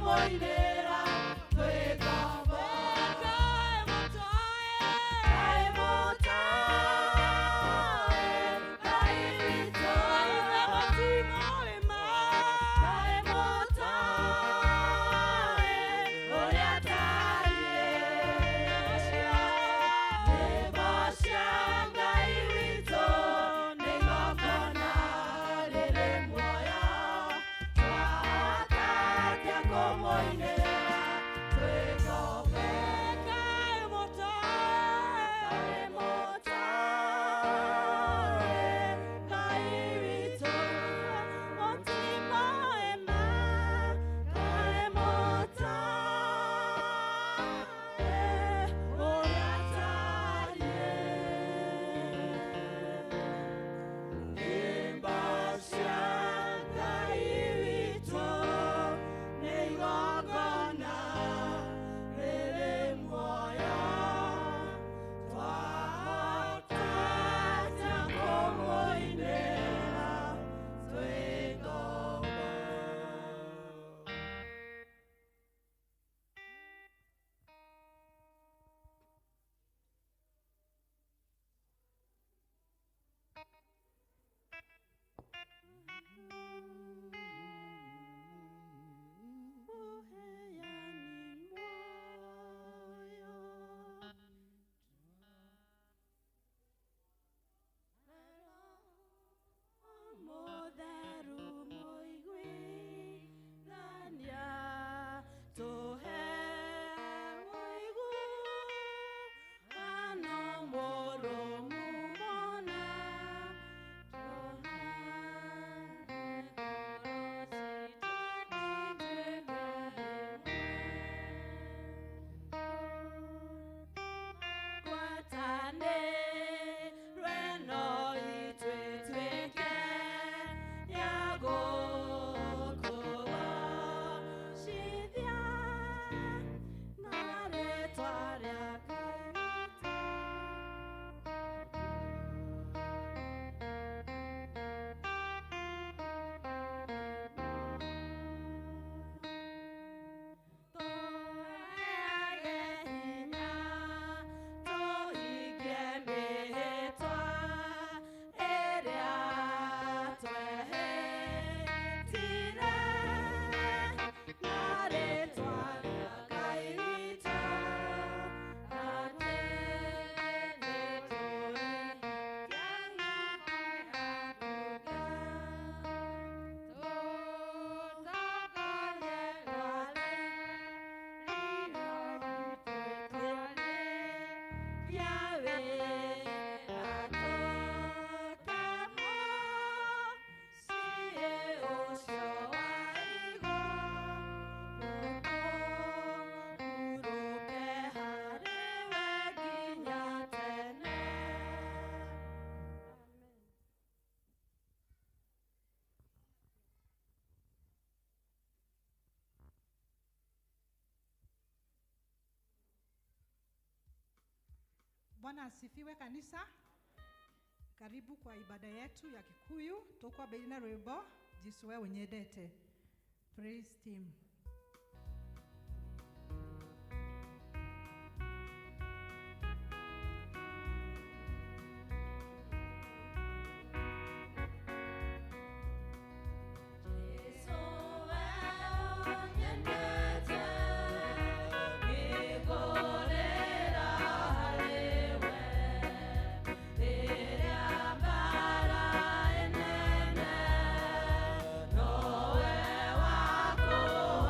Kũmũinĩra twĩ ngombo. Ngai mũtae, Ngai witũ. Ngai mũtae, ũrĩa atariĩ. Nyĩmbo cia Ngai witũ nĩ igongona rĩrĩ muoyo. Twahota kũmũinĩra twĩ ngombo. Ngai mũtae, Ngai witũ. Ngai mũtae, ũrĩa atariĩ. Nyĩmbo cia Ngai witũ nĩ igongona rĩrĩ muoyo. Twahota kũmũinĩra twĩ ngombo. Ũheani muoyo. Mũtheru mũiguithania, tũhe ũiguano mũrũmu mũna, tũhe ngoro citũ ituĩke ngwatanĩro ĩno ituĩke ya gũkũgocithia na rĩtwa rĩa Ngai witũ. Tũheage hinya tũhingie mĩhĩtwa ĩrĩa twehĩtire na rĩtwa rĩa Ngai witũ, atĩ nĩtũrĩ harĩ we nginya tene. Bwana asifiwe kanisa. Karibu kwa ibada yetu ya Kikuyu. Tukwambĩrĩria na rwĩmbo Jesũ we ũnyendete. Praise team. Jesũ we ũnyendete, ngĩkũrĩra harĩ we. Rĩrĩa mbara ĩnene, nowe wakũhota.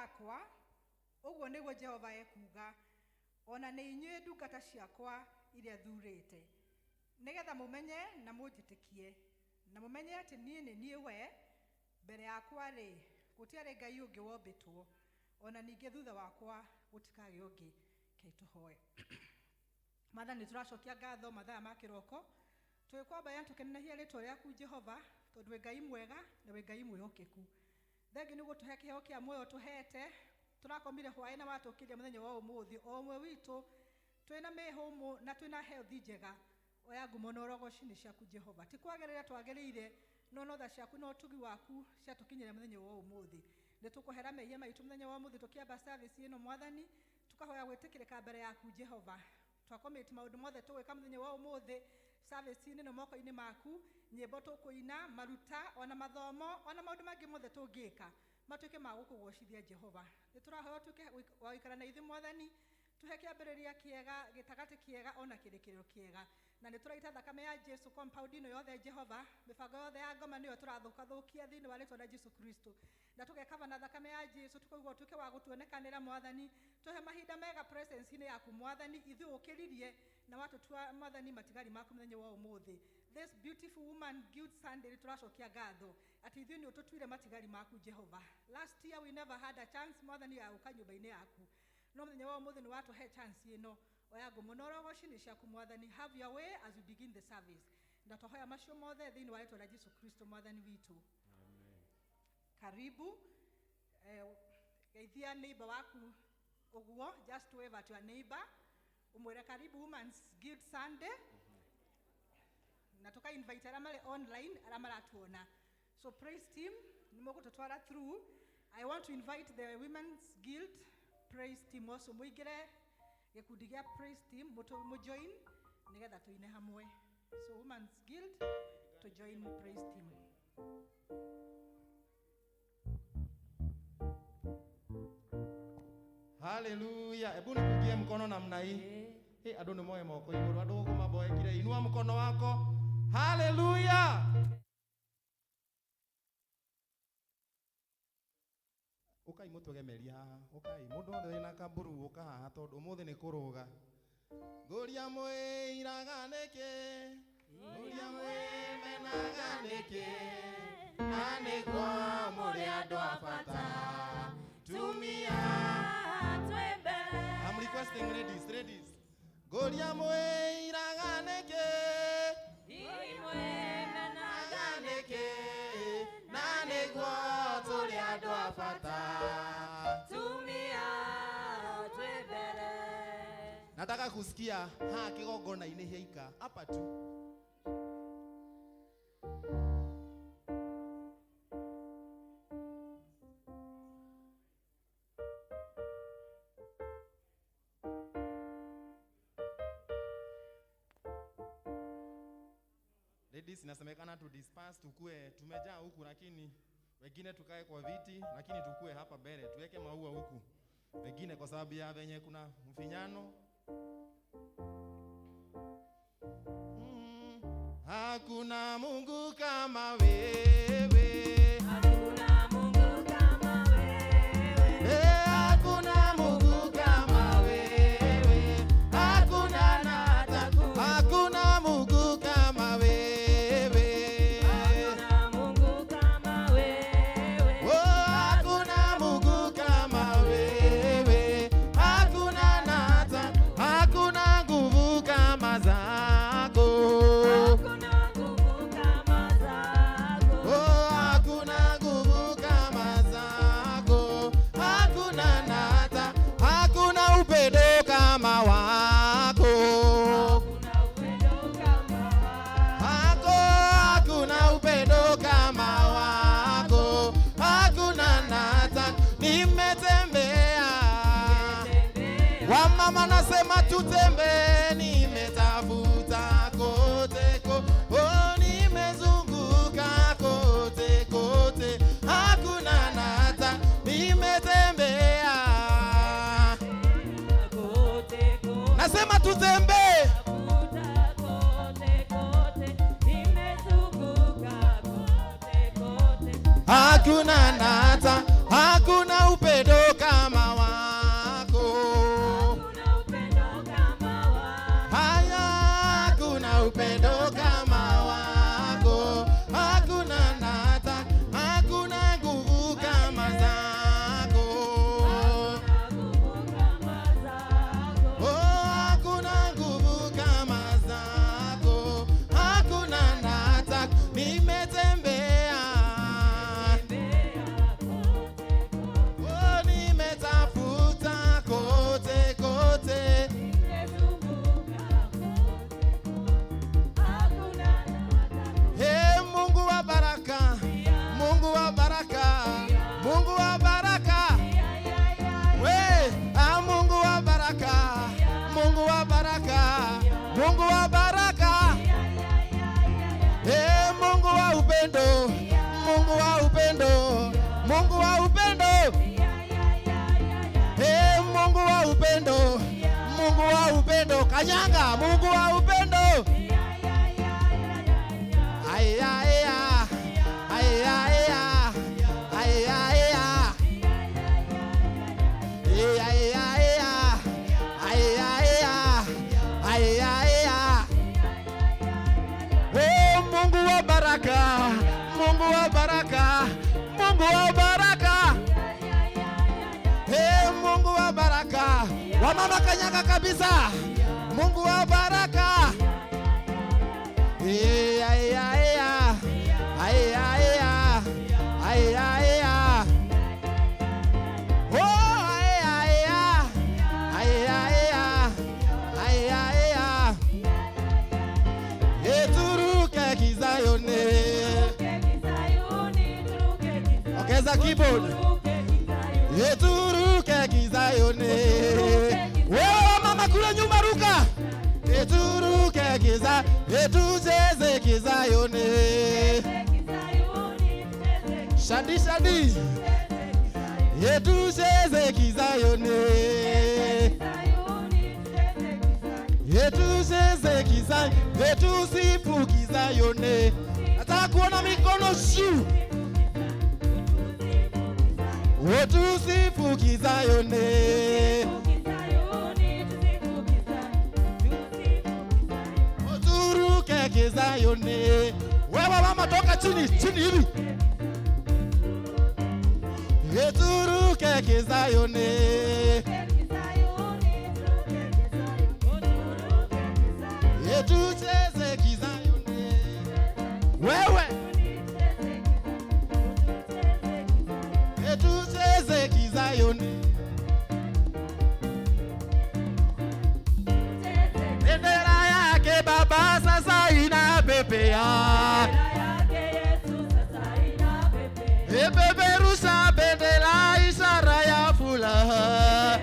Akwa, ũguo nĩguo Jehova ekuuga, ona nĩ inyuĩ ndungata ciakwa iria thuurĩte, nĩgetha mũmenye na mũnjĩtĩkie, na mũmenye atĩ niĩ nĩ niĩ we. Mbere yakwa-rĩ, gũtiarĩ Ngai ũngĩ wombĩtwo, ona ningĩ thutha wakwa gũtikagĩa ũngĩ. Kei tũhoe. Mwathani, tũracokia ngatho mathaa ma kĩroko tũgĩkwambaya, tũkenenehia rĩtwa rĩaku Jehova, tondũ wĩ Ngai mwega na wĩ Ngai mwĩhokeku. Thengi nĩ gũtũhe kĩheo kĩa muoyo tũhete. Tũrakomire hwaĩ na watũkĩria mũthenya wa ũmũthĩ, o ũmwe witũ twĩna mĩhũmũ na twĩna health njega. Oya ngumo na ũrogoci nĩ ciaku Jehova. Ti kwagĩrĩra twagĩrĩire, no tha ciaku na ũtugi waku ciatũkinyĩra mũthenya wa ũmũthĩ. Nĩ tũkũhera mehia maitũ mũthenya wa ũmũthĩ tũkĩamba service ĩno. Mwathani, tũkahoya gwĩtĩkĩrĩka mbere yaku Jehova. Twacommit maũndũ mothe tũgwĩka mũthenya wa ũmũthĩ service-inĩ ĩno moko-inĩ maku, nyĩmbo tũkũina, maruta, ona mathomo, ona maũndũ mangĩ mothe tũngĩka matuĩke ma gũkũgocithia Jehova. Nĩ tũrahoya ũtuĩke wa gũikara na ithuĩ. Mwathani, tũhe kĩambĩrĩria kĩega, gĩtagatĩ kĩega, ona kĩrĩkĩrĩro kĩega. Na nĩ tũraita thakame ya Jesu compound ĩno yothe Jehova. Mĩbango yothe ya ngoma nĩyo tũrathũkathũkia thĩinĩ wa rĩtwa rĩa Jesu Kristo, na tũgekava na thakame ya Jesu, tukaigua ũtuĩke wa gũtuonekanĩra. Mwathani, tũhe mahinda mega presence-inĩ yaku. Mwathani, ithuĩ ũkĩririe na watũtua Mwathani matigari maku mũthenya wa ũmũthĩ, this beautiful Woman Guild Sunday. Nĩ tũracokia ngatho atĩ ithuĩ nĩ ũtũtuire matigari maku Jehova. Last year we never had a chance, Mwathani, ya gũka nyũmba-inĩ yaku, no mũthenya wa ũmũthĩ nĩ watũhe chance ĩno. Oya ngumo na ũrogoci nĩ ciaku. Mwathani, have your way as we begin the service, na twahoya macio mothe thĩinĩ wa rĩtwa rĩa Jesu Kristo Mwathani witũ. Karibu. Geithia neighbor waku ũguo, just wave at your neighbor, umwĩre karibu Women's Guild Sunday, na tuka invite arĩa marĩ online, arĩa maratuona. So praise team nĩ mũgũtũtwara through. I want to invite the Women's Guild praise team also, mũingĩre gĩkundi gĩa praise team, mũjoin nĩgetha tũine hamwe. So Women's Guild to join praise team. Haleluya. Hebu nipigie mkono namna hii. Hey, andu nĩ moe moko igũrũ, andũ gũkũ maboekire. Inua mkono wako. Haleluya. Ũkai mũtwegemerie haha. Ũkai. Mũndũ wothe wĩna kaburu ũka haha tondũ ũmũthĩ nĩ kũrũga. Ngũria mwĩiraga nĩkĩ? Ngũria mwĩmenaga nĩkĩ? Na nĩguo mũrĩ andũ a bata. Tumia. I'm requesting ladies, ladies. Ngũria mwĩiraga nĩkĩ? Naga nĩkĩ? Na nĩguo tũrĩ andũ a bata. Tumia twĩ mbere. Nataka kusikia ha kĩgongona-inĩ hĩaika hapa tu. Ladies, inasemekana tu disperse, tukue tumejaa huku, lakini wengine tukae kwa viti, lakini tukue hapa mbele, tuweke maua huku. Wengine kwa sababu ya venye kuna mfinyano. Hakuna Mungu kama wewe. Hakuna Mungu kama wewe. Eh, hakuna Mungu kama wewe. Hakuna nata. Hakuna Mungu kama wewe. Hakuna Mungu kama wewe. Oh, hakuna Mungu kama wewe. Hakuna nata. Hakuna nguvu kama zako. Hakuna nguvu kama zako. Oh, hakuna nguvu kama zako. Hakuna nata. Hakuna upendo kama wako. Hakuna upendo kama wako. Hako, hakuna upendo kama wako. Hakuna nata. Nimetembea. Wamama nasema tutembee, nimetafuta kote oh, nimezunguka kote kote, hakuna nata, nimetembea. Kote kote. Nasema tutembee. Tafuta kote kote. Nimezunguka kote kote. Hakuna nata, hakuna upendo. Hakuna upendo kama wako, hakuna nata, hakuna nguvu kama zako. Oh, hakuna nguvu kama zako, hakuna nata, nimetembea, oh, nimetafuta kote kote. Hey, Mungu wa baraka, Mungu wa baraka, Mungu wa baraka. We, ah, Mungu wa baraka, Mungu wa baraka, Mungu wa baraka. Hey, Mungu wa upendo, Mungu wa upendo, Mungu wa upendo. Hey, Mungu wa upendo, Mungu wa upendo. Kanyanga, Mungu wa upendo. Ay, ay, ay, ay, ay, ay, ay, ay. Ay, ay, ay, ay, ay, ay, ay, ay. Oh, Mungu wa baraka, Mungu wa baraka, Mungu wa baraka. Hey, Mungu wa baraka. Wamama kanyaga kabisa. Mungu wa baraka. Hey, ay, ay, ay, ay, ay, ay, ay, ay. Oh, ay, ay, ay, ay, ay, ay, ay. Eturuke kizayone. Ongeza keyboard. Eturuke kizayone. Wewe mama kule nyuma ruka. Eturuke kiza, etucheze kizayone. Shadi shadi. Etucheze kizayone. Etucheze kiza, etusifu kizayone. Nataka kuona mikono juu. Utusifu kizayone. Uturuke kizayone. Wewe mama toka chini, chini hivi. Eturuke kizayone. Etucheze kizayone. Wewe etucheze kizayone. Bendera yake Baba sasa inapepea. Epeperusha bendera ishara ya furaha.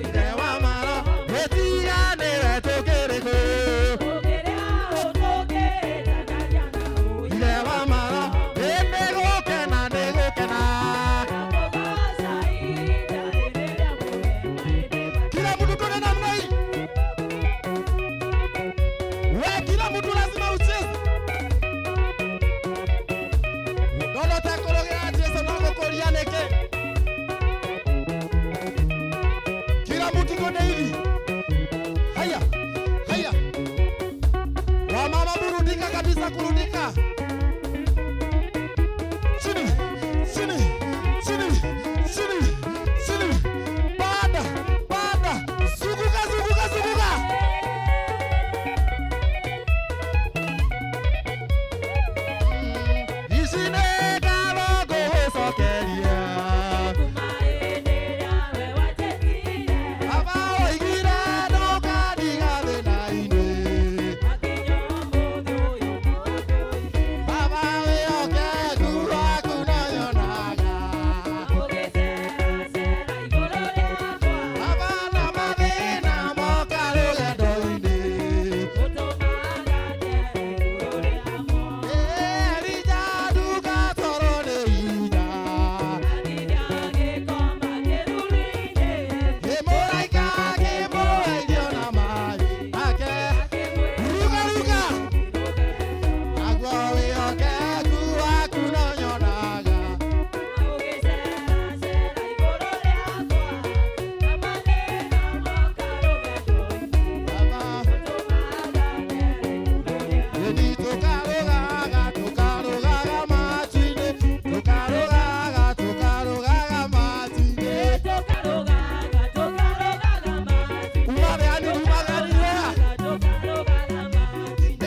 Ithe wa maro gĩtiganĩre tũkĩrĩ kũ. Ithe wa maro nĩgũkena nĩgũkena. Kila mtu tuende namna hii. We, kila mtu lazima ucheze. Ndono takũrũgĩra Jesu no gũkũria nĩkĩ? Kila mtu tuende hivi. Haya, haya. Wamama burudika kabisa kurudika. Chini, chini, chini, chini, chini. Panda, panda. Zunguka, zunguka, zunguka. Ici nĩ ngatho ngũgũcokeria. Baba oigire ndũkandiga thĩna-inĩ. Baba wĩhokeku waku no nyonaga. Baba na mathĩna moka rũgendo-inĩ. Elija ndũgatwarwo nĩ hinya. Kĩmũraika kĩmũhe irio na maĩ ake. Ruga ruga. Naguo wĩhokeku waku no nyonaga. Baba Ĩni tũkarũgaga tũkarũgaga matu-inĩ tũkarũgaga tũkarũgaga matu-inĩ. Uma thani uma thani rũga.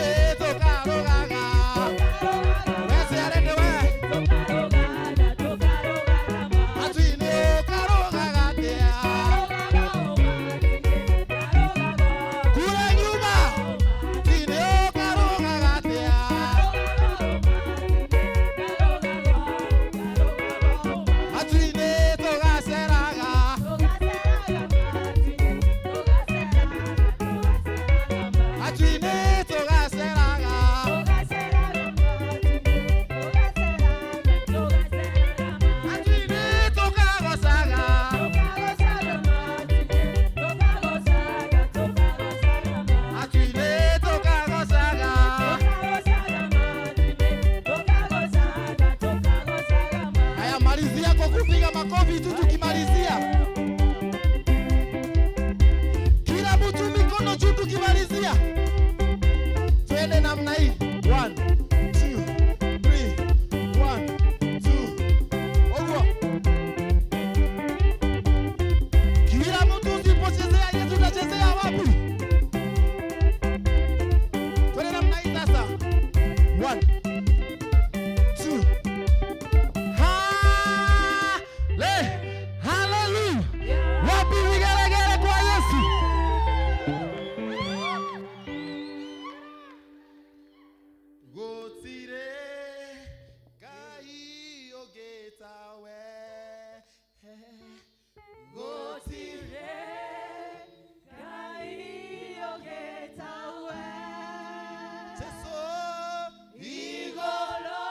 Ĩ tũkarũgaga. Weciare nĩwe. Matu-inĩ ũkarũgaga atĩa? Kule nyuma. Matu-inĩ ũkarũgaga atĩa? Matu-inĩ tũgaceraga. Matu-inĩ tũgaceraga. Matu-inĩ tũkagocaga. Matu-inĩ tũkagocaga. Haya, malizia kwa kupiga makofi tu tukimalizia. Kila mtu mikono juu tukimalizia. Twende namna hii. One, two, three, one, two. Oguo. Kila mtu usipochezea Yesu utachezea wapi? Twende namna hii sasa. One, two. Hale, haleluya. Wapi vigelegele kwa Yesu? Gũtirĩ Ngai ũngĩ tawe. Gũtirĩ Jesu igũrũ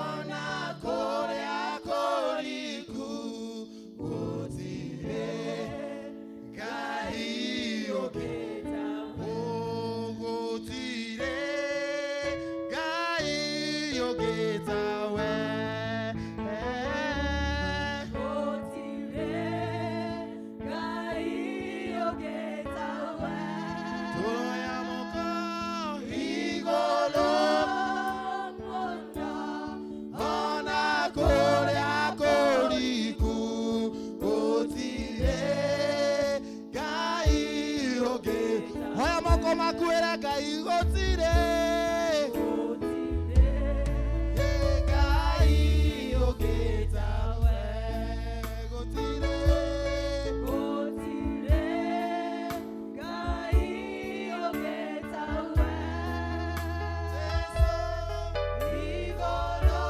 ona kũrĩa kũriku gũtirĩ Ngai ũngĩ. Gũtirĩ Ngai ũngĩ tawe. Tũroya moko igũrũ ona kũrĩa kũriku gũtirĩ Ngai ũngĩ. Oya moko maku ĩra Ngai gũtirĩ Ngai ũngĩ tawe. Gũtirĩ Gũtirĩ Ngai ũngĩ tawe. Jesu Igũrũ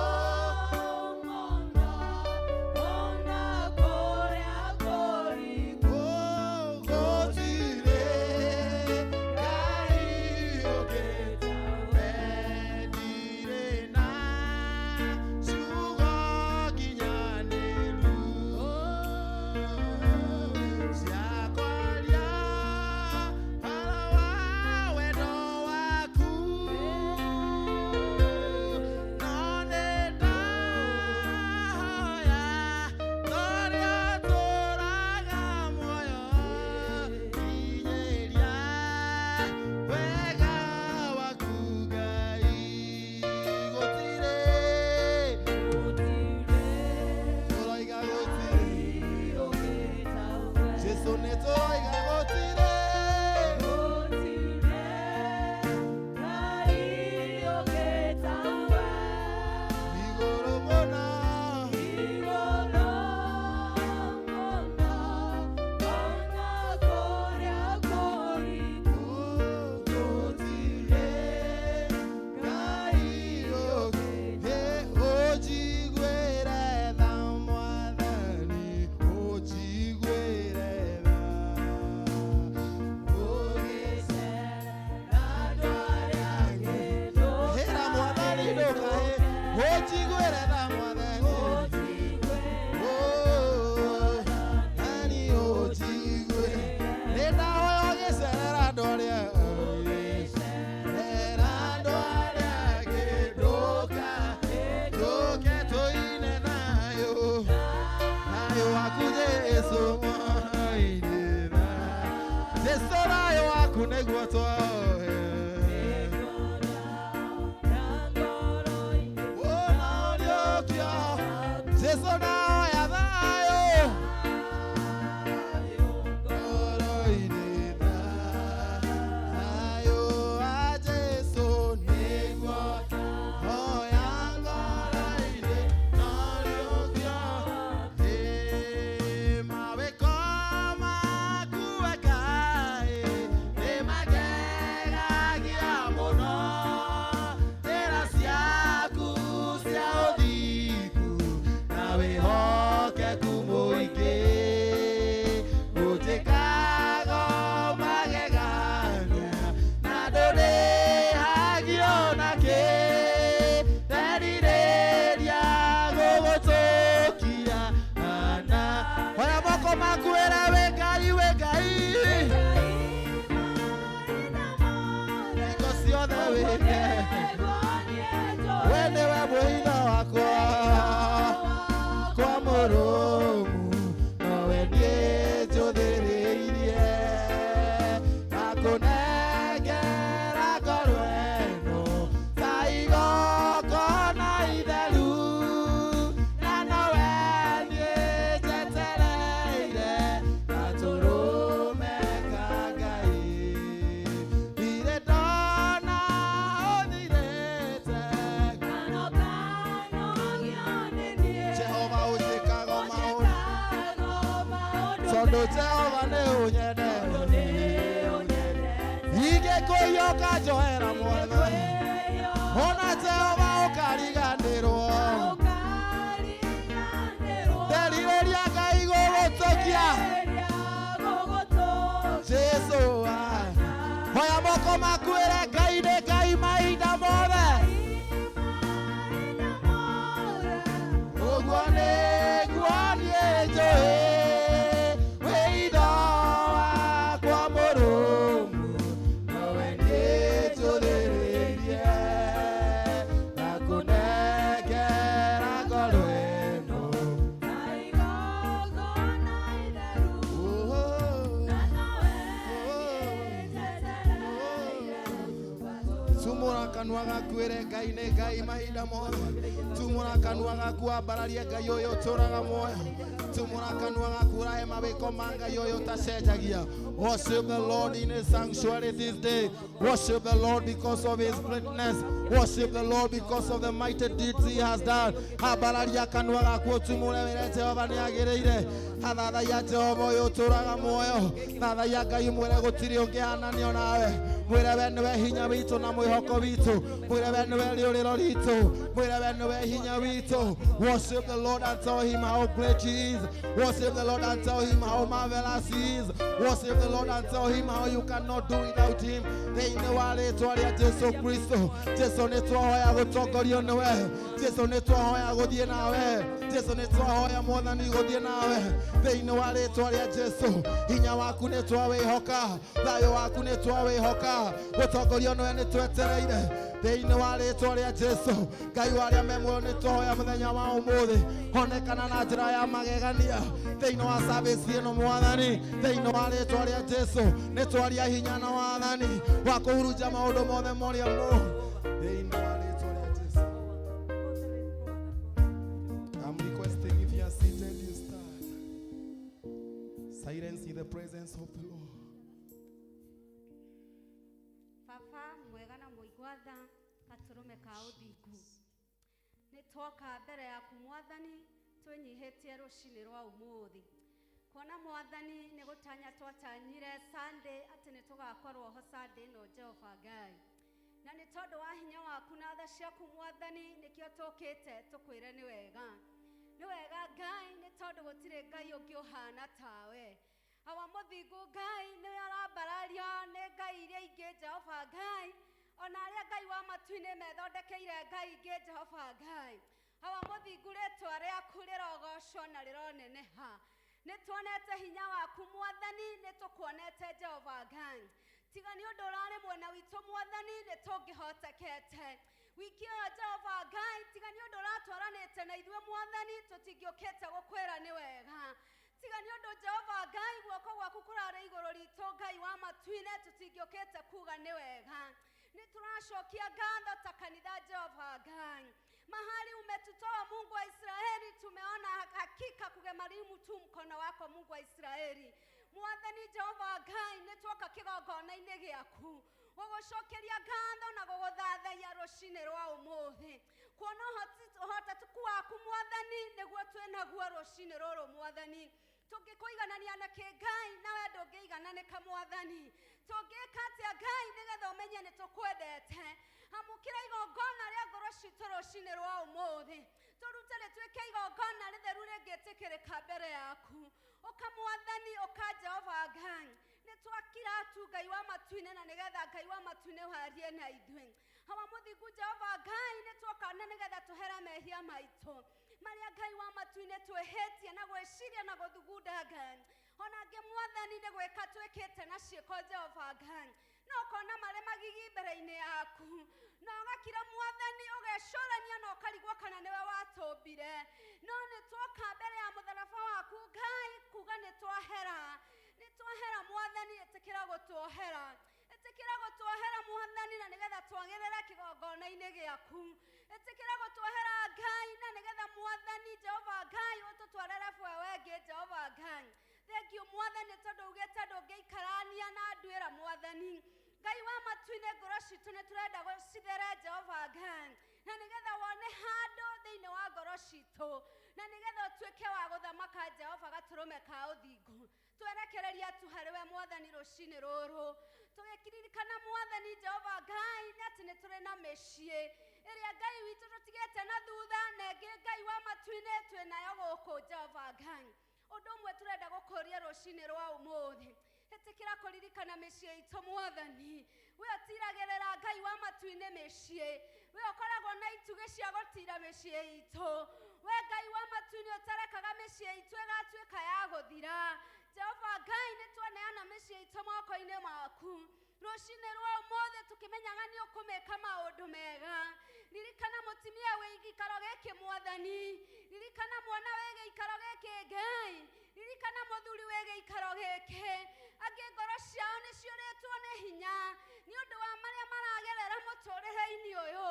We nĩwe mwĩhitho wakwa kwa mũrũmu, nowe niĩ njũthĩrĩirie. Nakũnengera ngoro ĩno ta igongona itheru, na nowe niĩ njetereire gatũrũme ka Ngai. Ndirĩ ndona ũthirĩte. Jehova ũnjĩkaga maũndũ, tondũ Jehova nĩ ũnyendete. Ingĩkũiya ũkanjohera Mwathani, ona Jehova ũkariganĩrwo. Nderirĩria Ngai gũgũtũkia. Jesu, hoya moko maku ĩre Ngai nĩ Ngai mahinda mothe. Ũguo nĩguo niĩ njũĩ wĩitho wakwa mũrũmu, nowe niĩ njũthĩrĩirie. Nakũnengera ngoro ĩno. Oho. Tumũra kanua gaku ĩre Ngai nĩ Ngai mahinda mothe. Tumũra kanua gaku ambararie Ngai ũyũ ũtũraga muoyo. Tumũra kanua gaku ũrahe mawĩko ma Ngai ũyũ ũtacenjagia. Worship the Lord in his sanctuary this day. Worship the Lord because of his greatness. Worship the Lord because of the mighty deeds he has done. Ambararia kanua gaku ũtumũre wĩre Jehova nĩ agĩrĩire. Thathaiya Jehova ũyũ ũtũraga muoyo. Thathaiya Ngai mwĩre gũtirĩ ũngĩhananio nawe. Mwĩre we nĩwe hinya witũ na mwĩhoko witũ. Mwĩre we nĩwe rĩũrĩro ritũ. Mwĩre we nĩwe hinya witũ. Worship the Lord and tell him how great he is. Worship the Lord and tell him how marvelous he is. Worship the Lord and tell him how you cannot do without him. Thĩinĩ wa rĩtwa rĩa Jesu Kristo. Jesu nĩ twahoya gũtongorio nĩwe. Jesu nĩ twahoya gũthiĩ nawe. Jesu nĩ twahoya Mwathani gũthiĩ nawe. Thĩinĩ wa rĩtwa rĩa Jesu. Hinya waku nĩ twawĩhoka. Thayũ waku nĩ twawĩhoka. Gũtongorio nĩwe nĩ twetereire. Thĩinĩ wa rĩtwa rĩa Jesu. Ngai wa arĩa me muoyo nĩ twahoya mũthenya wa ũmũthĩ. Honekana na njĩra ya magegania. Thĩinĩ wa service ĩno Mwathani. Thĩinĩ wa rĩtwa rĩa Jesu. Nĩ twaria hinya na wathani wa kũhurunja maũndũ mothe morĩa moru. Thĩinĩ wa rĩtwa rĩa Jesu. I'm requesting if you are seated, you stand. Silence in the presence of the Lord. Baba mwega na mũigua tha, gatũrũme ka ũthingu, nĩ twoka mbere yaku Mwathani twĩnyihĩtie rũcinĩ rwa ũmũthĩ, kuona Mwathani nĩ gũtanya twatanyire Sunday atĩ nĩ tũgakorwo ho Sunday ĩno, Jehova Ngai, na nĩ tondũ wa hinya waku na tha ciaku Mwathani nĩkĩo tũkĩte tũkwĩre nĩ wega, nĩ wega Ngai, nĩ tondũ gũtirĩ Ngai ũngĩ ũhana tawe. Awa mũthingu Ngai, nĩwe ũrambarario nĩ ngai iria ingĩ, Jehova Ngai, ona arĩa Ngai wa matu-inĩ methondekeire ngai ingĩ, Jehova Ngai. Awa mũthingu, rĩtwa rĩaku rĩrogocwo na rĩroneneha. Nĩ tuonete hinya waku Mwathani, nĩ tũkuonete Jehova Ngai. Tiga nĩ ũndũ ũrarĩ mwena witũ Mwathani, nĩ tũngĩhotekete wiki ĩyo, Jehova Ngai. Tiga nĩ ũndũ ũratwaranĩte na ithuĩ Mwathani, tũtingĩũkĩte gũkwĩra nĩ wega. Tiga nĩ ũndũ Jehova Ngai guoko gwaku kũrarĩ igũrũ ritũ, Ngai wa matu-inĩ, tũtingĩũkĩte kuga nĩ wega. Nĩ tũracokia ngatho ta kanitha, Jehova Ngai. Mahali umetutoa, Mungu wa Israeli, tumeona hakika kugemarimu tu mkono wako, Mungu wa Israeli. Mwathani Jehova Ngai, nĩ twoka kĩgongona-inĩ gĩaku gũgũcokeria ngatho na gũgũthathaiya rũcinĩ rwa ũmũthĩ, kuona ũhotekeku waku Mwathani nĩguo twĩnaguo rũcinĩ rũrũ. Mwathani, tũngĩkũiganania na kĩ, Ngai? Nawe ndũngĩigananĩka. Mwathani, tũngĩka atĩa, Ngai, nĩgetha ũmenye nĩ tũkwendete? Amũkĩra igongona rĩa ngoro citũ rũcinĩ rwa ũmũthĩ, tũrute rĩtuĩke igongona rĩtheru rĩngĩtĩkĩrĩka mbere yaku. Ũka Mwathani, ũka Jehova Ngai. Nĩ twakira tu, Ngai wa matu-inĩ, na nĩgetha Ngai wa matu-inĩ warie na ithuĩ. Hawa mũthingu Jehova Ngai, nĩ tuoka na nĩgetha tũhere mehia maitũ marĩa, Ngai wa matu-inĩ, twĩhĩtie na gwĩciria na gũthugunda, Ngai, ona angĩ Mwathani nĩ gwĩka twĩkĩte na ciĩko, Jehova Ngai. Na ũkona marĩ magigi mbere-inĩ yaku, na ũgakira mwathani, ũgecũrania na ũkarigwo kana nĩwe watũmbire. No nĩ twoka mbere ya mũtharaba waku Ngai kuga nĩ twahera, nĩ twahera mwathani, ĩtĩkĩra gũtuohera, ĩtĩkĩra gũtuohera mwathani, na nĩgetha twagĩrĩre kĩgongona-inĩ gĩaku. Ĩtĩkĩra gũtuohera Ngai, na nĩgetha mwathani Jehova Ngai ũtũtwarĩre bwewe ĩngĩ Jehova Ngai. Thengiũ mwathani, tondũ ugĩte ndũngĩikarania na nduĩra mwathani. Ngai wa matu-inĩ, ngoro citũ nĩ tũrenda cithere Jehova Ngai, na nĩgetha wone handũ thĩinĩ wa ngoro citũ, na nĩgetha ũtuĩke wa gũthamaka Jehova gatũrũme ka ũthingu. Twerekereria tu harĩ we mwathani rũcinĩ rũrũ, tũgĩkiririkana mwathani Jehova Ngai nĩ atĩ nĩ tũrĩ na mĩciĩ ĩrĩa Ngai witũ tũtigĩte na thutha, na ĩngĩ Ngai wa matu-inĩ twĩ nayo gũkũ Jehova Ngai. Ũndũ ũmwe tũrenda gũkũria rũcinĩ rwa ũmũthĩ, ĩtĩkĩra kũririkana mĩciĩ itũ mwathani. We ũtiragĩrĩra Ngai wa matu-inĩ mĩciĩ, we ũkoragwo na itugĩ cia gũtira mĩciĩ itũ, we Ngai wa matu-inĩ ũtarekaga mĩciĩ itũ ĩgatuĩka ya gũthira. Jehova Ngai, nĩ twaneana mĩciĩ itũ moko-inĩ maku rũcinĩ rwa ũmũthĩ, tũkĩmenyaga nĩ ũkũmĩka maũndũ mega. Ririkana mũtumia wĩ gĩikaro gĩkĩ mwathani, ririkana mwana wĩ gĩikaro gĩkĩ Ngai, ririkana mũthuri wĩ gĩikaro gĩkĩ. Angĩ ngoro ciao nĩ ciũrĩtwo nĩ hinya nĩ ũndũ wa marĩa maragerera mũtũrĩre-inĩ ũyũ.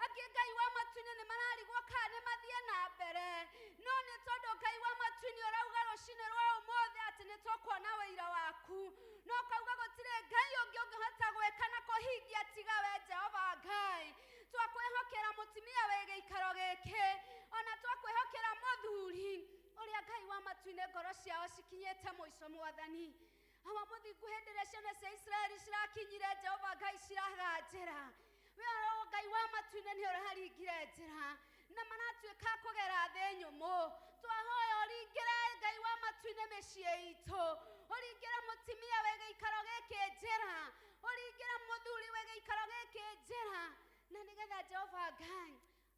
Angĩ Ngai wa matu-inĩ nĩ mararigwo kana nĩ mathiĩ na mbere, no nĩ tondũ Ngai wa matu-inĩ ũrauga rũcinĩ rwa ũmũthĩ atĩ nĩ tũkuona wĩira waku, no kauga gũtirĩ Ngai ũngĩ ũngĩhota gwĩka na kũhingia tiga we Jehova Ngai. Twakwĩhokera mũtumia wĩ gĩikaro gĩkĩ, ona twakwĩhokera mũthuri ũrĩa Ngai wa matu-inĩ ngoro ciao cikinyĩte mũico mwathani. Awa mũthingu, hĩndĩ ĩrĩa ciana cia Isiraeli cirakinyire Jehova Ngai ciraga njĩra, we oro Ngai wa matu-inĩ nĩ ũraringire njĩra na maratuĩka kũgera thĩ nyũmũ. Twahoya ũringĩre Ngai wa matu-inĩ mĩciĩ itũ, ũringĩre mũtumia wĩ gĩikaro gĩkĩ njĩra, ũringĩre mũthuri wĩ gĩikaro gĩkĩ njĩra, na nĩgetha Jehova Ngai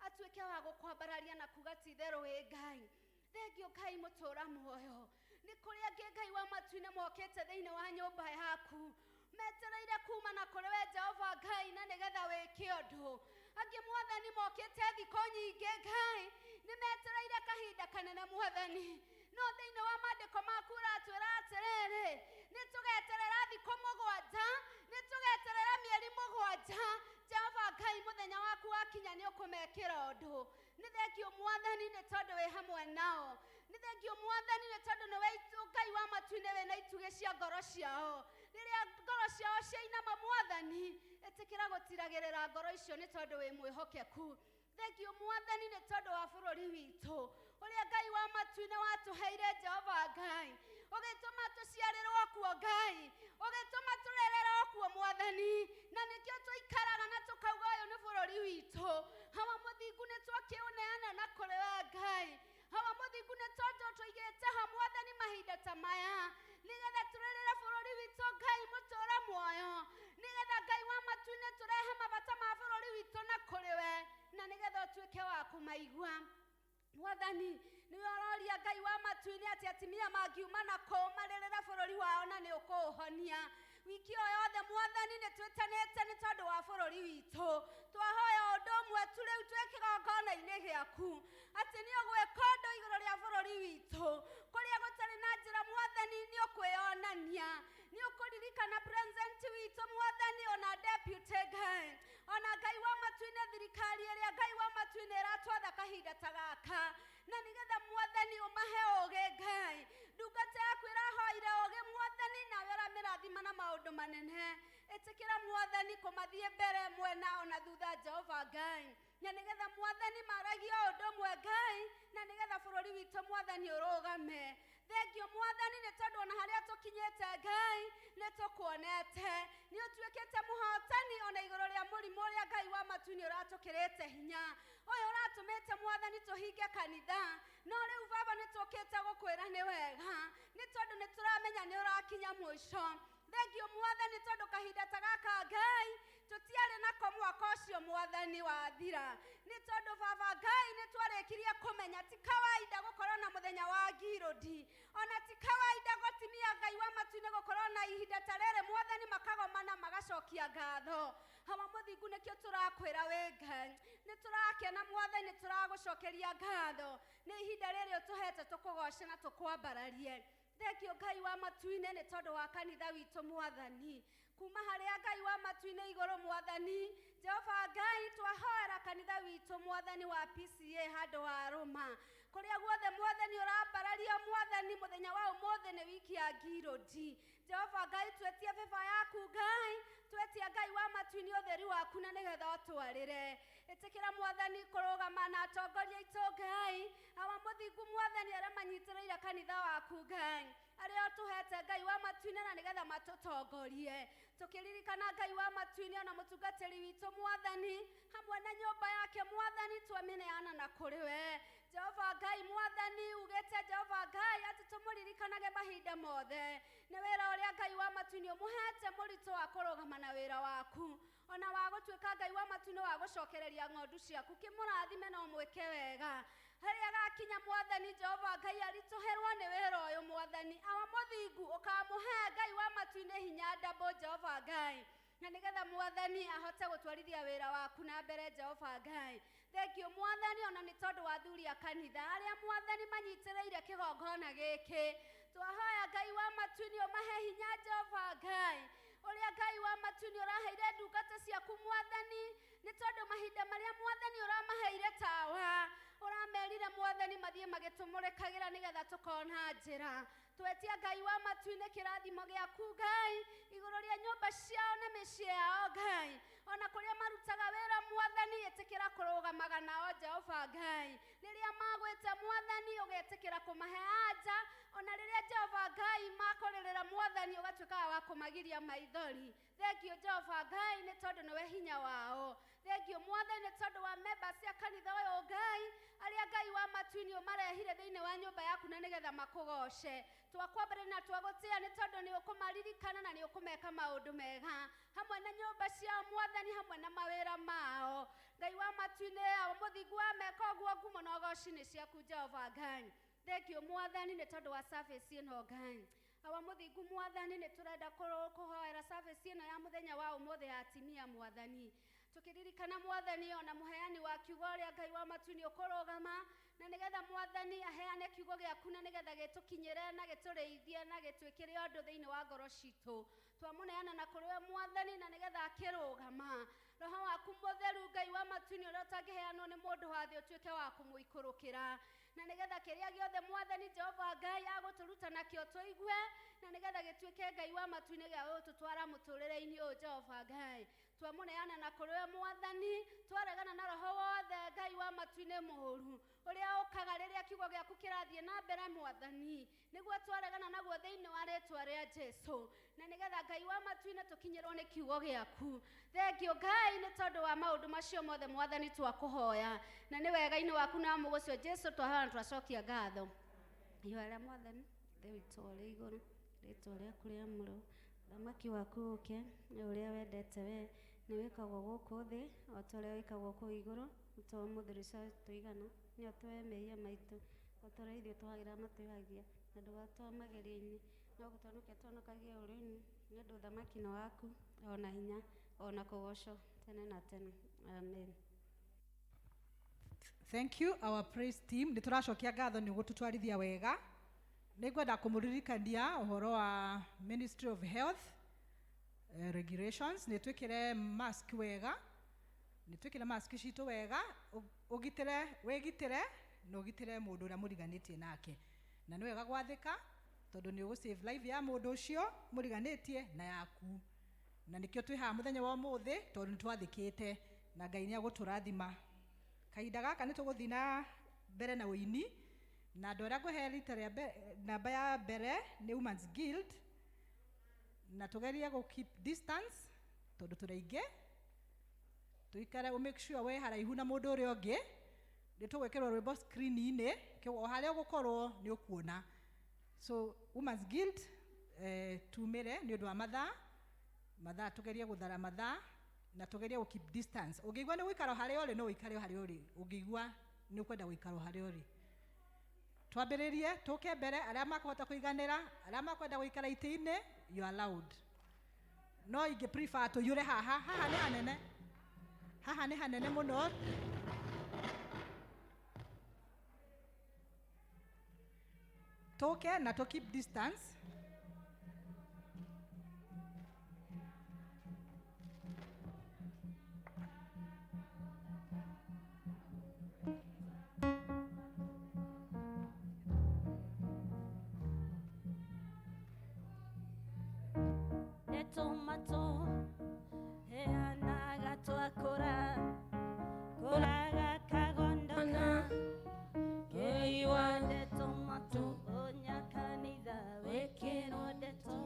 atuĩke wa gũkwambararia na kuga ti itherũ wĩ Ngai. Thengio Ngai mũtũra muoyo. Nĩ kũrĩ angĩ Ngai wa matu-inĩ mokĩte thĩinĩ wa nyũmba yaku, metereire kuma na kũrĩ we Jehova Ngai, na nĩgetha wĩke ũndũ. Angĩ mwathani mokĩte thikũ nyingĩ Ngai, nĩ metereire kahinda kanene mwathani, no thĩinĩ wa maandĩko maku ũratwĩra atĩrĩrĩ, nĩ tũgeterera thikũ 7, nĩ tũgeterera mĩeri 7. Jehova Ngai, mũthenya waku wakinya nĩ ũkũmekĩra ũndũ. Nĩ thengio mwathani nĩ tondũ wĩ hamwe nao. Nĩ thengio mwathani nĩ tondũ nĩwe Ngai wa matu-inĩ wĩna itugĩ cia ngoro ciao. Rĩrĩa ngoro ciao ciainama mwathani, ĩtĩkĩra gũtiragĩrĩra ngoro icio nĩ tondũ wĩ mwĩhokeku. Thengio mwathani nĩ tondũ wa bũrũri witũ ũrĩa Ngai wa matu-inĩ watũheire Jehova Ngai, ũgĩtũma tũciarĩrwo kuo Ngai, ũgĩtũma tũrererwo kuo mwathani, na nĩkĩo tũikaraga na tũkauga ũyũ nĩ bũrũri witũ. Hawa mũthingu, nĩ twakĩũneana na kũrĩ we Ngai. Hawa mũthingu, nĩ tondũ tũigĩte ha mwathani mahinda ta maya nĩgetha tũrerere bũrũri witũ Ngai mũtũra muoyo, nĩgetha Ngai wa matu-inĩ tũrehe mabata ma bũrũri witũ na kũrĩ we, na nĩgetha ũtuĩke wa kũmaigua mwathani. Nĩwe ũroria Ngai wa matu-inĩ atĩ atumia mangiuma na kũu marĩrĩre bũrũri wao na nĩ ũkũũhonia. Wiki o yothe mwathani nĩ twĩtanĩte nĩ tondũ wa bũrũri witũ. Twahoya ũndũ ũmwe tu rĩu twĩ kĩgongona-inĩ gĩaku, atĩ nĩ ũgwĩka ũndũ igũrũ rĩa bũrũri witũ kũrĩa gũtarĩ na njĩra mwathani, nĩ ũkwĩyonania, nĩ ũkũririkana president witũ mwathani, ona deputy Ngai, ona Ngai wa matu-inĩ thirikari ĩrĩa Ngai wa matu-inĩ ĩratwatha kahinda ta gaka, na nĩgetha mwathani ũmahe ũgĩ. Ngai, ndungata yaku ĩrahoire ũgĩ mwathani, nawe ũramĩrathima na maũndũ manene. Ĩtĩkĩra mwathani kũmathiĩ mbere mwena ona thutha Jehova Ngai, na nĩgetha mwathani maragie o ũndũ ũmwe Ngai, na nĩgetha bũrũri witũ mwathani ũrũgame. Thengio mwathani nĩ tondũ ona harĩa tũkinyĩte Ngai nĩ tũkuonete, nĩ ũtuĩkĩte mũhotani ona igũrũ rĩa mũrimũ ũrĩa Ngai wa matu-inĩ ũratũkĩrĩte hinya, ũyũ ũratũmĩte mwathani tũhinge kanitha. No rĩu baba nĩ tũkĩte gũkwĩra nĩ wega, nĩ tondũ nĩ tũramenya nĩ ũrakinya mũico. Thengio mwathani tondũ kahinda ta gaka Ngai tũtiarĩ nako mwaka ũcio mwathani wathira, nĩ tondũ baba Ngai nĩ twarĩkirie kũmenya ti kawaida gũkorwo na mũthenya wa ngirũndi, ona ti kawaida gũtimia Ngai wa matu-inĩ gũkorwo na ihinda ta rĩrĩ mwathani makagomana magacokia. tũgũcokia ngatho. Hawa mũthingu nĩkĩo tũrakwĩra wĩ Ngai. Nĩ tũrakena Mwathani, nĩ tũragũcokeria ngatho nĩ ihinda rĩrĩ ũtũhete tũkũgoce na tũkwambararie. Thengio Ngai wa matu-inĩ nĩ tondũ wa kanitha witũ Mwathani. Kuma harĩa Ngai wa matu-inĩ igũrũ Mwathani, Jehova Ngai twahoera kanitha witũ Mwathani wa PCA handũ wa Rũma. Kũrĩa guothe Mwathani ũrambararia Mwathani mũthenya wa ũmũthĩ nĩ wiki ya ngirũndi. Jehova Ngai twetie beba yaku Ngai, twetie Ngai wa matu-inĩ ũtheri waku na nĩgetha ũtwarĩre. Ĩtĩkĩra Mwathani kũrũgama na atongoria aitũ Ngai, awa mũthingu Mwathani arĩa manyitĩrĩire kanitha waku Ngai, arĩa ũtũhete Ngai wa matu-inĩ na nĩgetha matũtongorie. Tũkĩririkana Ngai wa matu-inĩ ona mũtungatĩri witũ Mwathani hamwe na nyũmba yake Mwathani twamĩneana na kũrĩ we. Jehova Ngai Mwathani ugĩte Jehova Ngai atĩ tũmũririkanage mahinda mothe. Nĩ wĩra ũrĩa Ngai wa matu-inĩ ũmũhete mũritũ wa kũrũgama na wĩra waku, ona wa gũtuĩka Ngai wa matu-inĩ wa gũcokereria ng'ondu ciaku. Kĩmũrathime na ũmwĩke wega harĩa agakinya Mwathani. Jehova Ngai aritũhĩrwo nĩ wĩra ũyũ Mwathani, awa mũthingu ũkamũhe Ngai wa matu-inĩ hinya ndambo Jehova Ngai, na nĩgetha Mwathani ahote gũtwarithia wĩra waku na mbere Jehova Ngai. Thengio Mwathani ona nĩ tondũ wa athuri a kanitha arĩa Mwathani manyitĩrĩire kĩgongona gĩkĩ. Twahoya Ngai wa matu-inĩ ũmahe hinya Jehova Ngai, ũrĩa Ngai wa matu-inĩ ũraheire ndungata ciaku Mwathani, nĩ tondũ mahinda marĩa Mwathani ũramaheire tawa ũramerire Mwathani mathiĩ magĩtũmũrĩkagĩra nĩgetha tũkona njĩra. Twetia Ngai wa matu-inĩ kĩrathimo gĩaku Ngai igũrũ rĩa nyũmba ciao na mĩciĩ yao Ngai, ona kũrĩa marutaga wĩra Mwathani ĩtĩkĩra kũrũgamaga nao Jehova Ngai. Rĩrĩa magwĩte Mwathani ũgetĩkĩra kũmahe anja, ona rĩrĩa Jehova Ngai makũrĩrĩra Mwathani ũgatuĩkaga wa kũmagiria maithori. Thengio Jehova Ngai nĩ tondũ nĩwe hinya wao. Thengio Mwathani nĩ tondũ wa members cia kanitha ũyũ Ngai, arĩa Ngai wa matu-inĩ ũmarehire thĩinĩ wa nyũmba yaku na nĩgetha makũgoce. Twakwambĩrĩria na twagũtĩĩa nĩ tondũ nĩ ũkũmaririkana na nĩ ũkũmeka maũndũ mega hamwe na nyũmba ciao Mwathani, hamwe na mawĩra mao. Ngai wa matu-inĩ mũthingu wa meka ũguo, ngumo na ũgoci nĩ ciaku Jehova Ngai. Thengio Mwathani nĩ tondũ wa service ĩno Ngai. Awa mũthingu Mwathani nĩ tũrenda kũhoera service ĩno ya mũthenya wa ũmũthĩ ya atimia Mwathani. Tũkĩririkana Mwathani ona mũheani wa kiugo ũrĩa Ngai wa matu-inĩ ũkũrũgama na nĩgetha Mwathani aheane kiugo gĩaku na nĩgetha gĩtũkinyĩre na gĩtũrĩithie na gĩtwĩkĩre ũndũ thĩinĩ wa ngoro citũ. Twamũneana na kũrĩ we Mwathani na nĩgetha akĩrũgama. Roho waku mũtheru Ngai wa matu-inĩ ũrĩa ũtangĩheanwo nĩ mũndũ wa thĩ ũtuĩke wa kũmũikũrũkĩra, na nĩgetha kĩrĩa gĩothe Mwathani Jehova Ngai agũtũruta nakĩo tũigue, na nĩgetha gĩtuĩke Ngai wa matu-inĩ gĩa gũtũtwara mũtũrĩre-inĩ ũyũ Jehova Ngai. Twamũneana na kũrĩ we Mwathani, twaregana na roho wothe Ngai wa matu-inĩ mũũru ũrĩa ũkaga rĩrĩa kiugo gĩaku kĩrathiĩ na mbere Mwathani, nĩguo twaregana naguo thĩinĩ wa rĩtwa rĩa Jesũ, na nĩgetha Ngai wa matu-inĩ tũkinyĩrwo nĩ kiugo gĩaku. Thengio Ngai nĩ tondũ wa maũndũ macio mothe Mwathani twakũhoya, na nĩ wega-inĩ waku na mũgũcio Jesũ twahoya na twacokia ngatho. Ihoya rĩa Mwathani. Ithe witũ ũrĩ igũrũ, rĩtwa rĩaku rĩamũrwo, ũthamaki waku ũke, nĩ ũrĩa wendete we nĩ wĩkagwo gũkũ thĩ o ta ũrĩa wĩkagwo kũu igũrũ. Ũtũhe ũmũthĩ irio tũigana, nĩ ũtũhe mehia maitũ o ta ũrĩa ithuĩ tũhagĩra matwĩhagia, na ndũgatũhe magerio-inĩ, no gũtũhonokia tũhonokagie ũũru-inĩ, nĩ ũndũ ũthamaki nĩ waku, ona hinya, ona kũgocwo tene na tene. Amen. Thank you our praise team. Nĩ tũracokia ngatho nĩ gũtũtwarithia wega. Nĩ ngwenda kũmũririkania ũhoro wa Ministry of Health regulations. Nĩ twĩkĩre mask wega, nĩ twĩkĩre mask citũ wega, ũgitĩre, wĩgitĩre na ũgitĩre mũndũ ũrĩa mũriganĩtie nake. Na nĩ wega gwathĩka tondũ nĩ ũgũ save life ya mũndũ ũcio mũriganĩtie na yaku. Na nĩkĩo twĩ haha mũthenya wa ũmũthĩ tondũ nĩ twathĩkĩte na Ngai nĩ agũtũrathima. Kahinda gaka nĩ tũgũthiĩ na mbere na ũini, na andũ arĩa ngũhe rita rĩa namba ya mbere nĩ Women's Guild, na tũgerie gũ keep distance tondũ tũrĩ aingĩ. Tũikare ũ make sure wĩ haraihu na mũndũ ũrĩa ũngĩ. Nĩ tũgwĩkĩrwo rwĩmbo screen-inĩ, o harĩa ũgũkorwo nĩ ũkuona. So Women's Guild, tumĩre nĩ ũndũ wa mathaa, mathaa tũgerie gũthara mathaa na tũgerie gũ keep distance. Ũngĩigua nĩ gũikara harĩa ũrĩ, no ũikare harĩa ũrĩ. Ũngĩigua nĩ ũkwenda gũikara harĩa ũrĩ, twambĩrĩrie tũke mbere. Arĩa makũhota kũiganĩra, arĩa makwenda gũikara itĩ-inĩ, you are allowed. No ingĩ prefer tũiyũre haha. Haha nĩ hanene, haha nĩ hanene mũno. Tũke na tũ keep distance. Ndeto mato heanaga twakũra kũraga kagondoka keiwa ndeto mato onya kanitha wĩkĩrwo ndeto.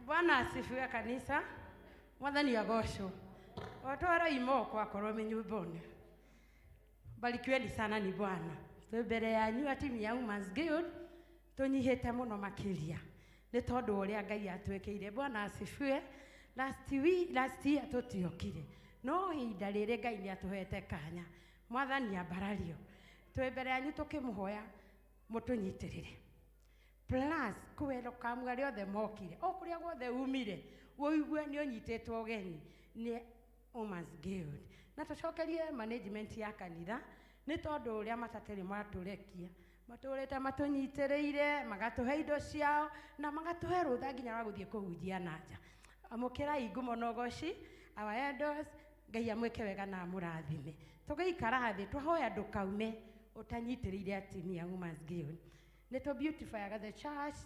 Bwana asifiwe kanisa. Mwathani agocwo. Watwara imoko akorwo menyumboni. Barikiweni sana ni Bwana. Twĩ mbere yanyu atimia Women's Guild tũnyihĩte mũno makĩria nĩ tondũ ũrĩa Ngai atwĩkĩire. Bwana asifiwe. Last week, last year tũtiokire, no ihinda rĩrĩ Ngai nĩ atũhete kanya. Mwathani ambarario. Twĩ mbere yanyu tũkĩmũhoya mũtũnyitĩrĩre. Plus kũwelcome arĩa othe mokire, o kũrĩa guothe umire, ũigue nĩ ũnyitĩtwo ũgeni nĩ Women's Guild. Na tũcokerie management ya kanitha nĩ tondũ ũrĩa matatĩrĩ matũrekia, matũrĩte matũnyitĩrĩire, magatũhe indo ciao na magatũhe rũtha nginya rwa gũthiĩ kũhunjia na nja. Amũkĩrai ngumo na ũgoci, our elders, Ngai amwĩke wega na amũrathime. Tũgĩikara thĩ twahoya ndũkaume ũtanyitĩrĩire atimia Women's Guild. Nĩ tũ beautifyaga the church,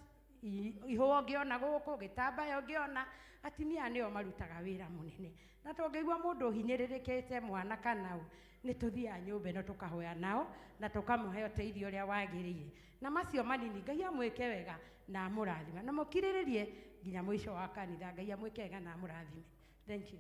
ihũa ũngĩona gũkũ, gĩtambaya ũngĩona, atimia nĩo marutaga wĩra mũnene. Na tũngĩigua mũndũ ũhinyĩrĩrĩkĩte mwana kana ũ, nĩ tũthiaga nyũmba ĩno tũkahoya nao na tũkamũhe ũteithio ũrĩa wagĩrĩire. Na macio manini Ngai amwĩke wega na amũrathime. Na mũkirĩrĩrie nginya mũico wa kanitha. Ngai amwĩke wega na amũrathime. Thank you.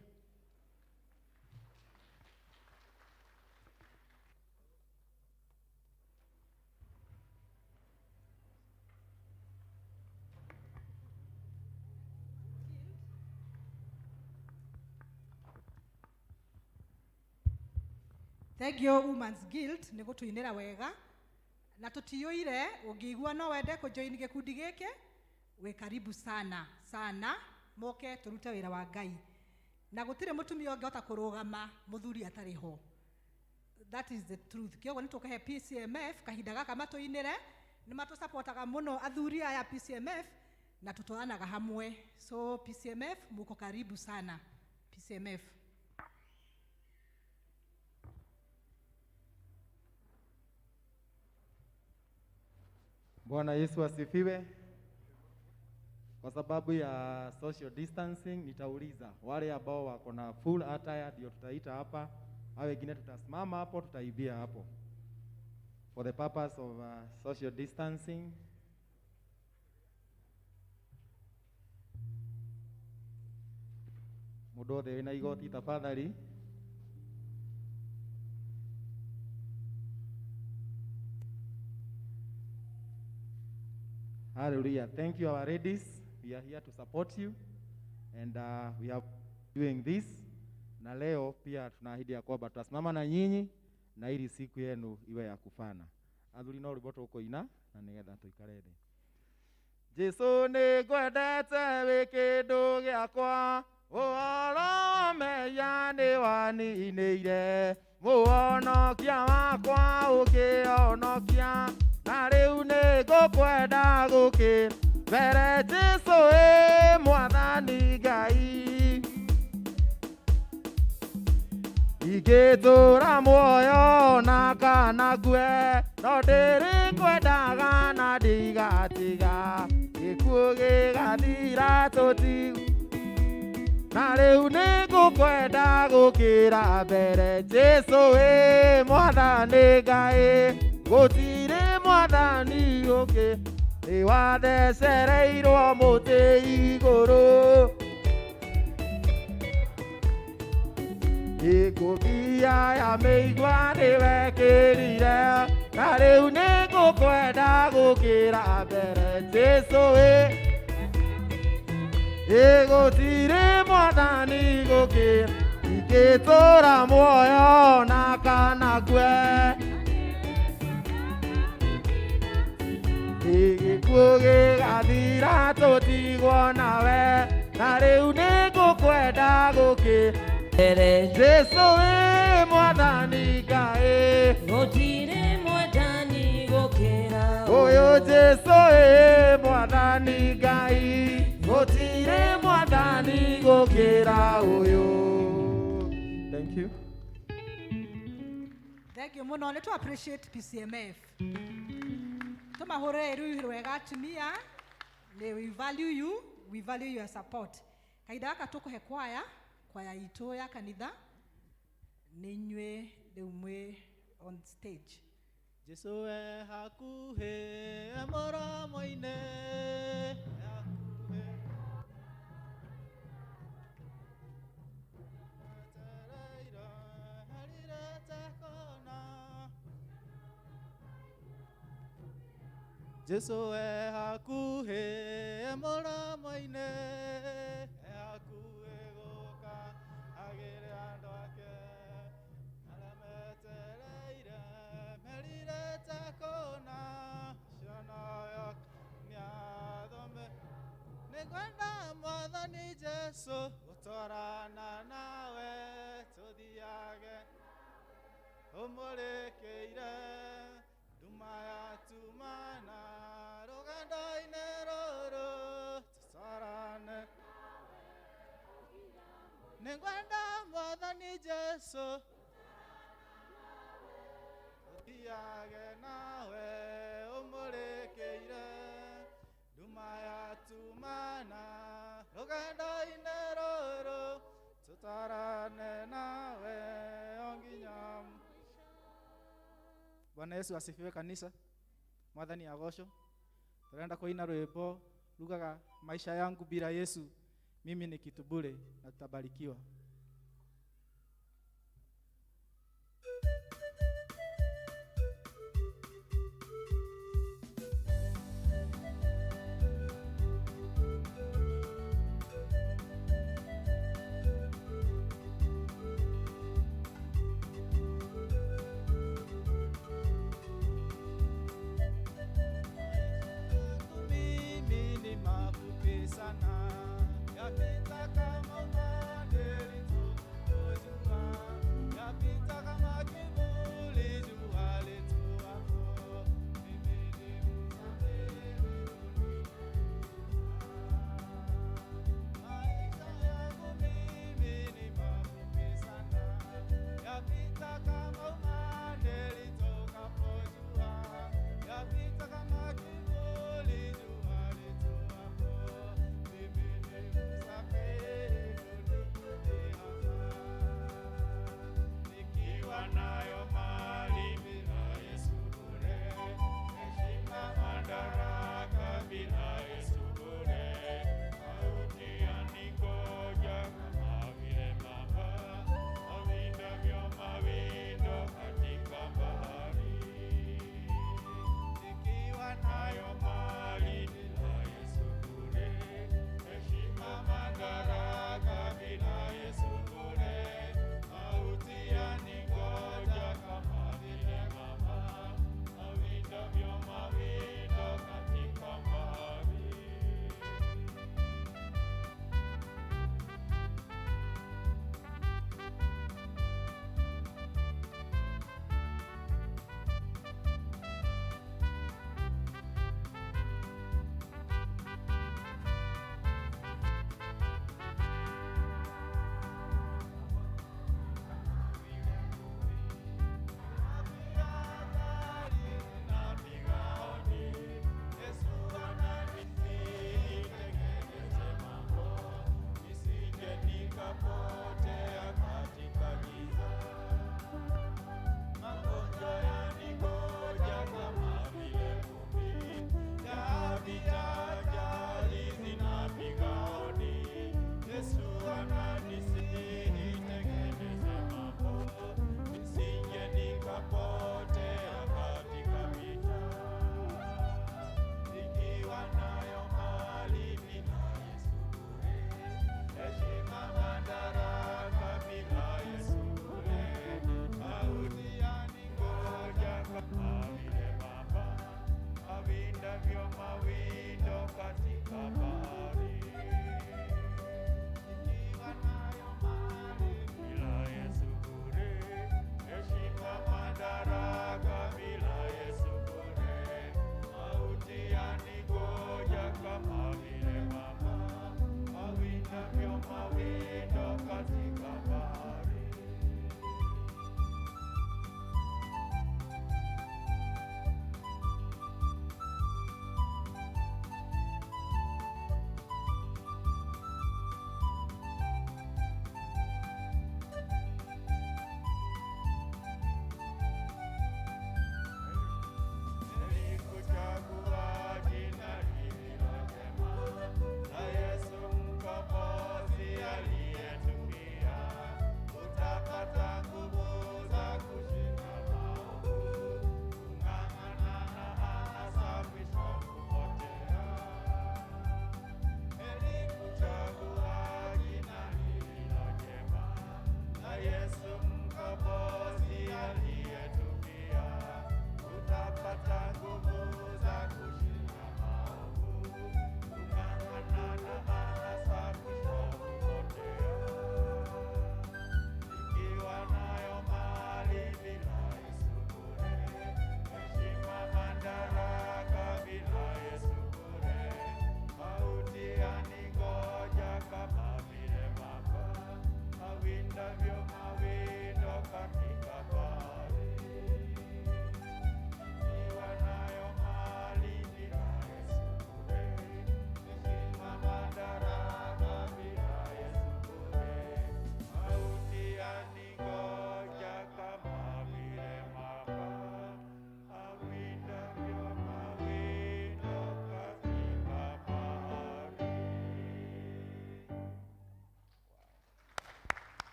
Thank you Women's Guild nĩ gũtũinĩra wega na tũtiyũire. Ũngĩigua no wende kũjoin gĩkundi gĩkĩ, wĩ karibu sana sana, moke tũrute wĩra wa Ngai. Na gũtirĩ mũtumia ũngĩhota kũrũgama mũthuri atarĩ ho. That is the truth. Kĩoguo nĩ tũkũhe PCMF kahinda gaka matũinĩre, nĩ matũsupportaga mũno athuri aya PCMF na tũtwaranaga hamwe. So PCMF muko karibu sana. PCMF. Bwana Yesu asifiwe. Kwa sababu ya social distancing nitauliza wale ambao wako na full attire ndio tutaita hapa, au wengine tutasimama hapo, tutaibia hapo. For the purpose of social distancing. Mũndũ wothe wĩna igoti tafadhali. Hallelujah. Thank you, our ladies. We are here to support you and we are doing this. Na leo pia tunaahidi ya kwamba tutasimama na nyinyi na ili siku yenu iwe ya kufana. Athuri no rwĩmbo tũkũina na nĩgetha tũikare thĩ. Jesu nĩ ngwendete wĩ kĩndũ gĩakwa, ũhoro mehia nĩ waninĩire, mũhonokia wakwa ũkĩhonokia, na rĩu nĩ ngũkwenda gũkĩ mbere Jesu ĩ mwathani Ngai. Ingĩtũra muoyo na kana ngue, no ndĩrĩkwendaga na ndigatiga, gĩkuũ gĩgathira tũti, na rĩu nĩ ngũkwenda gũkĩra mbere Jesu ĩ mwathani Ngai. Gũtirĩ mwathani ũngĩ, nĩ wathecereirwo mũtĩ igũrũ. Ngũbia ya mĩigua nĩwekĩrire, na rĩu nĩ ngũkwenda gũkĩra mbere Jesu ĩ. Gũtirĩ mwathani gũkĩra, ingĩtũra muoyo na kana ngue, gĩkuũ gĩgathira tũtigwo nawe, na rĩu nĩ ngũkwenda gũkĩra Jesu ĩ mwathani Ngai. Gũtirĩ mwathani gũkĩra ũyũ Jesu ĩ mwathani Ngai, gũtirĩ mwathani gũkĩra ũyũ. Thank you. Thank you mũno. Nĩ tũ appreciate PCMF. Tũmahũrĩre rũi rwega atumia. We value you, we value your support. Kahinda gaka tũkũhe kwaya, kwaya itũ ya kanitha, nĩ inyuĩ rĩu mwĩ on stage. Jesu e hakuhĩ, e mũromo-inĩ, e hakuhĩ. Jesu e hakuhĩ e mũromo-inĩ e hakuhĩ gũka agĩre andũ ake arĩa metereire merirĩte kũna cionoyo nĩathome nĩngwenda mwathani Jesu gũtwarana nawe tũthiage ũmũrĩkĩire nduma yatumana rũgendo-inĩ rũrũ tũtwarane nĩngwenda mwathani Jesu tũthiage nawe ũmũrĩkĩire nduma yatumana rũgendo-inĩ rũrũ tũtwarane nawe o nginya. Bwana Yesu asifiwe kanisa. Mwathani agocwo. Turenda kuina rwimbo rugaga maisha yangu bila Yesu mimi ni kitu bure, na tutabarikiwa. Mimi ni mafupi sana, yapita kama umande litokojua, yapita kama kivuli jua lituapo. Mimi ni msafiri duniani. Maisha yangu mimi ni mafupi sana, yapita kama umande litokapo jua, yapita kama kivuli jua lituapo. Mimi ni msafiri duniani.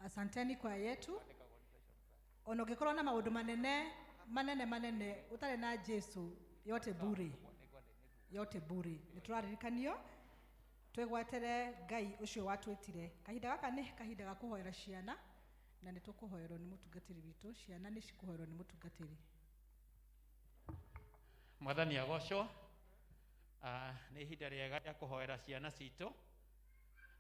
Asanteni kwa yetu. Ona ũngĩkorwo na maũndũ manene manene manene ũtarĩ na Jesu, yote bure, yote bure. Nĩ tũraririkanio twĩgwatĩre Ngai ũcio watwĩtire. Kahinda gaka nĩ kahinda ga kũhoera ciana, na nĩ tũkũhoerwo nĩ mũtungatĩri witũ. Ciana nĩ cikũhoerwo nĩ mũtungatĩri. Mwathani agocwo. Nĩ ihinda rĩega rĩa kũhoera ciana citũ.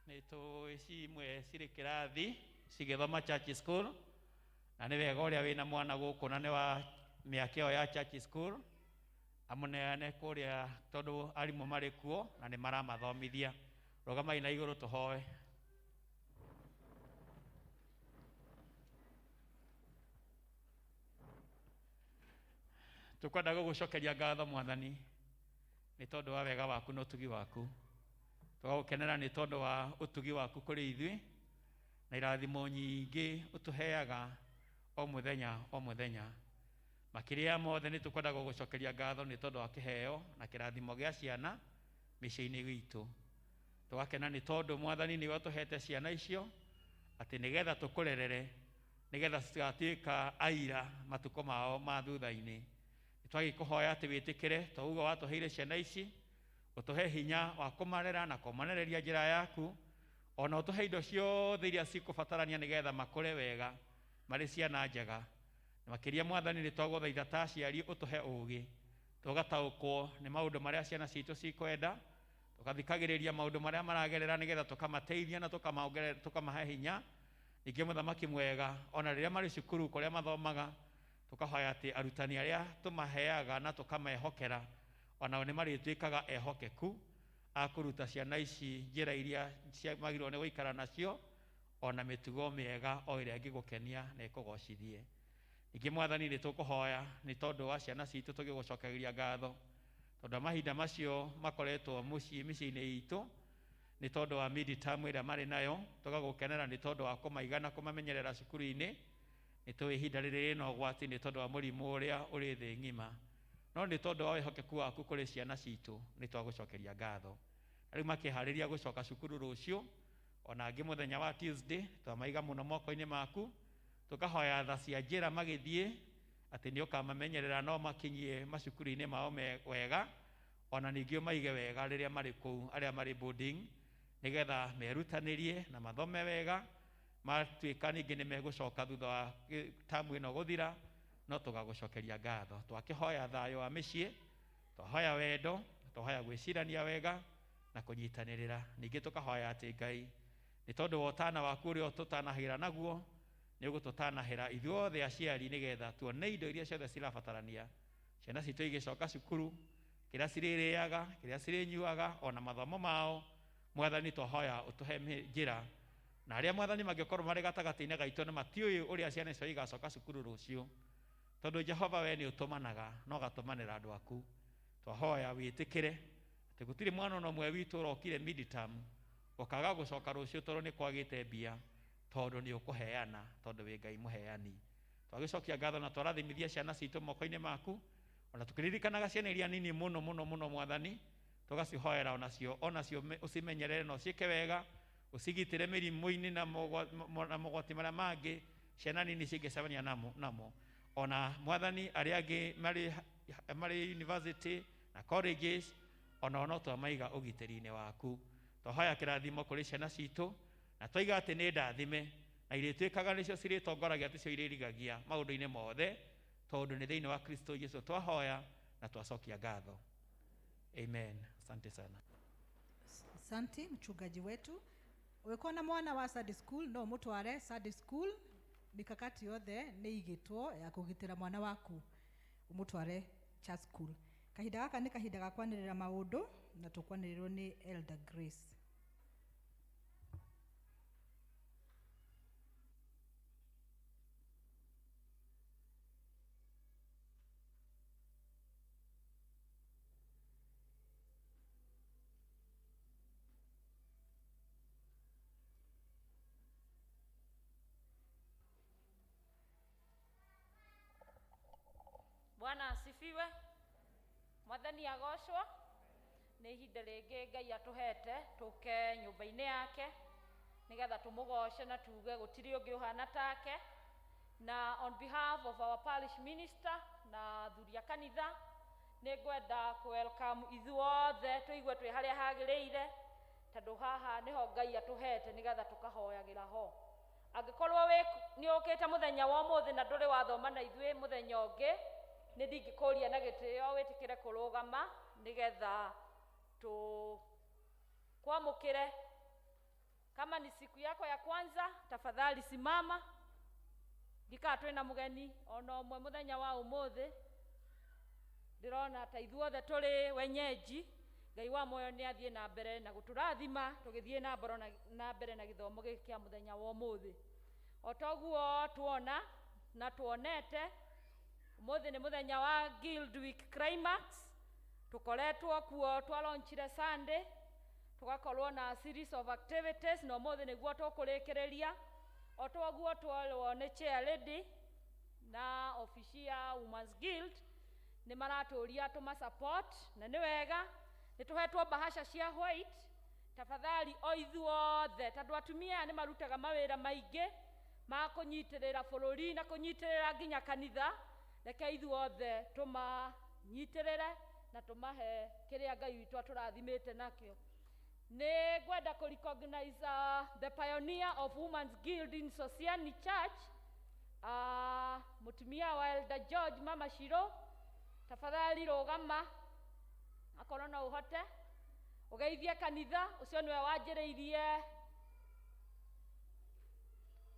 Nĩ tũĩ cimwe cirĩ kĩrathi cigĩthoma church school, na nĩ wega ũrĩa wĩna mwana gũkũ na nĩ wa mĩaka ĩyo ya church school amũneane kũrĩa, tondũ arimũ marĩ kuo na nĩ maramathomithia. Rũgamai na igũrũ tũhoe. Tũkwenda gũgũcokeria ngatho Mwathani nĩ tondũ wa wega waku na ũtugi waku. Tũgagũkenera nĩ tondũ wa ũtugi waku kũrĩ ithuĩ na irathimo nyingĩ ũtũheaga o mũthenya o mũthenya. Makĩria ya mothe nĩ tũkwenda gũgũcokeria ngatho nĩ tondũ wa kĩheo na kĩrathimo gĩa ciana mĩciĩ-inĩ gwitũ. Tũgakena nĩ tondũ Mwathani nĩwe ũtũhete ciana icio atĩ nĩgetha tũkũrerere, nĩgetha cigatuĩka aira matukũ mao ma thutha-inĩ. Twagĩkũhoya atĩ wĩtĩkĩre to ũguo watũheire ciana ici, ũtũhe hinya wa kũmarera na kũmonereria njĩra yaku, ona ũtũhe indo ciothe iria cikũbatarania nĩgetha makũre wega marĩ ciana njega. Na makĩria Mwathani nĩ twagũthaitha ta aciari ũtũhe ũũgĩ, tũgataũkwo nĩ maũndũ marĩa ciana citũ cikwenda, tũgathikagĩrĩria maũndũ marĩa maragerera nĩgetha tũkamateithia na tũkamahe hinya. Ningĩ mũthamaki mwega, ona rĩrĩa marĩ cukuru kũrĩa mathomaga, tũkahoya atĩ arutani arĩa tũmaheaga na tũkamehokera onao nĩ marĩtuĩkaga ehokeku a kũruta ciana ici njĩra iria magĩrĩirwo nĩ gũikara nacio, ona mĩtugo mĩega o ĩrĩa ĩngĩgũkenia na ĩkũgocithie. Ningĩ Mwathani nĩ tũkũhoya nĩ tondũ wa ciana citũ tũgĩgũcokagĩria ngatho, tondũ mahinda macio makoretwo mĩciĩ-inĩ itũ nĩ tondũ wa mid-term ĩrĩa marĩ nayo, tũgagũkenera nĩ tondũ wa kũmaiga na kũmamenyerera cukuru-inĩ. Nĩ tũĩ ihinda rĩrĩ rĩna ũgwati nĩ tondũ wa mũrimũ ũrĩa ũrĩ thĩ ng'ima, no nĩ tondũ wa wĩhokeku waku kũrĩ ciana citũ nĩ twagũcokeria ngatho. Rĩu makĩharĩria gũcoka cukuru rũciũ, ona angĩ mũthenya wa Tuesday, twamaiga mũno moko-inĩ maku, tũkahoya tha cia njĩra magĩthiĩ atĩ nĩ ũkamamenyerera no makinyie macukuru-inĩ mao wega, ona ningĩ ũmaige wega rĩrĩa marĩ kũu, arĩa marĩ boarding, nĩgetha merutanĩrie na mathome wega, matuĩka ningĩ nĩ megũcoka thutha wa tamu ĩno gũthira, no tũgagũcokeria ngatho. Twakĩhoya thayũ wa mĩciĩ, twahoya wendo, twahoya gwĩcirania wega na kũnyitanĩrĩra. Ningĩ tũkahoya atĩ Ngai nĩ tondũ wa ũtana waku ũrĩa ũtũtanahĩra naguo, nĩ ũgũtũtanahĩra ithuothe aciari nĩgetha tuone indo iria ciothe cirabatarania ciana citũ igĩcoka cukuru, kĩrĩa cirĩrĩaga, kĩrĩa cirĩnyuaga, ona mathomo mao. Mwathani twahoya ũtũhe njĩra, na arĩa Mwathani mangĩkorwo marĩ gatagatĩ-inĩ gaitũ na matiũĩ ũrĩa ciana icio igacoka cukuru rũciũ, tondũ Jehova we nĩ ũtũmanaga na ũgatũmanĩra andũ aku. Twahoya wĩtĩkĩre atĩ gũtirĩ mwana ona ũmwe witũ ũrokire mid-term ũkaga gũcoka rũciũ tondũ nĩ kwagĩte mbia, tondũ nĩ ũkũheana, tondũ wĩ Ngai mũheani. Twagĩcokia ngatho na twarathimithia ciana citũ moko-inĩ maku, ona tũkĩririkanaga ciana iria nini mũno mũno mũno Mwathani, tũgacihoera onacio ũcimenyerere na ũciĩke wega, ũcigitĩre mĩrimũ-inĩ na mogwati marĩa mangĩ ciana nini cingĩcemania namo. Ona Mwathani arĩa angĩ marĩ university na colleges, ona no twamaiga ũgitĩri-inĩ waku. Twahoya kĩrathimo kũrĩ ciana citũ na twaiga atĩ nĩ ndathime, na irĩtuĩkaga nĩcio cirĩtongoragia, ticio irĩrigagia maũndũ-inĩ mothe, tondũ nĩ thĩinĩ wa Kristo Jesu twahoya na twacokia ngatho. Amen. Asante sana. Asante mchungaji wetu. Ũngĩkorwo na mwana wa Sunday school no ũmũtware Sunday school, mikakati yothe nĩ igĩtwo ya kũgitĩra mwana waku, ũmũtware church school. Kahinda gaka nĩ kahinda ga kwanĩrĩra maũndũ na tũkwanĩrĩrwo nĩ Elder Grace. Bwana asifiwe. Mwathani agocwo. Nĩ ihinda rĩngĩ Ngai atũhete tũke nyũmba-inĩ yake Nĩgetha tũmũgoce na tuge gũtirĩ ũngĩ ũhana take. Na on behalf of our parish minister na athuri a kanitha, nĩ ngwenda kũ welcome ithuothe tũigue twĩ harĩa hagĩrĩire, tondũ haha nĩho Ngai atũhete nĩgetha tũkahoyagĩra ho. Angĩkorwo wĩ nĩ ũkĩte mũthenya wa ũmũthĩ na ndũrĩ wathoma na ithuĩ mũthenya ũngĩ, nĩ ndingĩkũria na gĩtĩo wĩtĩkĩre kũrũgama nĩgetha tũkwamũkĩre. Kama ni siku yako ya kwanza, tafadhali simama. Ndikaa twĩna mũgeni ona ũmwe mũthenya wa ũmũthĩ. Ndĩrona ta ithuothe tũrĩ wenyeji. Ngai wa muoyo nĩ athiĩ na mbere na gũtũrathima tũgĩthiĩ na mbere na mbere na gĩthomo gĩkĩ kĩa mũthenya wa ũmũthĩ. O toguo tuona na tuonete, ũmũthĩ nĩ mũthenya wa Guild Week Climax. Tũkoretwo kuo, twalaunchire Sunday, tũgakorwo na series of activities, na ũmũthĩ nĩguo tũkũrĩkĩrĩria. O toguo twerwo nĩ chair lady na obici ya Women's Guild, nĩ maratũria tũma support, na nĩ wega nĩ tũhetwo bahasha cia white. Tafadhali o ithuothe, tondũ atumia aya nĩ marutaga mawĩra maingĩ ma kũnyitĩrĩra bũrũri na kũnyitĩrĩra nginya kanitha, reke ithuothe tũmanyitĩrĩre na tũmahe kĩrĩa Ngai witũ atũrathimĩte nakĩo. Nĩ ngwenda kũ recognize the pioneer of Women's Guild in Sosiani Church, mũtumia wa Elder George, Mama Shiro. Tafadhali rũgama akorwo no ũhote ũgeithie kanitha. Ũcio nĩwe wanjĩrĩirie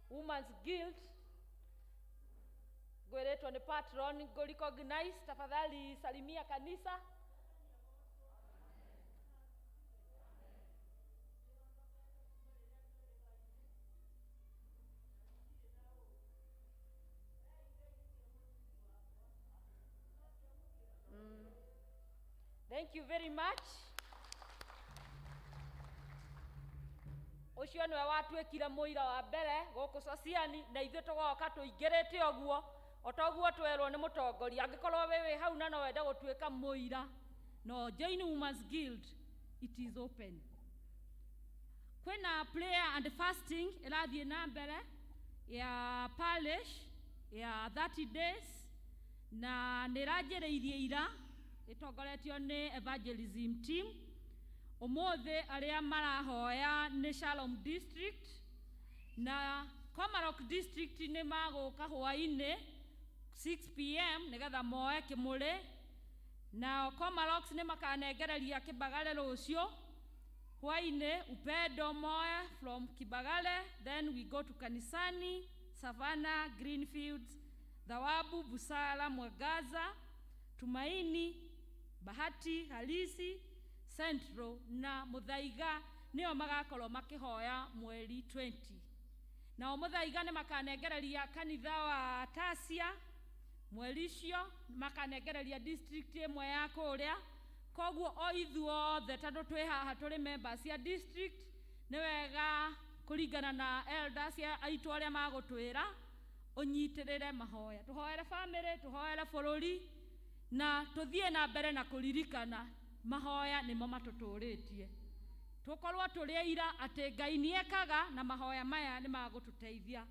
Women's Guild. Ngwĩrĩtwo nĩ patron ngũ recognize. Tafadhali salimia kanisa. Thank you very much. Ũcio nĩwe watuĩkire mũira wa mbere gũkũ Sosiani, na ithuĩ tũgoka tũingĩrĩte ũguo o toguo twerwo nĩ mũtongoria. Angĩkorwo wĩ wĩ hau na no wende gũtuĩka mũira, no join Women's Guild, it is open. Kwĩna prayer and fasting ĩrathiĩ na mbere ya parish ya 30 days, na nĩ ĩranjĩrĩirie ira, ĩtongoretio nĩ evangelism team. Ũmũthĩ arĩa marahoya nĩ Shalom District na Komarok District, nĩ magũka hwaĩ-inĩ 6 p.m. nĩgetha moe kĩmũrĩ. Nao Komaroks nĩ makanengereria Kĩbagale rũciũ hwaĩ-inĩ, Upendo moe from Kibagale, then we go to Kanisani, Savannah, Greenfields, Thawabu, Busara, Mwangaza, Tumaini, Bahati Halisi, Central na Muthaiga nĩo magakorwo makĩhoya mweri 20. Nao Muthaiga nĩ makanengereria kanitha wa Tasia mweri ũcio, makanengereria district ĩmwe ya kũrĩa. Koguo o ithuothe, tondũ twĩ haha tũrĩ members cia district, nĩ wega kũringana na elders aitũ arĩa magũtwĩra ũnyitĩrĩre mahoya, tũhoere family, tũhoere bũrũri, na tũthiĩ na mbere na kũririkana mahoya nĩmo matũtũrĩtie, tũkorwo tũrĩ aira atĩ Ngai nĩ ekaga, na mahoya maya nĩ magũtũteithia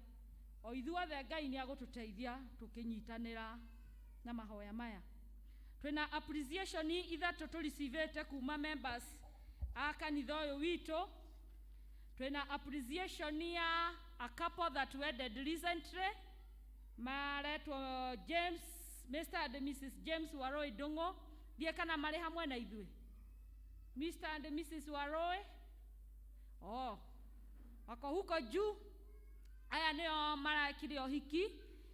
o ithuothe. Ngai nĩ agũtũteithia tũkĩnyitanĩra na mahoya maya. Twĩna appreciation ithatũ tũricivĩte kuma members a kanitha ũyũ witũ. Twĩna appreciation ya a couple that wedded recently, maretwo James, Mr and Mrs James Waroi Ndung'u. Thiĩ kana marĩ hamwe na ithuĩ, Mr and Mrs Waroi? Oh, wako huko juu. Aya nĩo marekire ũhiki.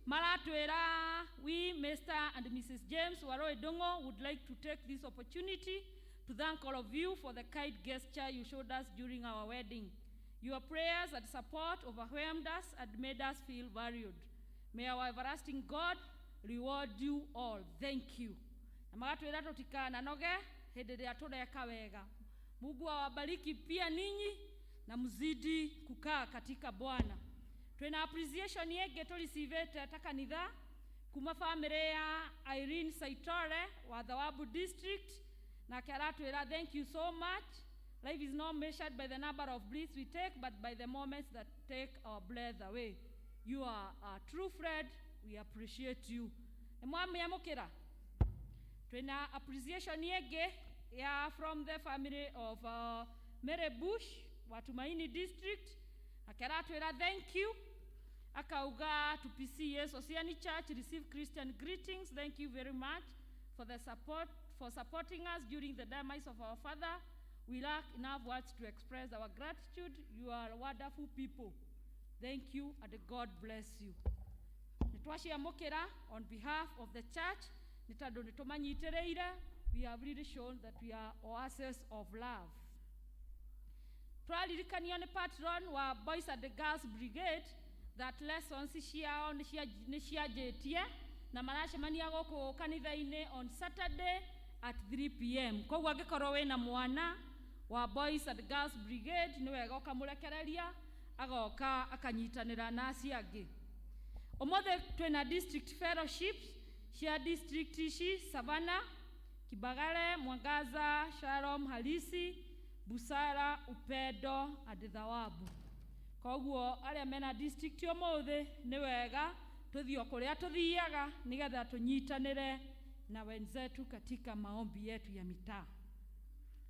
Maratwĩra, "We, Mr and Mrs James Waroi Ndung'u, would like to take this opportunity to thank all of you for the kind gesture you showed us during our wedding. Your prayers and support overwhelmed us and made us feel valued. May our everlasting God reward you all. Thank you." Na magatwĩra tũtikananoge hĩndĩ ĩrĩa tũreka wega. Mungu awabariki pia ninyi na mzidi kukaa katika Bwana. Twĩna appreciation ĩngĩ tũricivĩte ta kanitha kuma famĩlĩ ya Irene Saitore wa Thawabu District. Nake aratwĩra, "Thank you so much. Life is not measured by the number of breaths we take, but by the moments that take our breath away. You are a true friend. We appreciate you. Nĩ mwamĩamũkĩra? Twĩna appreciation ĩngĩ ya from the family of Mary Bush wa Tumaini District. Akeratwĩra thank you. Akauga to PCEA Sosiani Church, receive Christian greetings. Thank you very much for the support, for supporting us during the demise of our father. We lack enough words to express our gratitude. You are wonderful people. Thank you and God bless you. Nĩ twaciamũkĩra on behalf of the church, nĩ tondũ nĩ tũmanyitĩrĩire. We have really shown that we are oasis of love. Twaririkanio nĩ patron wa Boys and Girls Brigade that lessons ciao nĩ cianjĩtie na maracemania gũkũ kanitha-inĩ on Saturday at 3 p.m. Koguo angĩkorwo wĩna mwana wa Boys and Girls Brigade, nĩ wega ũkamũrekereria agoka akanyitanĩra na acio angĩ. Ũmũthĩ twĩna district fellowships cia district ici: Savannah, Kibagare, Mwangaza, Shalom Halisi, Busara, Upendo and Thawabu. Koguo arĩa mena district ũmũthĩ, nĩ wega tũthiĩ o kũrĩa tũthiaga nĩgetha tũnyitanĩre na wenzetu katika maombi yetu ya mitaa.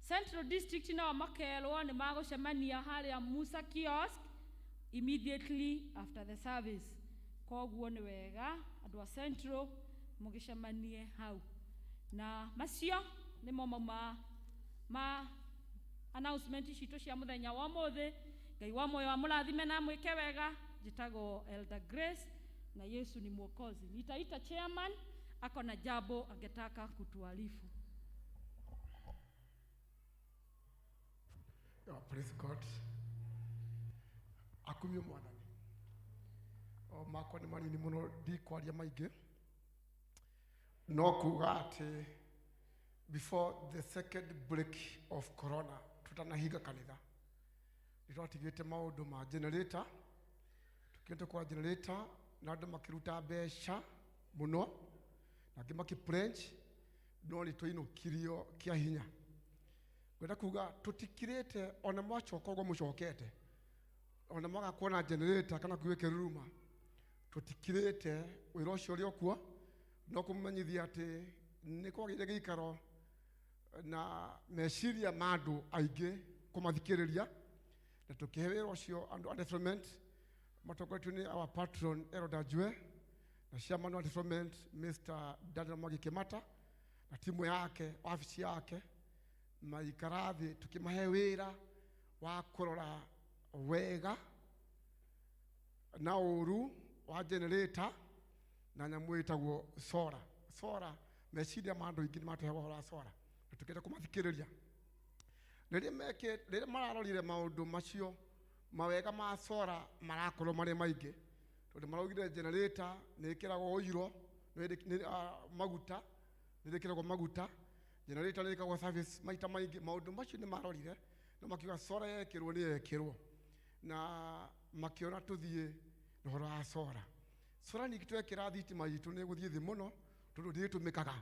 Central District nao makerwo nĩ magũcemania harĩa Musa Kiosk immediately after the service. Koguo nĩ wega andũ a Central mũgĩcemanie hau. Na macio nĩmo mauma ma announcement citũ cia mũthenya wa ũmũthĩ. Ngai wa muoyo amũrathime na amwĩke wega. Njĩtagwo Elder Grace na Yesu ni Mwokozi. Nitaita chairman, ako na jambo angetaka kutuarifu. Oh, praise God. Akumio Mwathani. O makwa nĩ manini mũno, ndikwaria maingĩ, no kuga atĩ before the second break of corona, tutanahinga kanitha, nĩ twatigĩte maũndũ ma generator, tũkĩte kwa generator na andũ makĩruta mbeca mũno na angĩ makĩ pledge, no nĩ twainũkirio kĩa hinya. Ngwenda kuga tũtikirĩte ona mwacoka ũguo mũcokete, ona mwaga kuona generator kana kuge kĩruruma, tũtikirĩte wĩra ũcio ũrĩ o kuo. No kũmũmenyithia atĩ nĩ kwagĩire gĩikaro na meciria ma andũ aingĩ kũmathikĩrĩria, na tũkĩhe wĩra ũcio andũ a development matongoretio nĩ our patron Elder Njue na chairman wa development Mr. Daniel Mwangi Kĩmata na timu yake, wabici yake, maikara thĩ tũkĩmahe wĩra wa kũrora wega na ũru wa generator na nyamũ ĩtagwo solar. Solar, meciria ma andũ aingĩ nĩ matũhe ũhoro wa solar na tũkĩenda kũmathikĩrĩria rĩrĩa meke rĩrĩa mararorire maũndũ macio. Mawega ma solar marakorwo marĩ maingĩ tondũ maraugire generator nĩ ĩkĩragwo ũiro, maguta, nĩ ĩkĩragwo maguta, generator nĩ ĩkagwo service maita maingĩ. Maũndũ macio nĩ marorire na makiuga solar yekĩrwo nĩ yekĩrwo, na makĩona tũthiĩ na ũhoro wa solar. Solar ningĩ twekĩra thitima itũ nĩ ĩgũthiĩ thĩ mũno tondũ ndĩtũmĩkaga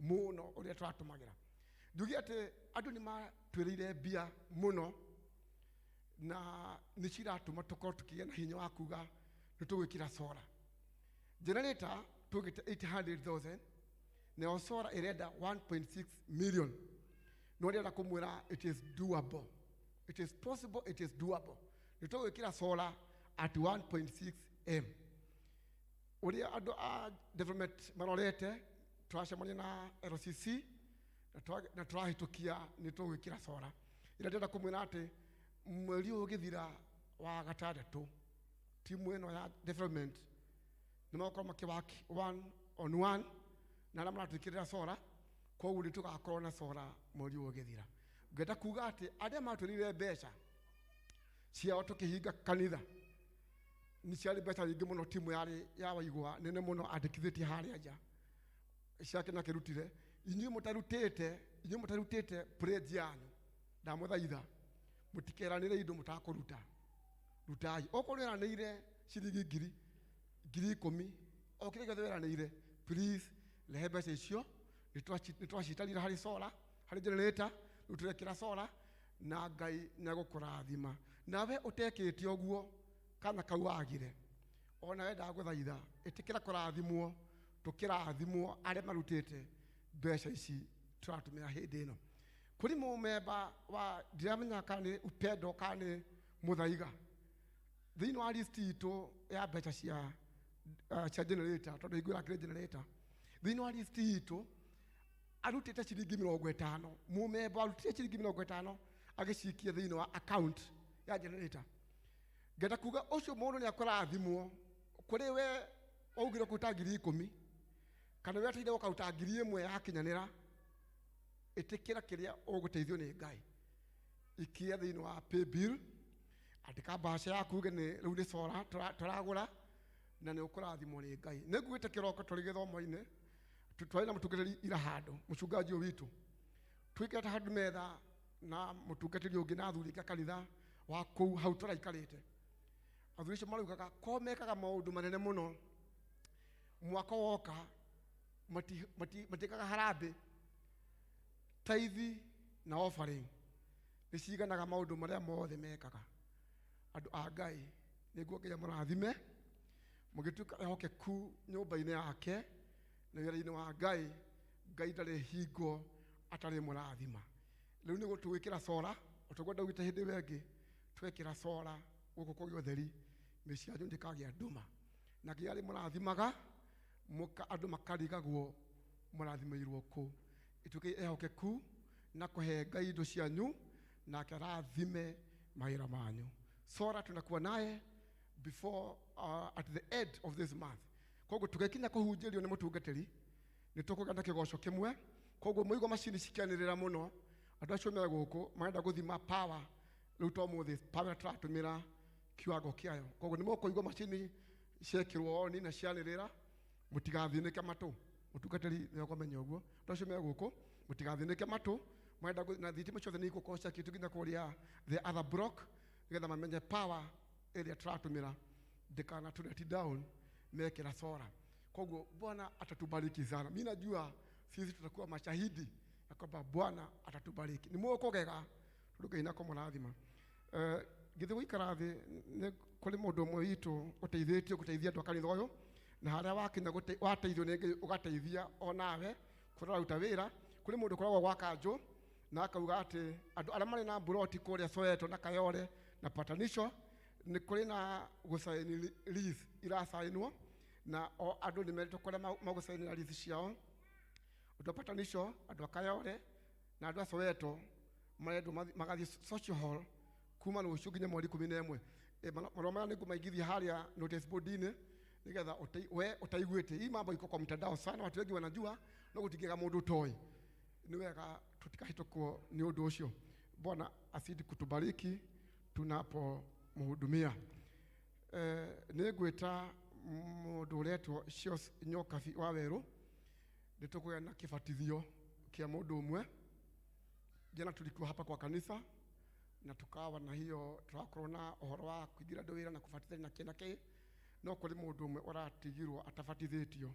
mũno ũrĩa tũratũmagĩra. Njuge atĩ andũ nĩ matwĩrĩire mbia mũno na nĩ ciratũma tũkorwo tũkĩgĩa na hinya wa kuga nĩ tũgwĩkĩra solar. Generator tũgĩte 800,000, nayo solar ĩrenda 1.6 million, no ndĩrenda kũmwĩra it is doable, it is possible, it is doable. Nĩ tũgwĩkĩra solar at 1.6 m ũrĩa andũ a development marorete. Tũracemania na LCC na tũrahĩtũkia nĩ tũgwĩkĩra solar. Ĩrĩa ndĩrenda kũmwĩra atĩ mweri ũyũ ũgĩthira wa gatandatũ, timu ĩno ya development nĩ magũkorwo makĩwork one on one na arĩa maratwĩkĩrĩra solar. Koguo nĩ tũgakorwo na solar mweri ũyũ ũgĩthira. Ngenda kuga atĩ arĩa matwĩrĩire mbeca ciao tũkĩhinga kanitha nĩ ciarĩ mbeca nyingĩ mũno. Timu yarĩ ya Waigwa nene mũno andĩkithĩtie harĩa nja ciake na kĩrutire. Inyuĩ mũtarutĩte pledge yanyu, ndamũthaitha mũtikeranĩre indo mũtakũruta. Rutai okorwo weranĩire ciringi ngiri, 10,000, o kĩrĩa gĩothe weranĩire, please rehe mbeca icio. Nĩ twacitarire harĩ solar, harĩ generator, rĩu tũrekĩra solar. Na Ngai nĩ egũkũrathima. Nawe ũtekĩte ũguo kana kau wagire, ona we ndagũthaitha ĩtĩkĩra kũrathimwo, tũkĩrathimwo arĩa marutĩte mbeca ici tũratũmĩra hĩndĩ ĩno. Kũrĩ mũmemba wa ndiramenya kana nĩ Upendo kana nĩ Mũthaiga, thĩinĩ wa list itũ ya mbeca cia generator, tondũ hingo ĩrakĩrĩ generator, thĩinĩ wa list itũ arutĩte ciringi 50, mũmemba arutĩte ciringi 50 agĩcikia thĩinĩ wa account ya generator. Ngenda kuga ũcio mũndũ nĩ akũrathimwo. Kũrĩ we waugire kũruta 10,000 kana we ateithia gũkaruta 1,000 yakinyanĩra, ĩtĩkĩra kĩrĩa ũgũteithio nĩ Ngai, ikia thĩinĩ wa pay bill, andĩka mbaca yaku uge nĩ rĩu nĩ cora tũragũra, na nĩ ũkũrathimwo nĩ Ngai. Nĩ nguĩte kĩroko tũrĩ gĩthomo-inĩ, twarĩ na mũtungatĩri ira handũ, mũchungaji ũyũ witũ, tũikarĩte handũ metha na mũtungatĩri ũngĩ na athuri a kanitha wa kũu hau tũraikarĩte. Athuri acio maraugaga ko mekaga maũndũ manene mũno, mwaka woka matiĩkaga harambĩ, tithe na offering nĩ ciganaga maũndũ marĩa mothe mekaga. Andũ a Ngai, nĩguo Ngai amũrathime mũgĩtuĩka ehokeku nyũmba-inĩ yake na wĩra-inĩ wa Ngai. Ngai ndarĩ hingo atarĩ mũrathima. Rĩu nĩ tũgwĩkĩra cora, o ta ũguo ndaugĩte hĩndĩ ĩyo ĩngĩ, twekĩra cora gũkũ kũgĩa ũtheri, mĩciĩ yanyu ndĩkagĩa nduma. Na nginya arĩa mũrathimaga, andũ makarigagwo mũrathimĩirwo kũ. Ituĩke ehokeku na kũhe Ngai indo cianyu, nake arathime mawĩra manyu. Sora tunakuwa naye before at the end of this month. Koguo tũgĩkinya kũhunjĩrio nĩ mũtungatĩri, nĩ tũkũgĩa na kĩgoco kĩmwe. Koguo mũigua macini cikĩanĩrĩra mũno, andũ acio me gũkũ marenda gũthima power rĩu to mũthĩ power tũratũmĩra kiwango kĩayo. Koguo nĩ mũkũigua macini ciekĩrwo oni na cianĩrĩra, mũtigathĩnĩke matũ. Mũtungatĩri nĩ ekũmenya ũguo. Andũ acio me gũkũ mũtigathĩnĩke matũ, marenda na thitima ciothe nĩ igũkorwo ciakĩtwo nginya kũrĩa the other block, nĩgetha mamenye power ĩrĩa tũratũmĩra ndĩkana tũ let down mekĩra sora. Koguo Bwana atatubariki sana. Mimi najua sisi tutakuwa mashahidi ya kwamba Bwana atatubariki. Ni mũkũgega tondũ Ngai nĩakũmũrathima. Githĩ gũikara thĩ nĩ kũrĩ mũndũ ũmwe witũ ũteithĩtio gũteithia andũ a kanitha ũyũ, na harĩa wakinya wateithio nĩ Ngai ũgateithia onawe kũrĩa ũraruta wĩra. Kũrĩ mũndũ ũkoragwo gwa kanjũ na akauga atĩ andũ arĩa marĩ na mburoti kũrĩa Soweto na Kayole na Patanisho, nĩ kũrĩ na gũcaini lease iracainwo, na o andũ nĩ merĩtwo kũrĩa magũcainĩra lease ciao. Andũ a Patanisho, andũ a Kayole na andũ a Soweto marendwo magathiĩ social hall kuma rũciũ nginya mweri 11. Marũa maya nĩngũmaigithia harĩa notice board-inĩ nĩgetha we ũtaiguĩte. Hii mambo iko kwa mtandao sana, watu wengi wanajua, no gũtingĩaga mũndũ ũtoĩ. Nĩ wega tutikahĩtũkwo nĩ ũndũ ũcio. Bwana azidi kutubariki tunapomhudumia. Nĩ ngwĩta mũndũ ũretwo Shios Nyokabi wa Werũ, nĩ tũkũgĩa na kĩbatithio kĩa mũndũ ũmwe. Jana tulikuwa hapa kwa kanisa na tukawa na hiyo, turakorwo na ũhoro wa kũingĩra andũ wĩra na kũbatithania na kĩ na kĩ, no kũrĩ mũndũ ũmwe ũratigirwo atabatithĩtio,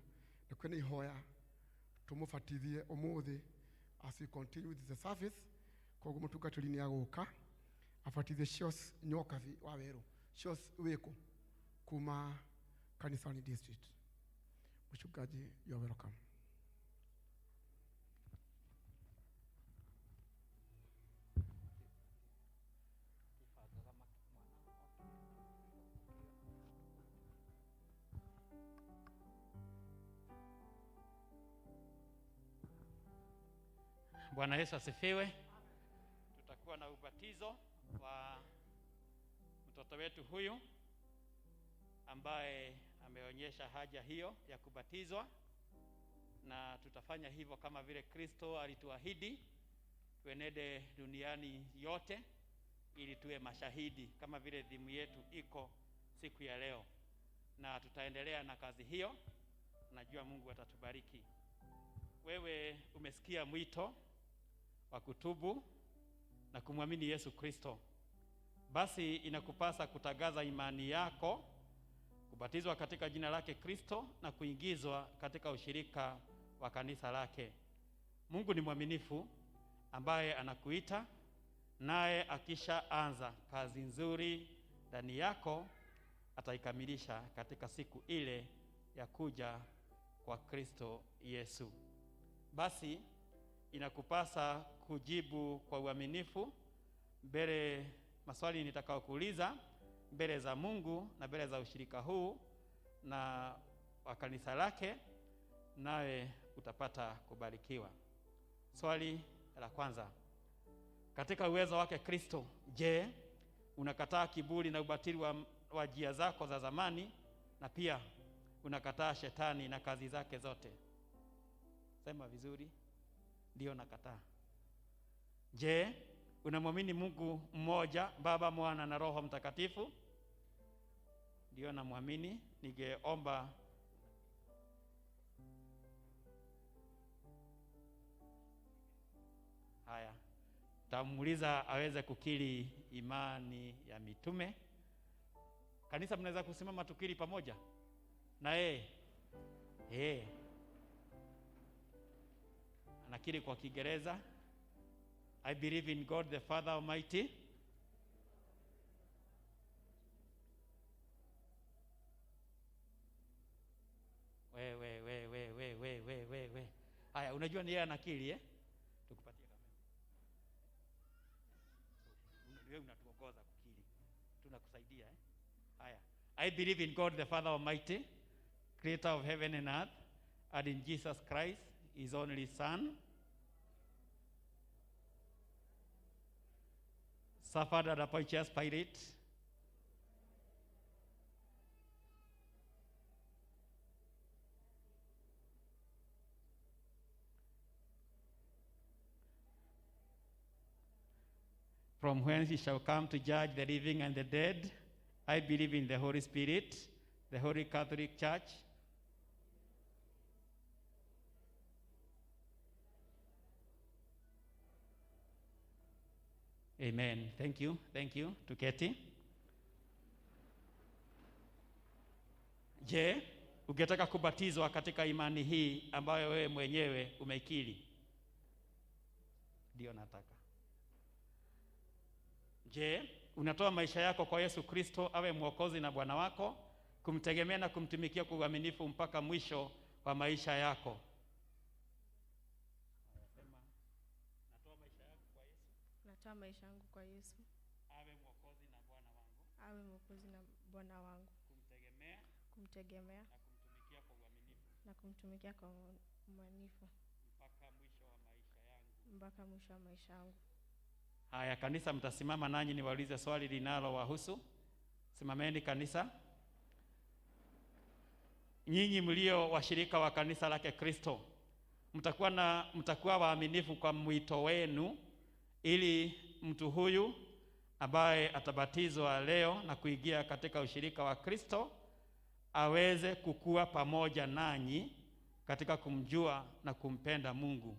na kwĩna ihoya tũmũbatithie ũmũthĩ as we continue with the service. Koguo mũtungatĩri nĩ agũka abatithie Shios Nyokabi wa Werũ. Shios wĩkũ? Kuma Kanisani district. Mchungaji, you are welcome. Bwana Yesu asifiwe. Tutakuwa na ubatizo wa mtoto wetu huyu ambaye ameonyesha haja hiyo ya kubatizwa, na tutafanya hivyo kama vile Kristo alituahidi tuenende duniani yote ili tuwe mashahidi kama vile dhimu yetu iko siku ya leo, na tutaendelea na kazi hiyo. Najua Mungu atatubariki. Wewe umesikia mwito wa kutubu na kumwamini Yesu Kristo, basi inakupasa kutangaza imani yako, kubatizwa katika jina lake Kristo na kuingizwa katika ushirika wa kanisa lake. Mungu ni mwaminifu ambaye anakuita Naye akishaanza kazi nzuri ndani yako ataikamilisha katika siku ile ya kuja kwa Kristo Yesu. Basi inakupasa kujibu kwa uaminifu mbele maswali nitakayokuuliza mbele za Mungu na mbele za ushirika huu na wa kanisa lake, nawe utapata kubarikiwa. Swali la kwanza: katika uwezo wake Kristo, je, unakataa kiburi na ubatili wa njia zako za zamani, na pia unakataa shetani na kazi zake zote? Sema vizuri, ndio nakataa. Je, unamwamini Mungu mmoja, Baba, Mwana na Roho Mtakatifu? Ndio namwamini. Ningeomba haya, tamuuliza aweze kukiri imani ya mitume. Kanisa, mnaweza kusimama tukiri pamoja na yeye? Anakiri kwa Kiingereza. I believe in God the Father Almighty, we we we we we we we we we. Haya, unajua ni yeye anakiri eh? Tukupatie kamera. Wewe unatuongoza kukiri. Tunakusaidia eh? Haya. I believe in God the Father Almighty, creator of heaven and earth, and in Jesus Christ, his only Son, suffered under Pontius Pilate, from whence he shall come to judge the living and the dead. I believe in the Holy Spirit, the Holy Catholic Church, Amen. Thank you. Thank you. Tuketi. Je, ungetaka kubatizwa katika imani hii ambayo wewe mwenyewe umeikiri? Ndio nataka. Je, unatoa maisha yako kwa Yesu Kristo awe Mwokozi na Bwana wako, kumtegemea na kumtumikia kwa uaminifu mpaka mwisho wa maisha yako? Natoa maisha yangu kwa Yesu awe Mwokozi na Bwana wangu, awe Mwokozi na Bwana wangu, kumtegemea na kumtumikia kwa uaminifu mpaka mwisho wa maisha yangu. Haya, kanisa, mtasimama nanyi niwaulize swali linalo wahusu. Simameni kanisa. Nyinyi mlio washirika wa kanisa lake Kristo, mtakuwa waaminifu kwa mwito wenu, ili mtu huyu ambaye atabatizwa leo na kuingia katika ushirika wa Kristo aweze kukua pamoja nanyi katika kumjua na kumpenda Mungu.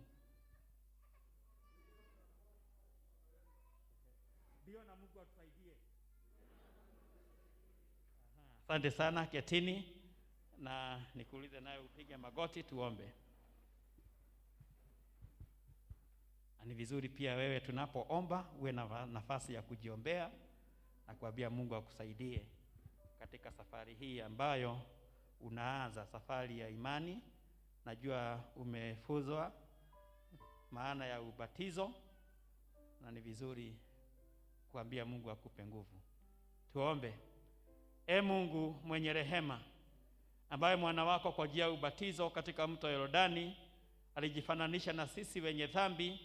Ndio, na Mungu atusaidie. Asante sana. Ketini na nikuulize naye upige magoti tuombe. Ni vizuri pia wewe tunapoomba uwe na nafasi ya kujiombea na kuambia Mungu akusaidie katika safari hii ambayo unaanza, safari ya imani. Najua umefuzwa maana ya ubatizo, na ni vizuri kuambia Mungu akupe nguvu. Tuombe. E Mungu mwenye rehema, ambaye mwana wako kwa njia ya ubatizo katika mto Yordani alijifananisha na sisi wenye dhambi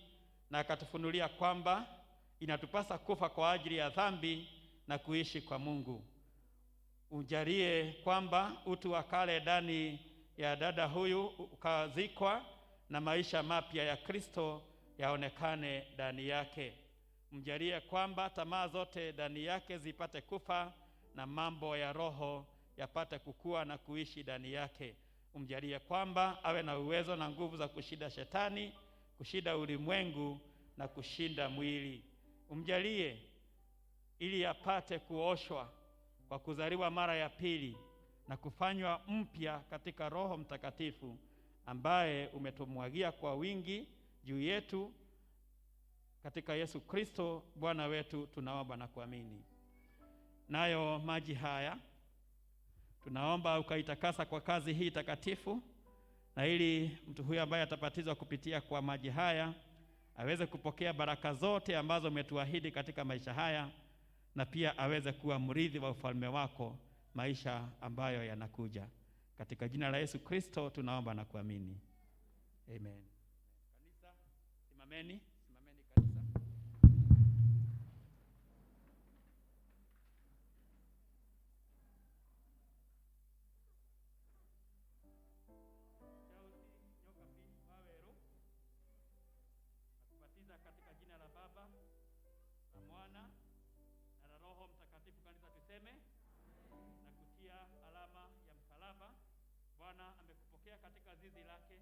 na akatufunulia kwamba inatupasa kufa kwa ajili ya dhambi na kuishi kwa Mungu. Ujalie kwamba utu wa kale ndani ya dada huyu ukazikwa na maisha mapya ya Kristo yaonekane ndani yake. Mjalie kwamba tamaa zote ndani yake zipate kufa na mambo ya roho yapate kukua na kuishi ndani yake. Umjalie kwamba awe na uwezo na nguvu za kushinda shetani, kushinda ulimwengu na kushinda mwili. Umjalie ili apate kuoshwa kwa kuzaliwa mara ya pili na kufanywa mpya katika Roho Mtakatifu ambaye umetumwagia kwa wingi juu yetu, Katika Yesu Kristo Bwana wetu tunaomba na kuamini. Nayo maji haya tunaomba ukaitakasa kwa kazi hii takatifu, na ili mtu huyu ambaye atabatizwa kupitia kwa maji haya aweze kupokea baraka zote ambazo umetuahidi katika maisha haya, na pia aweze kuwa mrithi wa ufalme wako maisha ambayo yanakuja. Katika jina la Yesu Kristo tunaomba na kuamini. Amen. Kanisa, simameni, simameni kanisa. Chausi Nyokabi Waweru, nakubatiza katika jina la Baba, la Mwana na la Roho Mtakatifu. Kanisa tuseme, na kutia alama ya msalaba. Bwana amekupokea katika zizi lake,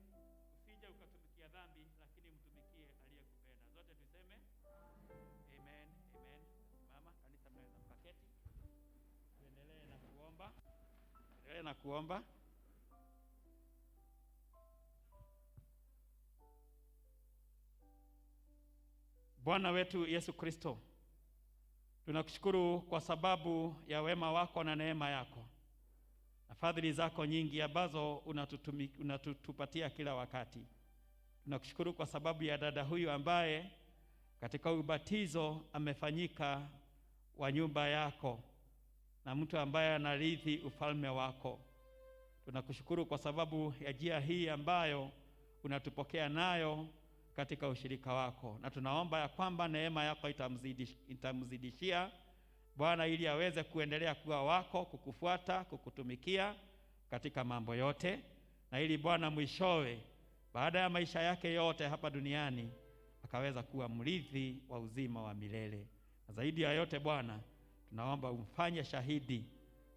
usije ukatumikia dhambi, lakini mtumikie aliyekupenda. Zote tuseme amen, amen. Simama kanisa, mnaweza mkaketi. Tuendelee na kuomba, tuendelee na kuomba. Bwana wetu Yesu Kristo, tunakushukuru kwa sababu ya wema wako na neema yako na fadhili zako nyingi ambazo unatutupatia kila wakati. Tunakushukuru kwa sababu ya dada huyu ambaye katika ubatizo amefanyika wa nyumba yako na mtu ambaye anarithi ufalme wako. Tunakushukuru kwa sababu ya njia hii ambayo unatupokea nayo katika ushirika wako, na tunaomba ya kwamba neema yako itamzidishia Bwana, ili aweze kuendelea kuwa wako, kukufuata, kukutumikia katika mambo yote, na ili Bwana mwishowe, baada ya maisha yake yote hapa duniani, akaweza kuwa mrithi wa uzima wa milele. Na zaidi ya yote Bwana, tunaomba umfanye shahidi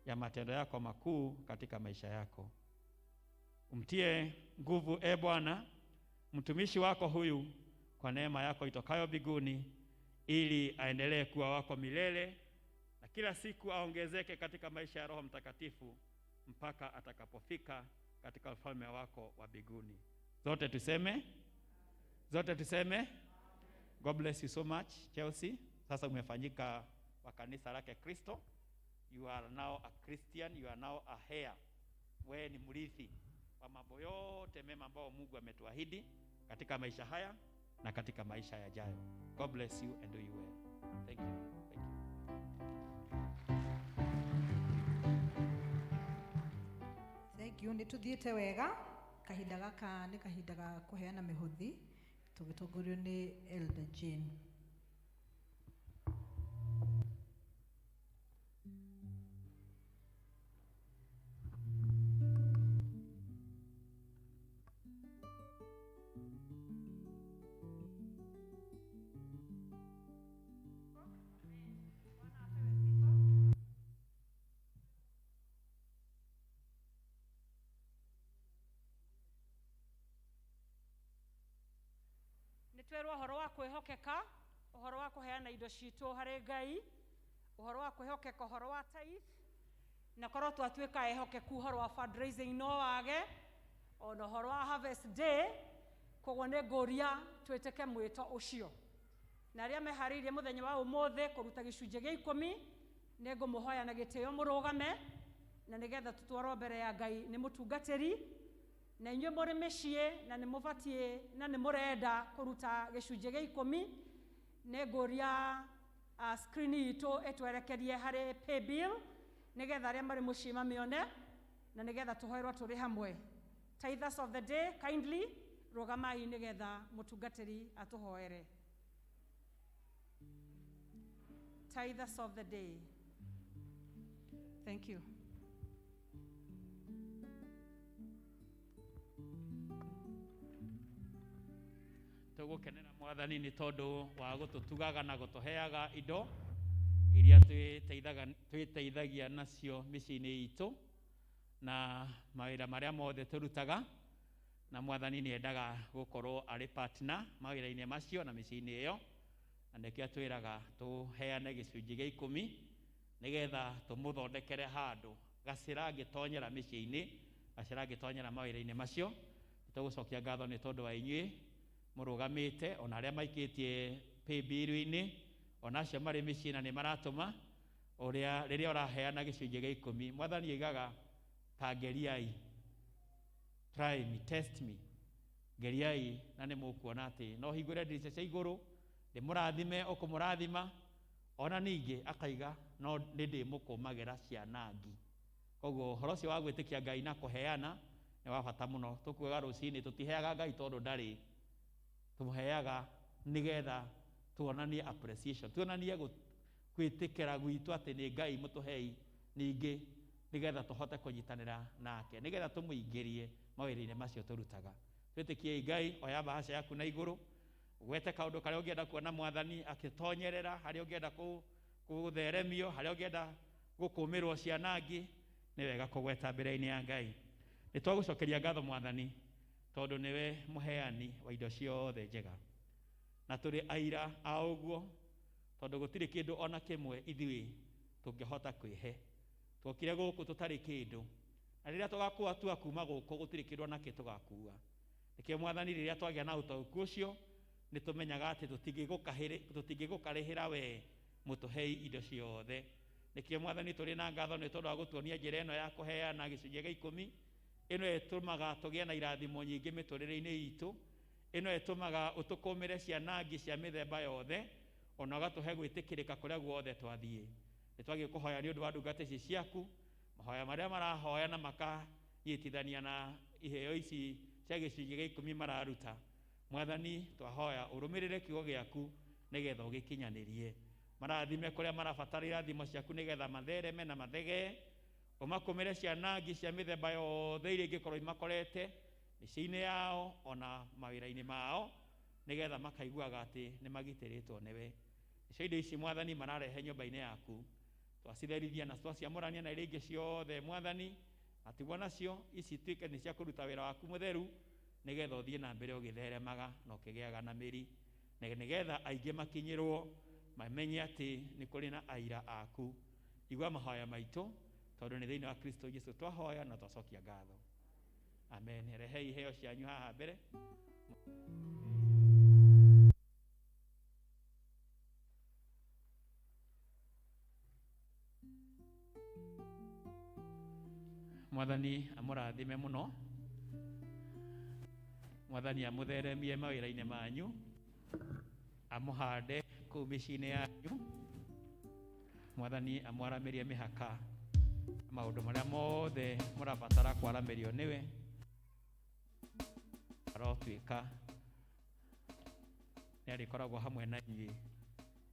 ya matendo yako makuu katika maisha yako. Umtie nguvu, e Bwana, mtumishi wako huyu kwa neema yako itokayo mbinguni, ili aendelee kuwa wako milele na kila siku aongezeke katika maisha ya Roho Mtakatifu mpaka atakapofika katika ufalme wako wa mbinguni. Zote tuseme, zote tuseme. God bless you so much, Chelsea. Sasa umefanyika wa kanisa lake Kristo. You are now a Christian, you are now a heir. Wewe ni mrithi wa mambo yote mema ambayo Mungu ametuahidi katika maisha haya na katika maisha yajayo. God bless you and do you well. Thank you. Thank you. Thank you. Nĩ tũthiĩte wega. Kahinda gaka nĩ kahinda ga kũheana mĩhothi tũgĩtongorio nĩ Elder Jane. Nĩ twerwo ũhoro wa kwĩhokeka, ũhoro wa kũheana indo citũ harĩ Ngai, ũhoro wa kwĩhokeka, ũhoro wa tithe, na korwo twatuĩka ehokeku ũhoro wa fundraising no wage, ona ũhoro wa harvest day. Koguo nĩ ngũria twĩtĩke mwĩto ũcio, na arĩa meharĩirie mũthenya wa ũmũthĩ kũruta gĩcunjĩ gĩa 10, nĩ ngũmũhoya na gĩtĩo mũrũgame, na nĩgetha tũtwarwo mbere ya Ngai nĩ mũtungatĩri. Na inyuĩ mũrĩ mĩciĩ na nĩ mũbatiĩ na nĩ mũrenda kũruta gĩcunjĩ gĩa 10, nĩ ngũria screen itũ ĩtwerekerie harĩ paybill, nĩgetha arĩa marĩ mũciĩ mamĩone, na nĩgetha tũhoerwo tũrĩ hamwe. Tithers of the day, kindly rũgamai nĩgetha mũtungatĩri atũhoere. Tithers of the day. Thank you. Tũgũkenera Mwathani nĩ tondũ wa gũtũtugaga na gũtũheaga indo iria twĩteithagia nacio mĩciĩ-inĩ itũ na mawĩra marĩa mothe tũrutaga, na Mwathani nĩ endaga gũkorwo arĩ partner mawĩra-inĩ macio na mĩciĩ-inĩ ĩyo, na nĩkĩo atwĩraga tũheane gĩcunjĩ gĩa 10 nĩgetha tũmũthondekere handũ gacĩra angĩtonyera mĩciĩ-inĩ, gacĩra angĩtonyera mawĩra-inĩ macio. Nĩtũgũcokia ngatho nĩ tondũ wa inyuĩ mũrũgamĩte, ona arĩa maikĩtie Paybill-inĩ, ona acio marĩ mĩciĩ na nĩ maratũma ũrĩa rĩrĩa ũraheana gĩcunjĩ gĩa ikũmi. Mwathani oigaga ta ngeriai, try me, test me, ngeriai na nĩ mũkuona atĩ no hingũre ndirica cia igũrũ ndĩmũrathime ũkũmũrathima, ona ningĩ akaiga no nĩ ndĩmũkũmagĩra ciana ngi. Koguo ũhoro ũcio wa gwĩtĩkia Ngai na kũheana nĩ wa bata mũno. Tũkuaga rũcinĩ tũtiheaga Ngai tondũ ndarĩ, tũmũheaga nĩgetha tuonanie appreciation, tuonanie gwĩtĩkĩra gwitũ atĩ nĩ Ngai mũtũhei, ningĩ nĩgetha tũhote kũnyitanĩra nake, nĩgetha tũmũingĩrie mawĩra-inĩ macio tũrutaga. Twĩtĩkiei Ngai, oya mbahaca yaku na igũrũ, ũgwete kaũndũ karĩa ũngĩenda kuona mwathani akĩtonyerera, harĩa ũngĩenda gũtheremio, harĩa ũngĩenda gũkũmĩrwo ciana ngĩ, nĩ wega kũgweta mbere-inĩ ya Ngai. Nĩ twagũcokeria ngatho mwathani, tondũ nĩwe mũheani wa indo ciothe njega, na tũrĩ aira a ũguo, tondũ gũtirĩ kĩndũ ona kĩmwe ithuĩ tũngĩhota kwĩhe. Twokire gũkũ tũtarĩ kĩndũ, na rĩrĩa tũgakua tua kuma gũkũ gũtirĩ kĩndũ ona kĩ tũgakua. Nĩkĩo mwathani rĩrĩa twagĩa na ũtaũku ũcio, nĩ tũmenyaga atĩ tũtingĩgũkarĩhĩra we mũtũhei indo ciothe. Nĩkĩo mwathani tũrĩ na ngatho nĩ tondũ wa gũtuonia njĩra ĩno ya kũheana gĩcunjĩ gĩa ikũmi. Ĩno ĩtũmaga tũgĩe na irathimo nyingĩ mĩtũrĩre-inĩ itũ, ĩno ĩtũmaga ũtũkũmĩre ciana ngĩ cia mĩthemba yothe, ona ũgatũhe gwĩtĩkĩrĩka kũrĩa guothe twathiĩ. Nĩ twagĩrĩirwo kũhoya nĩ ũndũ wa ndungata ici ciaku, mahoya marĩa marahoya na makanyitithania na iheo ici cia gĩcunjĩ gĩa ikũmi mararuta. Mwathani, twahoya ũrũmĩrĩre kiugo gĩaku nĩgetha ũgĩkinyanĩrie. Marathime kũrĩa marabatara irathimo ciaku nĩgetha mathereme na mathegee, ũmakũmĩre ciana ngĩ cia mĩthemba yothe iria ingĩkorwo imakorete mĩciĩ-inĩ yao ona mawĩra-inĩ mao, nĩgetha makaiguaga atĩ nĩ magitĩrĩtwo nĩwe. Icio indo ici mwathani mararehe nyũmba-inĩ yaku, twacitherithia na twaciamũrania na iria ingĩ ciothe mwathani, atigwo nacio ici ituĩke nĩ cia kũruta wĩra waku mũtheru, nĩgetha ũthiĩ na mbere ũgĩtheremaga na ũkĩgĩaga na mĩri, na nĩgetha aingĩ makinyĩrwo mamenye atĩ nĩ kũrĩ na aira aku. Igua mahoya maitũ, tondũ nĩ thĩinĩ wa Kristo Jesu twahoya na twacokia ngatho. Amen. Rehei iheo cianyu haha mbere. Mwathani amũrathime mũno, mwathani amũtheremie mawĩra-inĩ manyu, amũhande kũu mĩciĩ-inĩ yanyu, mwathani amwaramĩrie mĩhaka maũndũ marĩa mothe mũrabatara kwaramĩrio nĩwe, arotuĩka nĩ arĩkoragwo hamwe na inyuĩ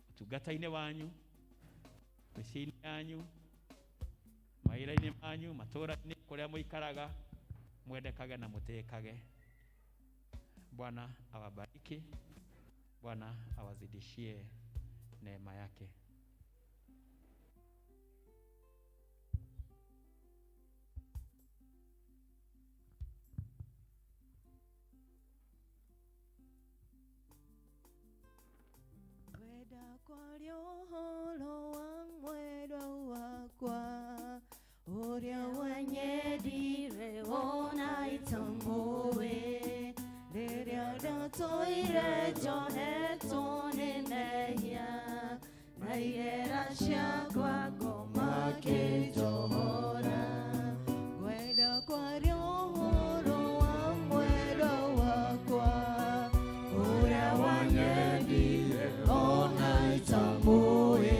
ũtungata-inĩ wanyu, mĩciĩ-inĩ yanyu, mawĩra-inĩ manyu, matũũra-inĩ kũrĩa mũikaraga, mwendekage na mũtĩĩkage. Bwana awabariki, Bwana awazidishie neema yake. Ngwenda kwaria ũhoro wa mwendwa wakwa, ũrĩa wanyendire ona itamũĩ, rĩrĩa ndatũire njohetwo nĩ mehia, na ihera ciakwa ngoma kĩnjohora. Ngwenda kwaria ũhoro wa mwendwa wakwa, ũrĩa wanyendire ona itamũĩ,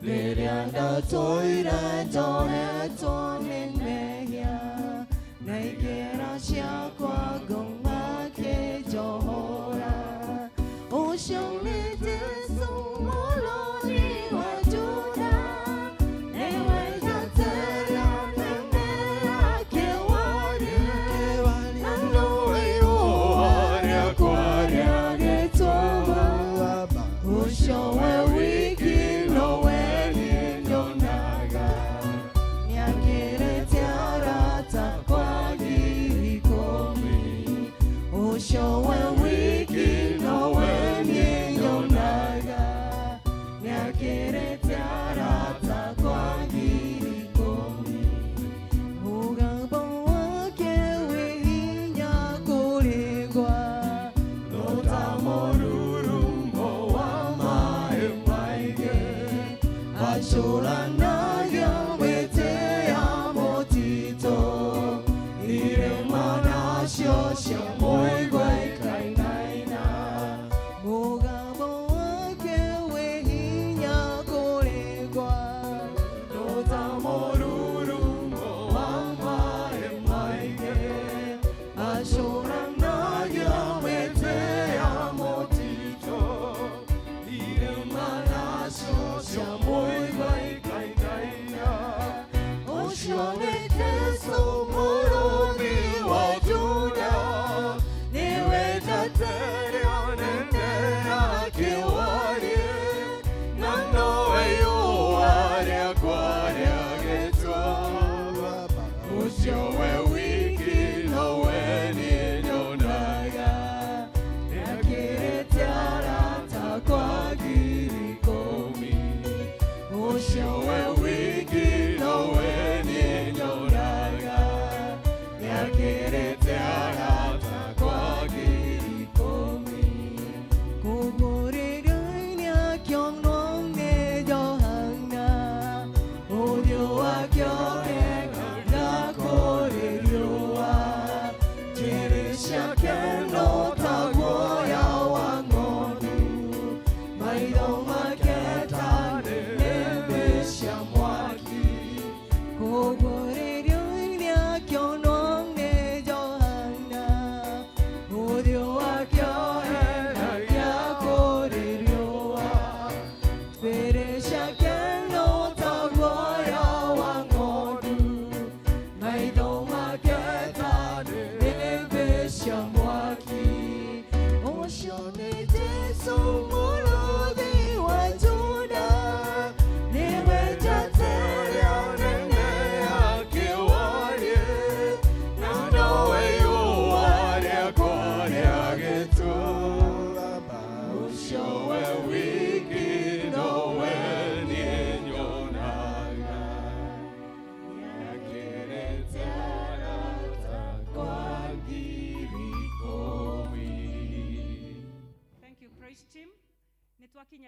rĩrĩa ndatũire njohetwo nĩ mehia, na igera ciakwa ngoma kĩnjohora. Ũcio nĩ Jesũ mũrori wa Juda, nĩwe njatĩra nene yake waria, na nowe ũrĩa kwaria gĩtũma ũcio we wiki nowe niĩ nyonaga.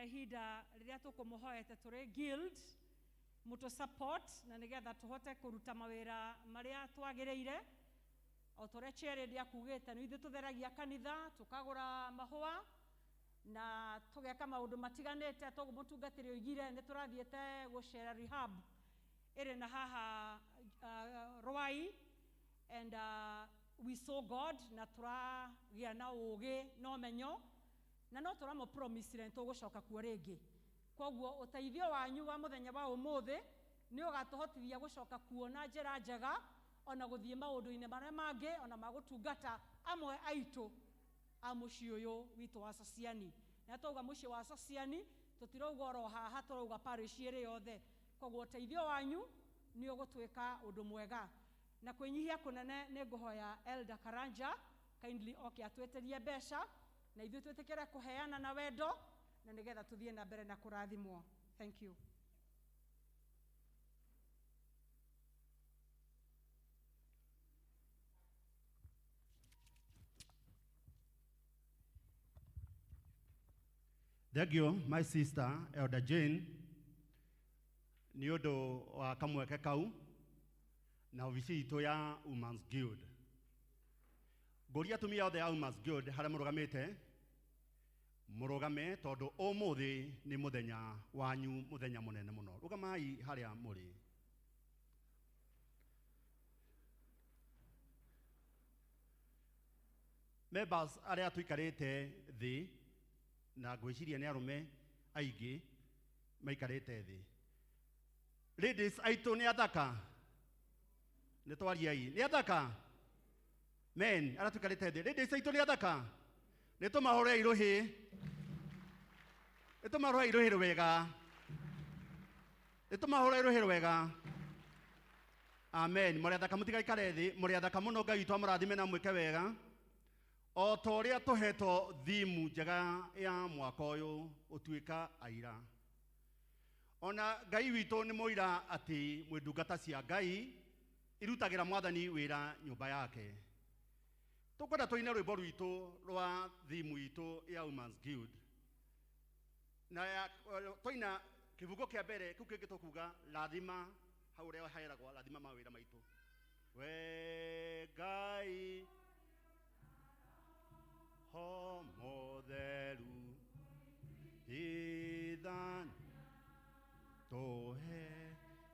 Ihinda rĩrĩa tũkũmũhoete tũrĩ guild mũtũ support na nĩgetha tũhote kũruta mawĩra marĩa twagĩrĩire. O ta ũrĩa chairlady akugĩte, nĩ ithuĩ tũtheragia kanitha, tũkagũra mahũa na tũgeka maũndũ matiganĩte. Toguo mũtungatĩri oigire, nĩ tũrathiĩte gũcera rehab ĩrĩ na haha Rwai, and we saw God na tũragĩa na ũgĩ na ũmenyo, na no tũramũ-promisire nĩ tũgũcoka kuo rĩngĩ. Koguo ũteithio wanyu wa mũthenya wa ũmũthĩ nĩ ũgatũhotithia gũcoka kuo na njĩra njega, ona gũthiĩ maũndũ-inĩ marĩa mangĩ, ona magũtungata amwe aitũ a mũciĩ ũyũ witũ wa Sociani. Na twauga mũciĩ wa Sociani, tũtirauga oro haha, tũrauga parish ĩrĩ yothe. Koguo ũteithio wanyu nĩ ũgũtuĩka ũndũ mwega. Na kwĩnyihia kũnene nĩ ngũhoya Elder Karanja kindly oke atwĩtĩrie mbeca, na ithuĩ twĩtĩkĩre kũheana na wendo, na nĩgetha tũthiĩ na mbere na kũrathimwo. Thank you. Thank you, my sister, Elder Jane, nĩ ũndũ wa kamweke kau na obici itũ ya Women's Guild. Ngũria atumia othe a Women's Guild harĩa mũrũgamĩte, mũrũgame tondũ ũmũthĩ nĩ mũthenya wanyu, mũthenya mũnene mũno. Rũgamai harĩa mũrĩ. Members arĩa tũikarĩte thĩ, na ngwĩciria nĩ arũme aingĩ maikarĩte thĩ. Ladies aitũ nĩ athaka, nĩ twariai, nĩ athaka. Men arĩa tũikarĩte thĩ, ladies aitũ nĩ athaka, nĩ tũmahũrei rũhĩ, nĩ tũmahũrei rũhĩ rwega, nĩ tũmahũrei rũhĩ rwega. Amen. Mũrĩ athaka, mũtigaikare thĩ, mũrĩ athaka mũno. Ngai witũ amũrathime na mwĩke wega. O ta ũrĩa tũhetwo thimu njega ya mwaka ũyũ, ũtuĩka aira. Ona Ngai witũ nĩ mũira atĩ mwĩ ndungata cia Ngai irutagĩra mwathani wĩra nyũmba yake. Tũkwenda tũine rwĩmbo rwitũ rwa thimu itũ ya Women's Guild. Na ya, twaina kĩbungo kĩa mbere kĩu kĩngĩ tũkuga rathima, hau ũrĩa heragwo rathima mawĩra maitũ. We Ngai ho mũtheru ithani tũhe.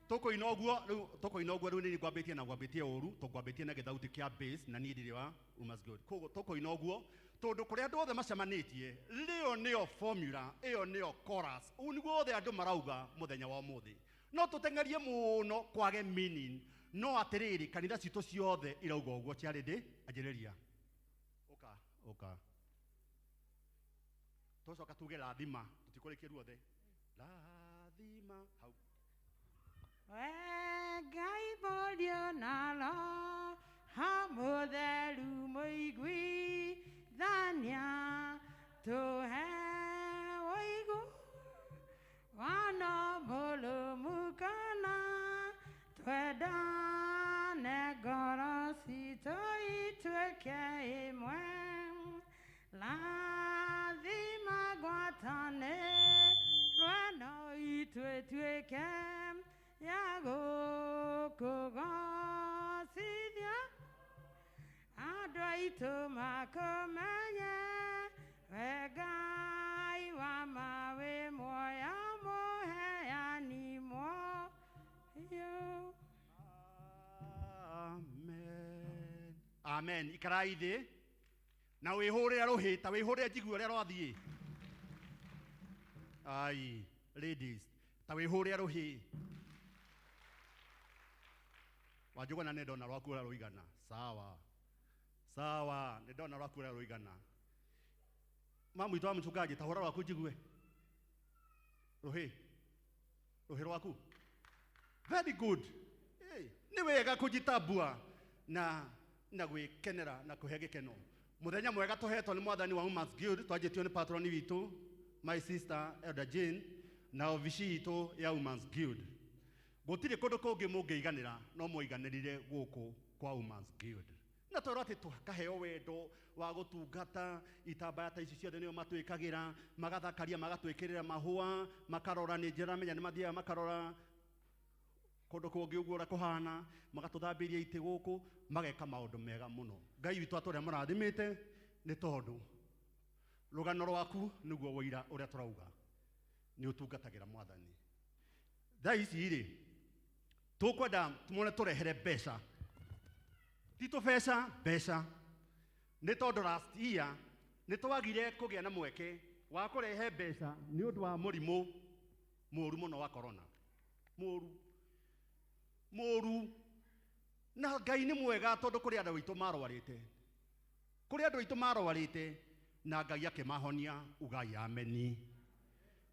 Tũkũina ũguo rĩu, tũkũina ũguo rĩu nĩ ngwambĩtie na ngwambĩtie ũru, tũngwambĩtie na gĩthauti kĩa bass na niĩ ndirĩ wa Women's Guild. Koguo tũkũina ũguo tondũ kũrĩa andũ othe macemanĩtie, rĩo nĩyo formula, ĩyo nĩyo chorus. Ũguo nĩguo othe andũ marauga mũthenya wa ũmũthĩ. No tũteng'erie mũno kwage meaning, no atĩrĩrĩ kanitha citũ ciothe irauga ũguo. Charity, anjĩrĩria. Ũka, ũka. Tũcoka tuge rathima, tũtikũrĩkia ruothe. Rathima hau. We Ngai mũriũ na Roho Mũtheru mũiguithania, tũhe ũigu wano mũrũmu kana twendane, ngoro citũ ituĩke ĩmwe. Rathima ngwatanĩro ĩno itũ ĩtuĩke ya gũkũgocithia, andũ aitũ makũmenye. We Ngai wa ma wĩ muoyo, mũheani muoyo. Amen. Amen. Ikarai thĩ na wĩhũrĩre rũhĩ, ta wĩhũrĩre njigue ũrĩa rwathiĩ. Ai, ladies, ta wĩhũrĩre rũhĩ. Wanjũgũna nĩ ndona rwaku ũrĩa rũigana. Sawa. Sawa, nĩ ndona rwaku ũrĩa rũigana. Mamu witũ wa mchungaji, ta hũra rwaku njigue. Rũhĩ. Rũhĩ rwaku. Very good. Hey, nĩ wega kũjitambua na gwĩkenera na kũhe gĩkeno. Mũthenya mwega tũhetwo nĩ mwathani wa Women's Guild, twanjĩtio nĩ patroni witũ, my sister Elder Jane, na obici itũ ya Women's Guild. Gũtirĩ kũndũ kũngĩ mũngĩiganĩra, no mũiganĩrire gũkũ kwa Women's Guild. Na twerwo atĩ tũkaheo wendo wa gũtungata itambaya ta ici ciothe nĩo matwĩkagĩra, magathakaria, magatwĩkĩrĩra mahũa, makarora, nĩ njĩra menya nĩ mathiaga makarora kũndũ kũngĩ ũguo ũrĩa kũhana, magatũthambĩria itĩ gũkũ, mageka maũndũ mega mũno. Ngai witũ atũrĩa mũrathimĩte nĩ tondũ rũgano rwaku nĩguo wũira ũrĩa tũrauga nĩ ũtungatagĩra mwathani. Thaa ici rĩ tũkwenda muone tũrehere mbeca, ti tũbeca, mbeca, nĩ tondũ last year nĩ twagire kũgĩa na mweke wa kũrehe mbeca nĩ ũndũ wa mũrimũ mũru mũno wa corona, mũru mũru. Na Ngai nĩ mwega tondũ kũrĩ andũ aitũ marwarĩte, kũrĩ andũ aitũ marwarĩte na Ngai akĩmahonia. Ugai ameni.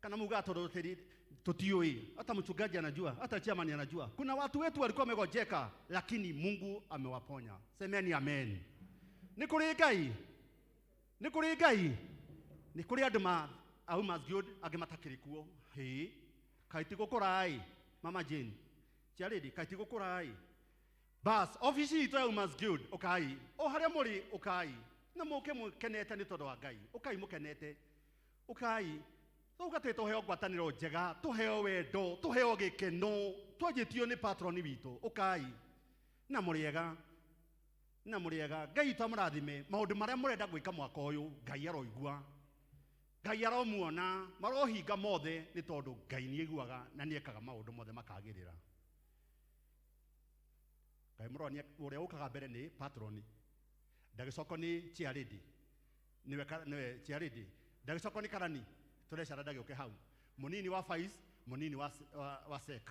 Kana muga tondũ tutiui, hata mchungaji anajua, hata chairman anajua. Kuna watu wetu walikuwa wamegonjeka lakini Mungu amewaponya. Semeni amen. Nĩ kũrĩ Ngai, nĩ kũrĩ Ngai, nĩ kũrĩ andũ ma au masgiod angĩ matakĩrĩ kuo. Hĩ, kaĩ ti gũkũra-ĩ, Mama Jane Charity, kaĩ ti gũkũra-ĩ. Bas, ofici itũ ya Women's Guild, ũkai o harĩa mũrĩ, ũkai na mũke mũkenete nĩ tondũ wa Ngai, ũkai mũkenete, ũkai tũuga tĩ tũheo ngwatanĩro njega, tũheo wendo, tũheo gĩkeno, twanjĩtio nĩ patroni witũ, ũkai na mũrĩega, na mũrĩega. Ngai witũ amũrathime. Maũndũ marĩa mũrenda gwĩka mwaka ũyũ, Ngai aroigua, Ngai aromuona, marohinga mothe nĩ tondũ Ngai nĩ aiguaga na nĩ ekaga maũndũ mothe makagĩrĩra. Ngai mũronia ũrĩa ũkaga mbere nĩ patroni, ndagĩcoko nĩ chairlady, nĩwe nĩwe chairlady, ndagĩcoko nĩ karani, tũrecara ndagĩũke hau, mũnini wa vice, mũnini wa sec.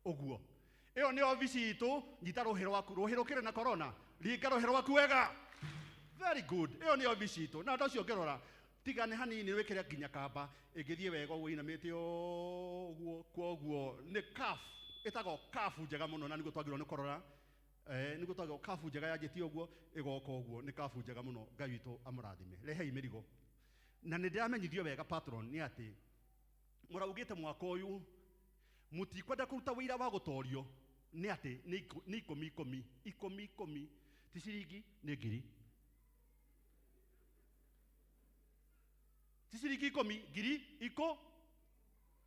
Ũguo ĩyo nĩ obici itũ. Nyita rũhĩ rwaku, rũhĩ rũkĩrĩ na corona, ringa rũhĩ rwaku wega, very good. Ĩyo nĩ obici itũ. Na andũ acio ũngĩrora tiga nĩ hanini wĩkĩre nginya kamba ĩngĩthiĩ wega ũguo inamĩte ũguo, kwoguo nĩ kaf, ĩtagwo kabu njega mũno, na nĩguo twagĩrĩirwo nĩ kũrora. Nĩguo twagĩrĩirwo kabu njega yanjĩtie ũguo ĩgoka ũguo, nĩ kabu njega mũno. Ngai witũ amũrathime. Rehei mĩrigo. Na nĩ ndĩramenyithio wega patron nĩ atĩ mũraugĩte mwaka ũyũ mũtikwenda kũruta wĩira wa gũtorio, nĩ atĩ nĩ ikũmi ikũmi, ikũmi ikũmi, ti ciringi, nĩ ngiri, ti ciringi ikũmi, ngiri ikũ.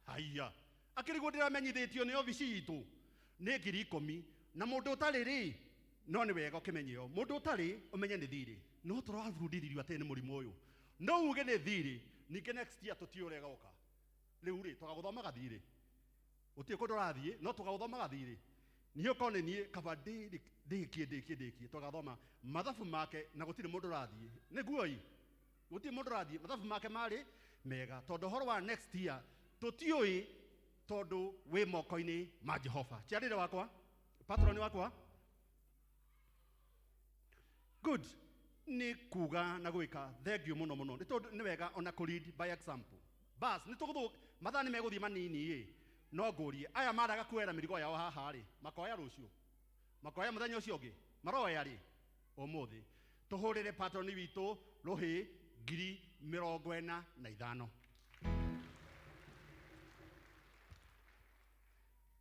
Haiya, akĩrigwo ndĩramenyithĩtio nĩ obici itũ nĩ ngiri ikũmi. Na mũndũ ũtarĩ rĩ, no nĩ wega ũkĩmenye ĩyo, mũndũ ũtarĩ ũmenye nĩ thirĩ, no tũrabundithirio atĩ nĩ mũrimũ ũyũ, no uge nĩ thirĩ. Ningĩ next year tũtiũĩ ũrĩa ĩgoka. Rĩu rĩ tũgagũthomaga thirĩ, gũtirĩ kũndũ ũrathiĩ, no tũgagũthomaga thirĩ. Niĩ okorwo nĩ niĩ kaba ndĩkie ndĩkie ndĩkie, tũgathoma mathabu make na gũtirĩ mũndũ ũrathiĩ. Nĩguo-ĩ, gũtirĩ mũndũ ũrathiĩ, mathabu make marĩ mega, tondũ ũhoro wa next year tũtiũĩ, tondũ wĩ moko-inĩ ma Jehova. Ciarĩre wakwa, patroni wakwa, good nĩ kuga na gwĩka thank you mũno mũno, nĩ tondũ nĩ wega ona kũ lead by example. Bas, nĩ tũgũthũ mathaa nĩ megũthiĩ manini ĩ, no ngũrie aya maraga kuoera mĩrigo yao haha rĩ, makoya rũciũ, makoya mũthenya ũcio ũngĩ, maroya rĩ ũmũthĩ. Tũhũrĩre patroni witũ rũhĩ ngiri mĩrongo ĩna na ithano.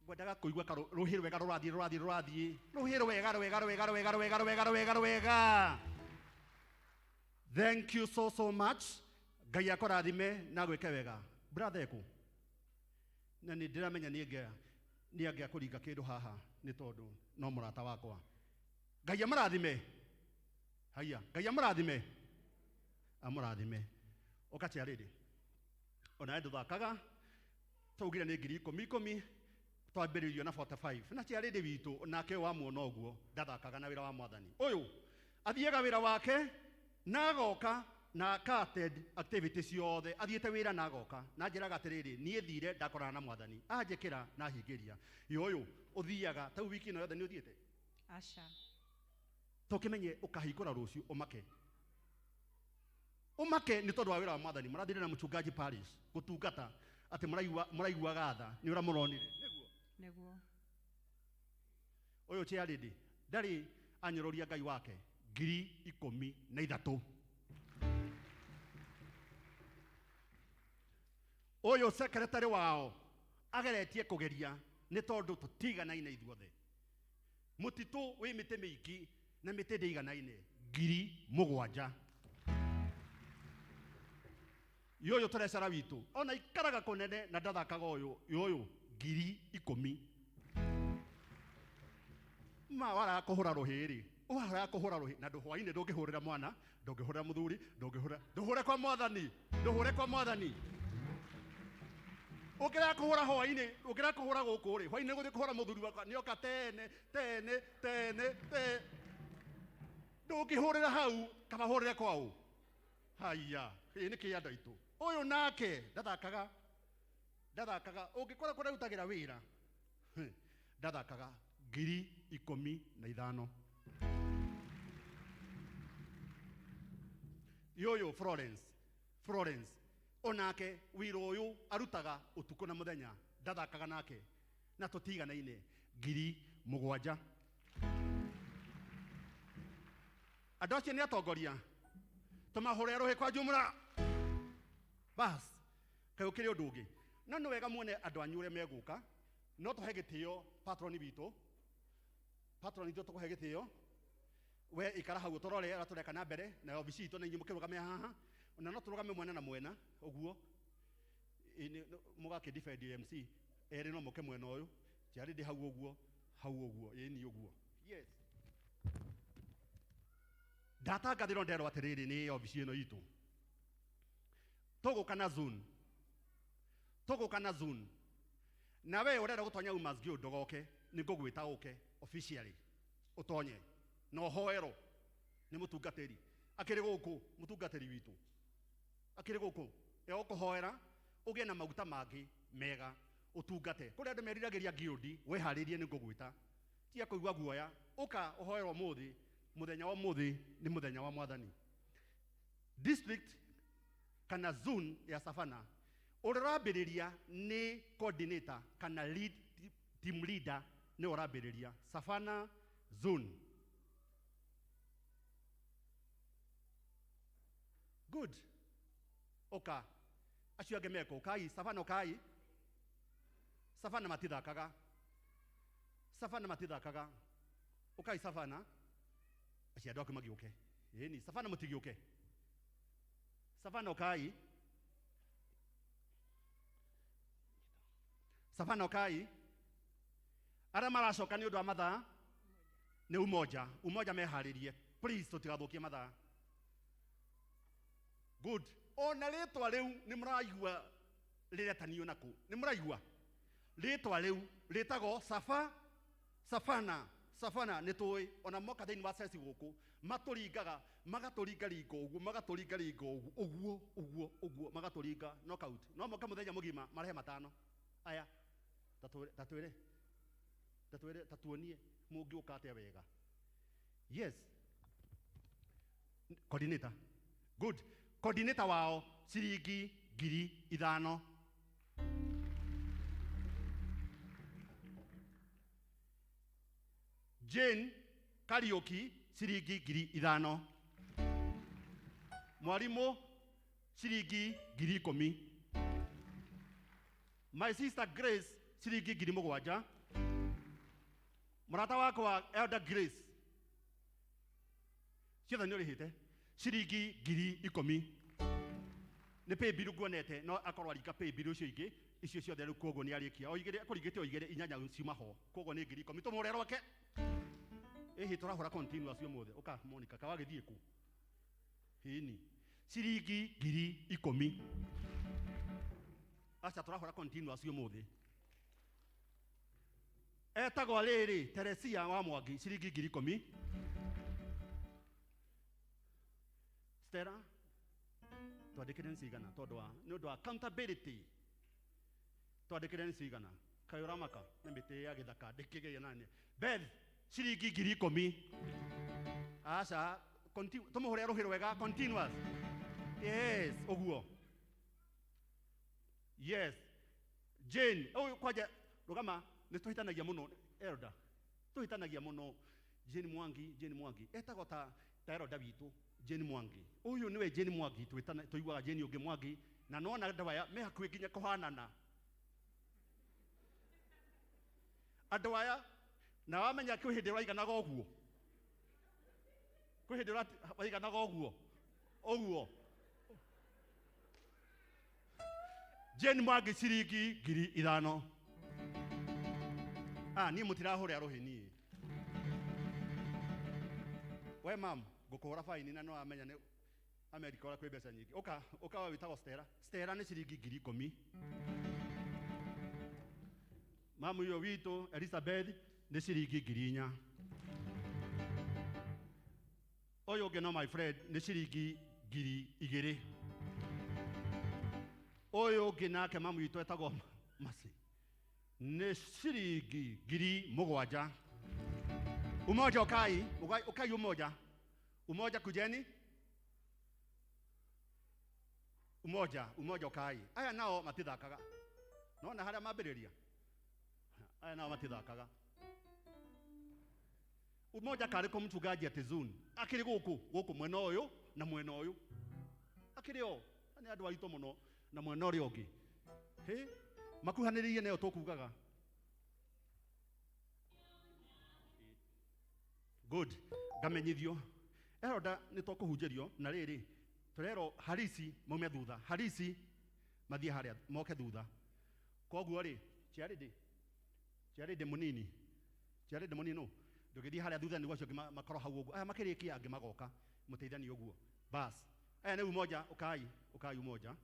Ngwendaga kũigua rũhĩ rwega rũrathiĩ rũrathiĩ rũrathiĩ, rũhĩ rwega rwega rwega rwega rwega rwega rwega rwega. Thank you so so much. Ngai akũrathime na gwĩke wega. Brother eku, na nĩ ndĩramenya nĩ angĩa kũringa kĩndũ haha nĩ tondũ no mũrata wakwa. Ngai amũrathime. Haiya, Ngai amũrathime, amũrathime. Ũka chairlady, ona ndũthakaga, twaugire nĩ ngiri ikũmi ikũmi, twambĩrĩirio na 45. Na chairlady witũ nake wamuona ũguo ndathakaga na wĩra wa mwathani. Ũyũ athiaga wĩra wake na agoka na aka attend activity ciothe, athiĩte wĩra na agoka na njĩraga atĩrĩrĩ, niĩ thire ndakorana na mwathani anjĩkĩra na hingĩria. Ĩ ũyũ ũthiaga ta wiki ĩno yothe nĩ ũthiĩte? Aca. Tũkĩmenye ũkahingũra rũciũ ũmake, ũmake nĩ tondũ wa wĩra wa mwathani. Mũrathire na mũchungaji Paris gũtungata atĩ mũraiguaga tha nĩ ũrĩa mũronire. Nĩguo? Nĩguo. Ũyũ chairlady ndarĩ anyũrũria Ngai wake ngiri ikũmi na ithatũ. Ũyũ secretary wao ageretie kũgeria nĩ tondũ tũtiganaine ithuothe. Mũtitũ wĩ mĩtĩ mĩingĩ Na mĩtĩ ndĩiganaine 7,000. Yoyo treasure witũ ona ikaraga kũnene na ndathakaga ũyũ yoyo 10,000. Ma wara kũhũra rũhĩ rĩ, wara kũhũra rũhĩ na ndũhwainĩ ndũngĩhũrĩra mwana, ndũngĩhũrĩra mũthuri, ndũngĩhũra, ndũhũre kwa mwathani, ndũhũre kwa mwathani. Ũngĩrega kũhũra hwainĩ, ũngĩrega kũhũra gũkũ rĩ, hwainĩ gũthiĩ kũhũra mũthuri wakwa nĩoka tene tene tene te. Ndũngĩhũrĩra hau kaba hũrĩre kwaũ. Haiya, ĩ nĩ kĩ andũ aitũ. Ũyũ nake ndathakaga, ndathakaga ũngĩkora kũrĩa arutagĩra wĩra, ndathakaga 15,000. Yoyo Florence, Florence onake wĩra ũyũ arutaga ũtukũ na mũthenya, ndathakaga nake na tũtiganaine 7,000. Andũ acio nĩ atongoria, tũmahũre rũhĩ kwa jumla. Bas, kaĩ ũkĩrĩ ũndũ ũngĩ. No nĩ wega muone andũ anyu ũrĩa megũka, no tũhe gĩtĩo patroni witũ. Patroni witũ tũkũhe gĩtĩo. We ikara hau ũtũrore ũrĩa tũreka na mbere, na obici itũ na inyuĩ mũkĩrũgame haha. Na no tũrũgame mwena na mwena, ũguo. Mũgakĩ defend MC, erĩ no mũke mwena ũyũ, njarĩ ndĩ hau ũguo, hau ũguo, ĩni ũguo. Yes. Ndatangathĩrwo nderwo atĩrĩrĩ nĩ obici ĩno itũ. Tũgũka na zone. Tũgũka na zone. Na we ũrenda gũtonya Women's Guild ndũgoke, nĩngũgwĩta ũke officially. Ũtonye. Na ũhoerwo nĩ mũtungatĩri. Akĩrĩ gũkũ mũtungatĩri witũ. Akĩrĩ gũkũ. Egũkũhoera ũgĩe na maguta mangĩ mega ũtungate. Kũrĩ andũ meriragĩria guild, wĩharĩrie nĩngũgwĩta. Tiga kũigua guoya, ũka ũhoerwo ũmũthĩ, mũthenya wa ũmũthĩ nĩ mũthenya wa mwathani. District kana zone ya Savannah, ũrĩa ũrambĩrĩria nĩ coordinator kana lead, team leader nĩ ũrambĩrĩria Savannah zone. Good. Oka. Acio angĩ meko, ũkai, Savannah ũkai. Savannah matithakaga. Savannah matithakaga. Ũkai Savannah. Acio andũ aku magĩũke. Ĩni, Savannah mũtigĩũke. Savannah ũkai. Savannah ũkai. Arĩa maracoka nĩ ũndũ wa mathaa nĩ Umoja. Umoja meharĩrie. Please tũtigathũkie mathaa. Good. Ona rĩtwa rĩu nĩ mũraigua rĩretanio nakũ. Nĩ mũraigua? Rĩtwa rĩu rĩtagwo Savannah. Savannah nĩ tũĩ ona moka thĩinĩ wa ceci gũkũ matũringaga, magatũringaringa ũguo, magatũringaringa ũguo, ũguo, ũguo, ũguo, magatũringa knockout. No moka mũthenya mũgima marehe matano. Aya, tatwĩre, tatwĩre, tatuonie mũngĩũka atĩa wega. Yes. Coordinator. Good. Coordinator wao ciringi 5,000. Jane Kariuki ciringi 5,000. Mwalimu ciringi 10,000. My sister Grace ciringi 7,000. Mũrata wakwa Elder Grace ciothe nĩ ũrĩhĩte ciringi 10,000. Nĩ pay bill nguonete, no akorwo aringa pay bill icio ingĩ, icio ciothe rĩu koguo nĩ arĩkia. O igĩrĩ, akũringĩte o igĩrĩ, inyanya ciuma ho. Koguo nĩ 10,000. Tũmũhũre rwake. Ĩhĩ, tũrahũra continuous ũmũthĩ. Ũka, Monica, ka wagĩthiĩ kũ? Hĩni. Ciringi 10,000. Aca, tũrahũra continuous ũmũthĩ. Etagwo rĩrĩ, Teresia wa Mwangi, ciringi 10,000. Stella, twandĩkĩre nĩ cigana tondũ wa nĩ ũndũ wa accountability. Twandĩkĩre nĩ cigana. Kaĩ ũramaka nĩ mĩtĩ ya gĩthaka ndĩkĩgĩe nani. Beth, ciringi 10,000. Aca, tũmũhũre rũhĩ rwega continuous. Yes, ũguo. Yes. Jane, ũyũ kwanja rũgama nĩ tũhĩtanagia mũno elder. Tũhĩtanagia mũno Jane Mwangi, Jane Mwangi. Etagwo ta elder witũ Jane Mwangi. Ũyũ nĩwe Jane Mwangi, tũiguaga Jane ũngĩ Mwangi na nona andũ aya me hakuhĩ nginya kũhanana. Andũ aya na wamenya kwĩ hĩndĩ waiganaga ũguo. Kwĩ hĩndĩ waiganaga ũguo ũguo. Jane Mwangi ciringi 5,000. Ah, niĩ mũtirahũrĩa rũhĩ niĩ. We mam, ngũkũhũra baini na no amenya nĩ Amerika ũrĩa kwĩ mbeca nyingĩ. Ũka, ũka we wĩtagwo Stella. Stella nĩ ciringi 10,000. Mamu ũyũ witũ Elizabeth nĩ ciringi 4,000. Ũyũ ũngĩ no my friend nĩ ciringi 2,000. Ũyũ ũngĩ nake mamu witũ etagwo Masi nĩ ciringi 7,000. Umoja ukai, ukai umoja. Umoja kujeni. Umoja, umoja ukai. Aya nao matithakaga. Nona harĩa mambĩrĩria. Aya nao matithakaga. Umoja karĩ kũ mchungaji ati zone. Akĩrĩ gũkũ, gũkũ mwena ũyũ na mwena ũyũ. Akĩrĩ o, nĩ andũ aritũ mũno na mwena ũrĩa ũngĩ. Hĩ, makuhanĩrĩirie nayo tũkugaga. Good. Ngamenyithio. Eroda nĩ tũkũhunjĩrio na rĩrĩ tũrerwo Harisi maume thutha. Harisi mathiĩ harĩa moke thutha. Koguo rĩ, Charity. Charity mũnini. Charity mũnini nũ? Ndũgĩthiĩ harĩa thutha nĩguo acio angĩ makorwo hau ũguo. Aya makĩrĩkia angĩ magoka mũteithanie ũguo. Bas. Aya nĩ umoja, ukai, ukai umoja.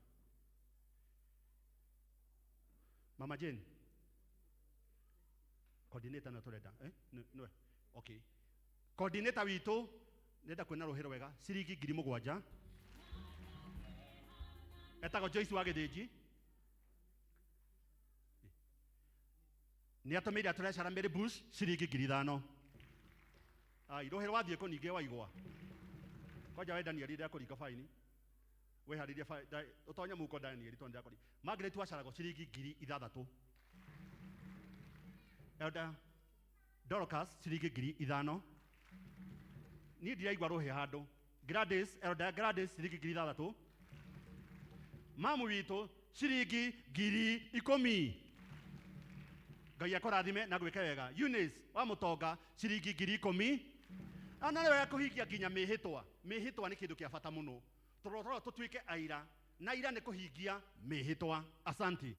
Mama Jane. Coordinator na tũrenda, eh? Nĩwe. Okay. Coordinator witũ nenda kwĩna rũhĩ rwega ciringi 7,000. Etagwo Joyce wa Gĩthĩnji. Nĩ atũmĩire treasurer Mary Bush ciringi 5,000. Ai rũhĩ rwathiĩ kũ ningĩ waigwa. Kwanja we Daniel ndakũringa faini. Wĩharĩrie ũtonye mũhuko Daniel tondũ ndakũringa. Margaret Wacarago ciringi 6,000. Elder Dorcas ciringi 5,000. Niĩ ndiraigua rũhĩ handũ. Gladys, Elder Gladys ciringi 6,000. Mamu witũ ciringi 10,000. Ngai akũrathime na gwĩke wega. Eunice wa Mũtonga ciringi 10,000. Ana nĩ wega kũhingia nginya mĩhĩtwa. Mĩhĩtwa nĩ kĩndũ kĩa bata mũno. Tũrorora tũtuĩke aira na aira nĩ kũhingia mĩhĩtwa. Asante.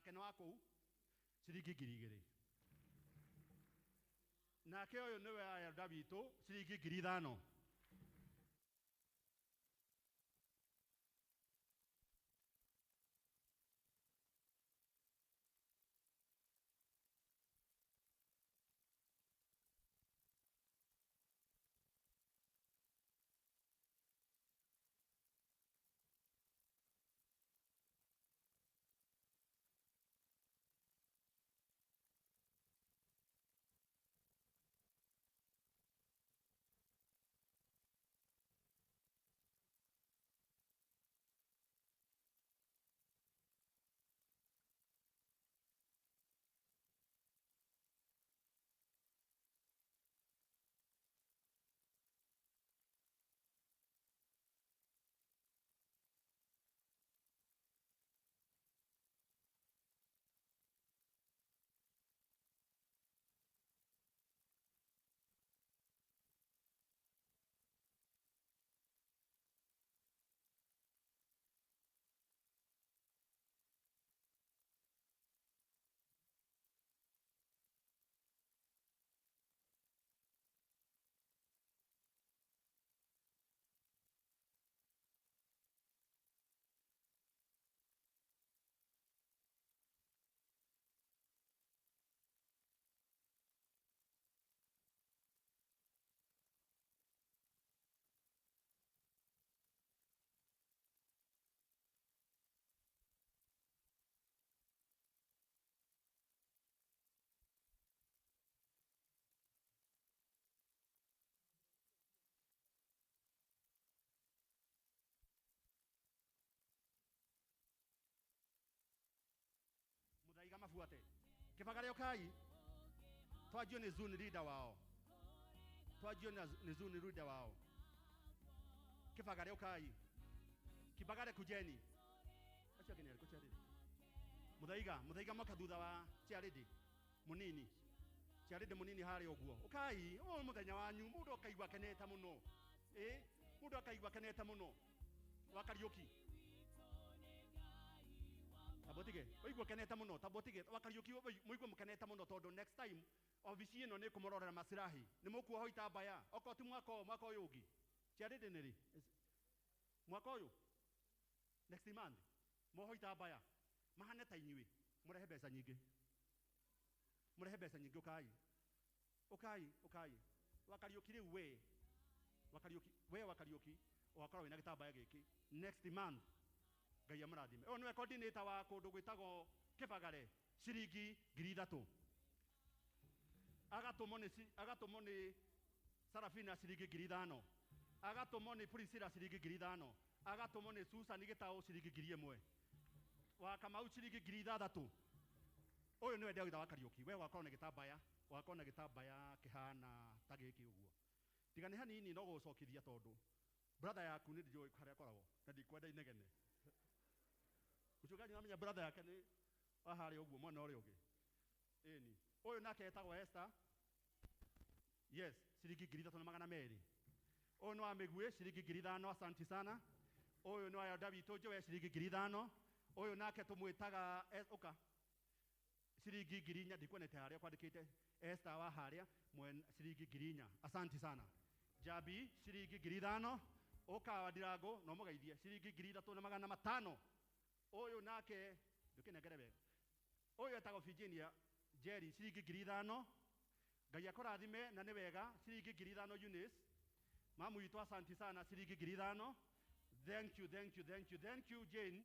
Nake nĩ wa kũu ciringi 2,000. Nake ũyũ nĩwe elda witũ ciringi 5,000. Muthaiga mabuate Kibagare ukai twanjio ni zone leader wao, twanjio ni zone leader wao. Kibagare ukai, Kibagare kujeni acio angĩ nĩ arĩkũ charity Muthaiga, Muthaiga mwaka thutha wa charity munini, charity munini harĩa ũguo ukai ũyũ mũthenya wanyu mũndũ akaigua akenete mũno, ĩ mũndũ akaigua akenete mũno wa Kariũki tabotige oigua kenete muno tabotige wa Kariũki muigue mukenete muno tondu next time obici ino ni kumurorera masirahi ni mukuoho itambaya okorwo ti mwaka ũyũ mwaka ũyũ ũngĩ charity nĩ rĩ mwaka ũyũ next month moho itambaya mahane ta inyuĩ murehe mbeca nyingĩ, murehe mbeca nyingĩ ukai ukai ukai wa Kariũki rĩu we wa Kariũki we wa Kariũki ũgakorwo wĩna gĩtambaya gĩkĩ next month. Ngai amũrathime. Ũyũ nĩwe coordinator wa kũndũ gwĩtagwo Kibagare ciringi 3,000. Agatũmwo nĩ Sarafina ciringi 5,000. Agatũmwo nĩ Priscilla ciringi 5,000. Agatũmwo nĩ Susan Gĩtaũ ciringi 1,000. Wa Kamau ciringi 6,000. Ũyũ nĩwe ndĩraugĩta wa Kariũki. We wakorwo na gĩtambaya, wakorwo na gĩtambaya kĩhana ta gĩkĩ ũguo. Tiga nĩ hanini no gũgũcokithia tondũ brother yaku nĩ ndĩũĩ harĩa akoragwo na ndikwenda inegene. Mũcungaji namenya brother yake nĩ wa harĩa ũguo mwena ũrĩa ũngĩ. Ĩni. Ũyũ nake etagwo Esther. Yes, ciringi 3,200. Ũyũ nĩ wa Mĩguĩ ciringi 5,000, asante sana. Ũyũ nĩ wa Elda witũ Joe ciringi 5,000. Ũyũ nake tũmwĩtaga ũka ciringi 4,000 ndikuonete harĩa kwandĩkĩte Esther wa harĩa ciringi 4,000, asante sana. Jabi ciringi 5,000. Ũka wa Ndirango no mũgeithie ciringi 3,500. Ũyũ nake ndũkĩnengere wega. Ũyũ etagwo Virginia Jerry ciringi 5,000. Ngai akũrathime na nĩ wega ciringi 5,000 Eunice. Mamu witũ asante sana ciringi 5,000. Thank you, thank you, thank you, thank you Jane.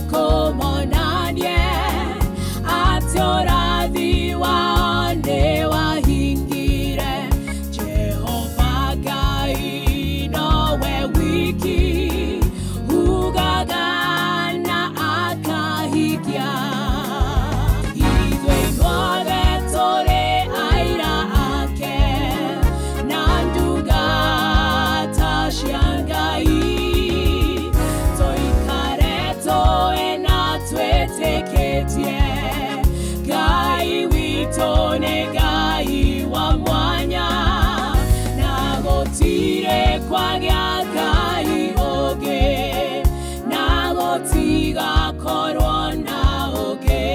marĩkũ monanie atĩ ũrathi wao nĩ wahingire. Jehova Ngai nowe wiki ugaga na akahikia. Ithuĩ ithuothe tũrĩ aira ake na ndungata cia Ngai, tũikare tũĩ na twĩtĩkĩtie Ngai witũ nĩ Ngai wa mwanya, na gũtirĩ kwagĩa Ngai ũngĩ, na gũtigakorwo na ũngĩ.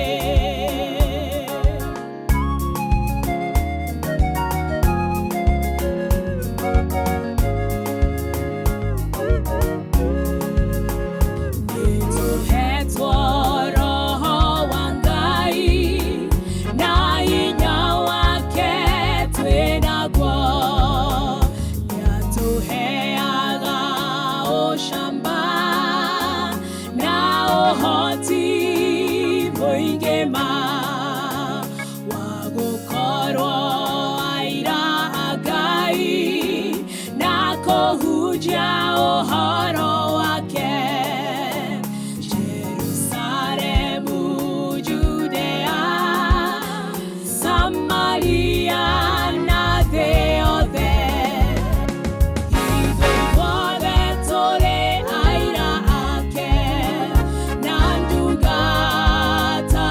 Nĩtũhetwo Roho wa Ngai na hinya wake twĩ naguo, nĩatũheaga ũcamba na ũhoti mũingĩ ma wa gũkorwo aira a Ngai na kũhunjia ũhoro wake. Jerusalemu, Judea, Samaria na thĩ yothe. Ithuĩ ithuothe tũrĩ aira ake na ndungata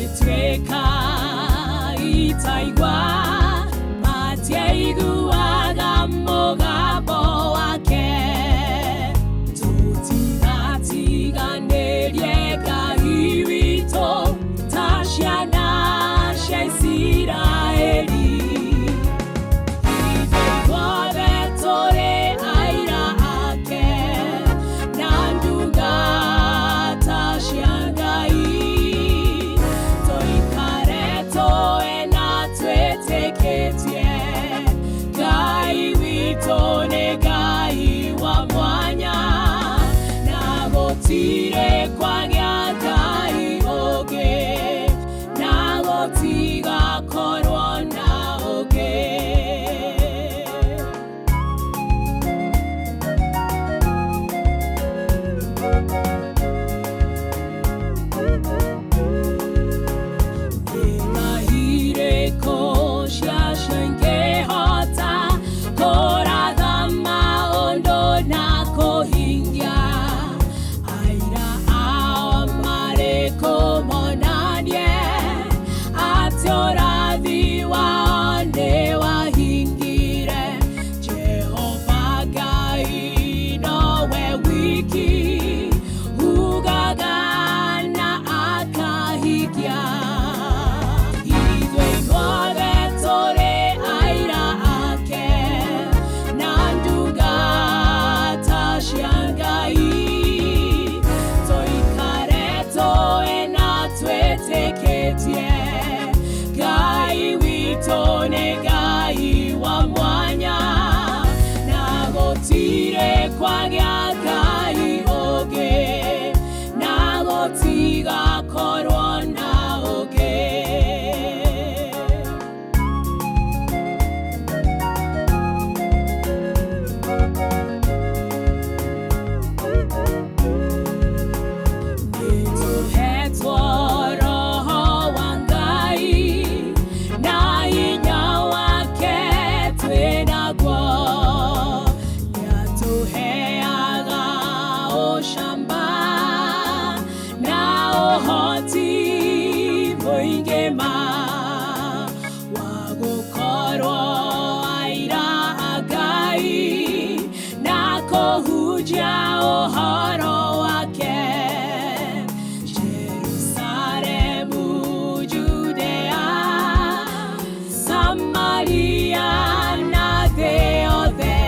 Magĩtuĩka itaigua, matiaiguaga mũgambo wake. Tũtigatiganĩrie Ngai witũ ta ciana cia Isiraeli. Ithuothe tũrĩ aira ake na ndungata cia Ngai. Tũikare tũĩ na twĩtĩkĩtie Ngai witũ nĩ Ngai wa mwanya, na gũtirĩ kwagĩa Ngai ũngĩ, na gũtigakorwo na ũngĩ. Nĩmahirĩko ciacio ingĩhota kũratha maũndũ na kũhingia. Aira ao marĩ kũmonanie atĩ ũrathi wao nĩwahingire. Jehova Ngai nowe wiki ugaga na akahingia. Ithuĩ ithuothe tũrĩ aira ake na ndungata cia Ngai. Tũikare tũĩ na twĩtĩkĩtie Ngai witũ nĩ Ngai wa mwanya, na gũtirĩ kwagĩa Ngai ũngĩ, na gũtigakorwo na ũngĩ. Nĩtũhetwo Roho wa Ngai na hinya wake twĩ naguo. Nĩatũheaga ũcamba na ũhoti mũingĩ ma wa gũkorwo aira a Ngai na kũhunjia ũhoro wake. Jerusalemu, Judea, Samaria na thĩ yothe.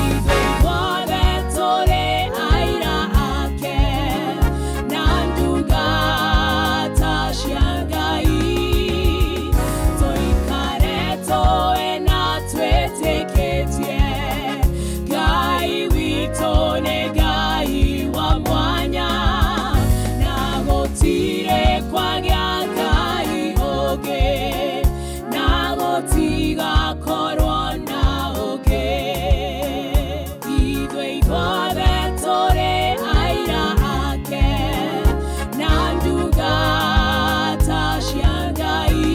Ithuĩ ithuothe tũrĩ aira ake na ndungata cia Ngai. Tũikare tũĩ na twĩtĩkĩtie Ngai witũ nĩ Ngai wa mwanya, na gũtirĩ kwagĩa Ngai ũngĩ, na gũtigakorwo na ũngĩ. Ithuĩ ithuothe tũrĩ aira ake na ndungata cia Ngai.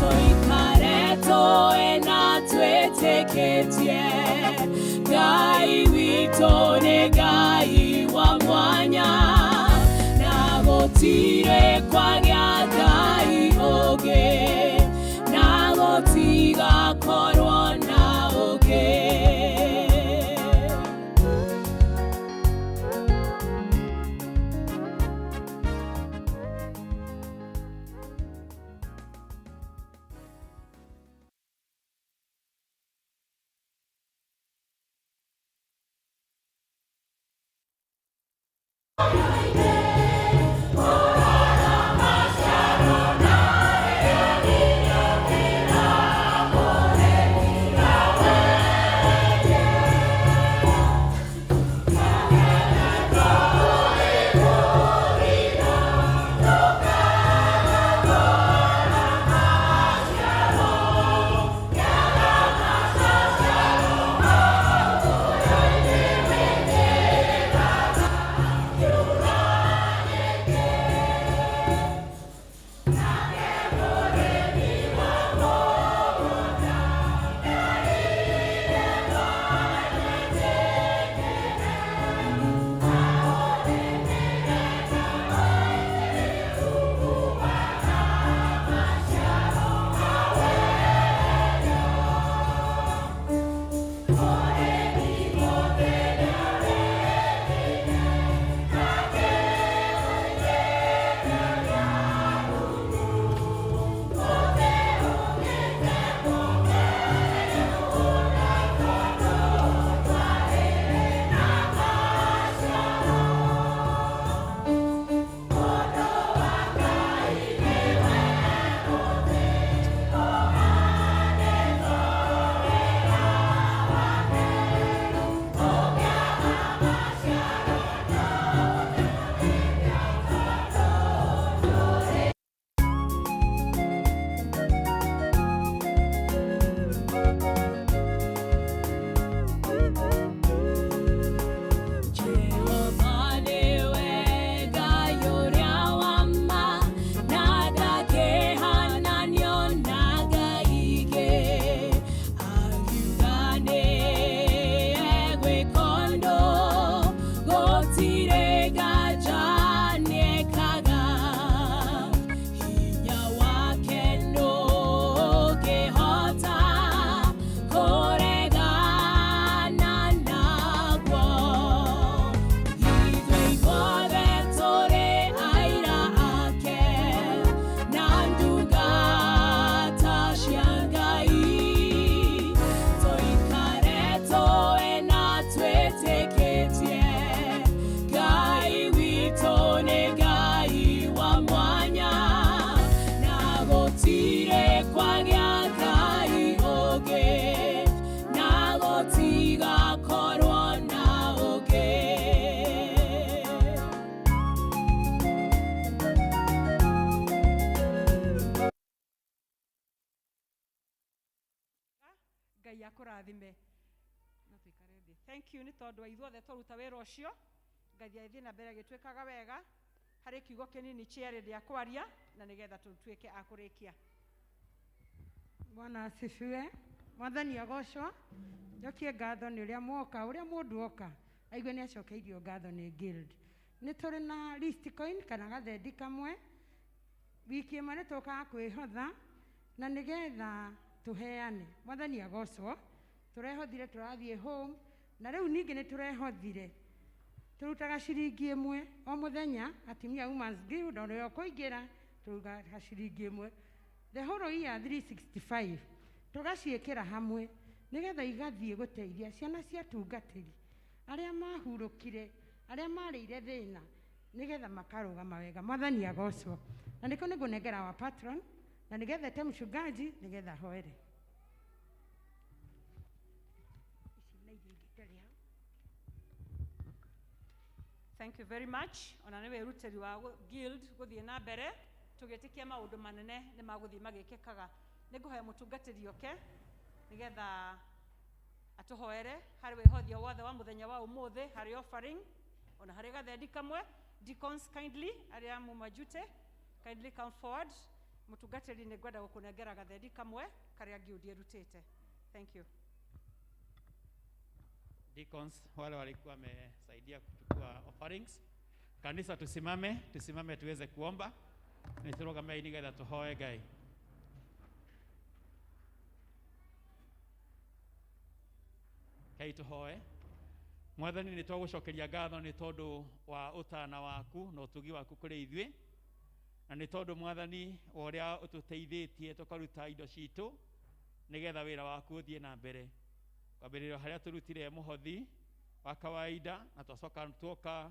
Tũikare tũĩ na twĩtĩkĩtie Ngai witũ nĩ Ngai wa mwanya, na gũtirĩ kwagĩa Ngai ũngĩ, na gũtigakorwo na ũngĩ. You Ngai akũrathime. No tũikare thĩ. Thank you nĩ tondũ wa ithuothe twaruta wĩra ũcio. Ngai athiĩ na mbere agĩtwĩkaga wega. Harĩ kiugo kĩnini chair ndĩa kwaria na nĩgetha tũtuĩke a kũrĩkia. Bwana asifiwe. Mwathani agocwo. Njokie ngatho nĩ ũrĩa mwoka, ũrĩa mũndũ oka aigue nĩ acokeirio ngatho nĩ guild. Nĩ tũrĩ na list coin kana gathendi kamwe. Wiki ĩmwe nĩ tũkaga kwĩhotha na nĩgetha tũheane. Mwathani agocwo. Tũrehothire tũrathiĩ home na rĩu ningĩ nĩ tũrehothire. Tũrutaga ciringi ĩmwe o mũthenya, atumia Women's Guild ũrĩa ũkũingĩra tũrutaga ciringi ĩmwe. The whole year 365 tũgaciĩkĩra hamwe nĩgetha igathiĩ gũteithia ciana cia tungatĩri arĩa mahurũkire, arĩa marĩire thĩna, nĩgetha makarũgama wega. Mwathani agocwo. Na nĩkĩo nĩngũnengera wa patron na nĩgetha ete mchungaji nĩgetha ahoere. Thank you very much. Ona nĩ wĩrutĩri wa guild gũthiĩ na mbere tũgĩtĩkia maũndũ manene nĩ magũthiĩ magĩkĩkaga. Nĩ ngũhoya mũtungatĩri oke nĩgetha atũhoere harĩ wĩhothia wothe wa mũthenya wa ũmũthĩ, harĩ offering ona harĩ gathendi kamwe. Deacons kindly, arĩa mumajute, kindly come forward. Mũtungatĩri nĩ ngwenda gũkũnengera gathendi kamwe karĩa guild ĩrutĩte. Thank you. Deacons wale walikuwa wamesaidia kuchukua offerings. Kanisa tusimame, tusimame tuweze kuomba. Nĩtũrũgamei nĩgetha tũhoe Ngai. Ngai tũhoe. Mwathani nĩ twagũcokeria ngatho nĩ tondũ wa ũtana waku na ũtugi waku kũrĩ ithuĩ, na nĩ tondũ Mwathani wa ũrĩa ũtũteithĩtie tũkaruta indo citũ nĩgetha wĩra waku ũthiĩ na mbere. Kwambĩrĩria harĩa tũrutire mũhothi wa kawaida na twacoka tuoka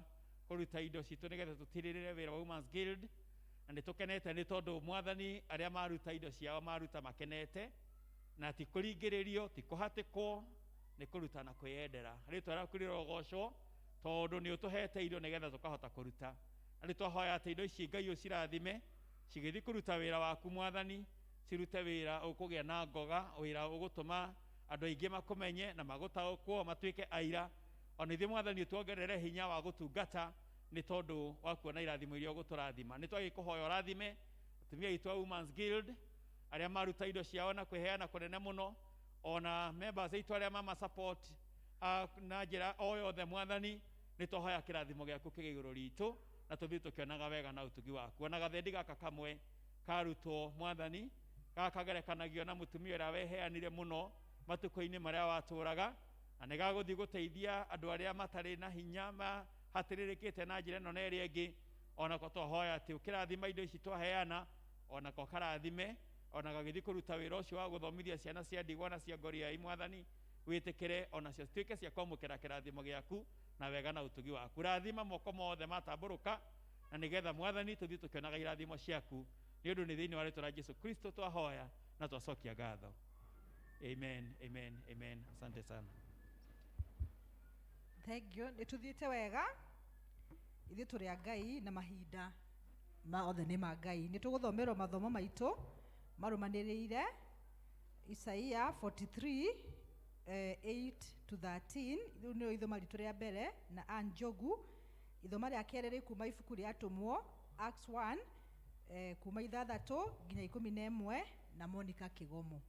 kũruta indo citũ nĩgetha tũtirĩrĩre wĩra wa Women's Guild, na nĩ tũkenete nĩ tondũ Mwathani arĩa maruta indo ciao maruta makenete, na ti kũringĩrĩrio, ti kũhatĩkwo, nĩ kũruta na kwĩyendera. Rĩtwa rĩaku rĩrogocwo tondũ nĩ ũtũhete indo nĩgetha tũkahota kũruta. Na nĩ twahoya atĩ indo ici Ngai ũcirathime cigĩthiĩ kũruta wĩra waku Mwathani, cirute wĩra ũkũgĩa na ngoga, wĩra ũgũtũma andũ aingĩ makũmenye na magũtaũkwo matuĩke aira. Ona ithuĩ Mwathani ũtuongerere hinya wa gũtungata nĩ tondũ wa kuona irathimo iria ũgũtũrathima. Nĩ twagĩkũhoya ũrathime atumia aitũ a Women's Guild arĩa maruta indo ciao na kwĩheana kũnene mũno, ona members aitũ arĩa mama support na njĩra o yothe Mwathani, nĩ twahoya kĩrathimo gĩaku kĩgĩe igũrũ ritũ na tũthiĩ tũkĩonaga wega na ũtugi waku. Ona gathendi gaka kamwe karutwo Mwathani, gaka kagerekanagio na mũtumia ũrĩa weheanire mũno matukũ-inĩ marĩa watũraga, na nĩ gagũthiĩ gũteithia andũ arĩa matarĩ na hinya mahatĩrĩrĩkĩte na njĩra ĩno na ĩrĩa ĩngĩ. Onako twahoya atĩ ũkĩrathima indo ici twaheana, onako karathime, ona gagĩthiĩ kũruta wĩra ũcio wa gũthomithia ciana cia ndigwa na cia ngoriai Mwathani, wĩtĩkĩre onacio cituĩke cia kwamũkĩra kĩrathimo gĩaku na wega na ũtugi waku. Rathima moko mothe matambũrũka, na nĩgetha Mwathani tũthiĩ tũkĩonaga irathimo ciaku, nĩ ũndũ nĩ thĩinĩ wa rĩtwa rĩa Jesu Kristo twahoya na twacokia ngatho. Amen, amen, amen. Asante sana. Thank you. Nĩ tũthiĩte wega. Ithuĩ tũrĩ a Ngai na mahinda ma othe nĩ ma Ngai. Nĩ tũgũthomerwo mathomo maitũ marũmanĩrĩire Isaia 43 8 to 13. Rĩu nĩrĩo ithoma ritũ rĩa mbere na Ann Njogu. Ithoma rĩa kerĩ rĩ kuma ibuku rĩa Atũmwo Acts 1 kuma 6 nginya 11 na Monica Kĩgomo.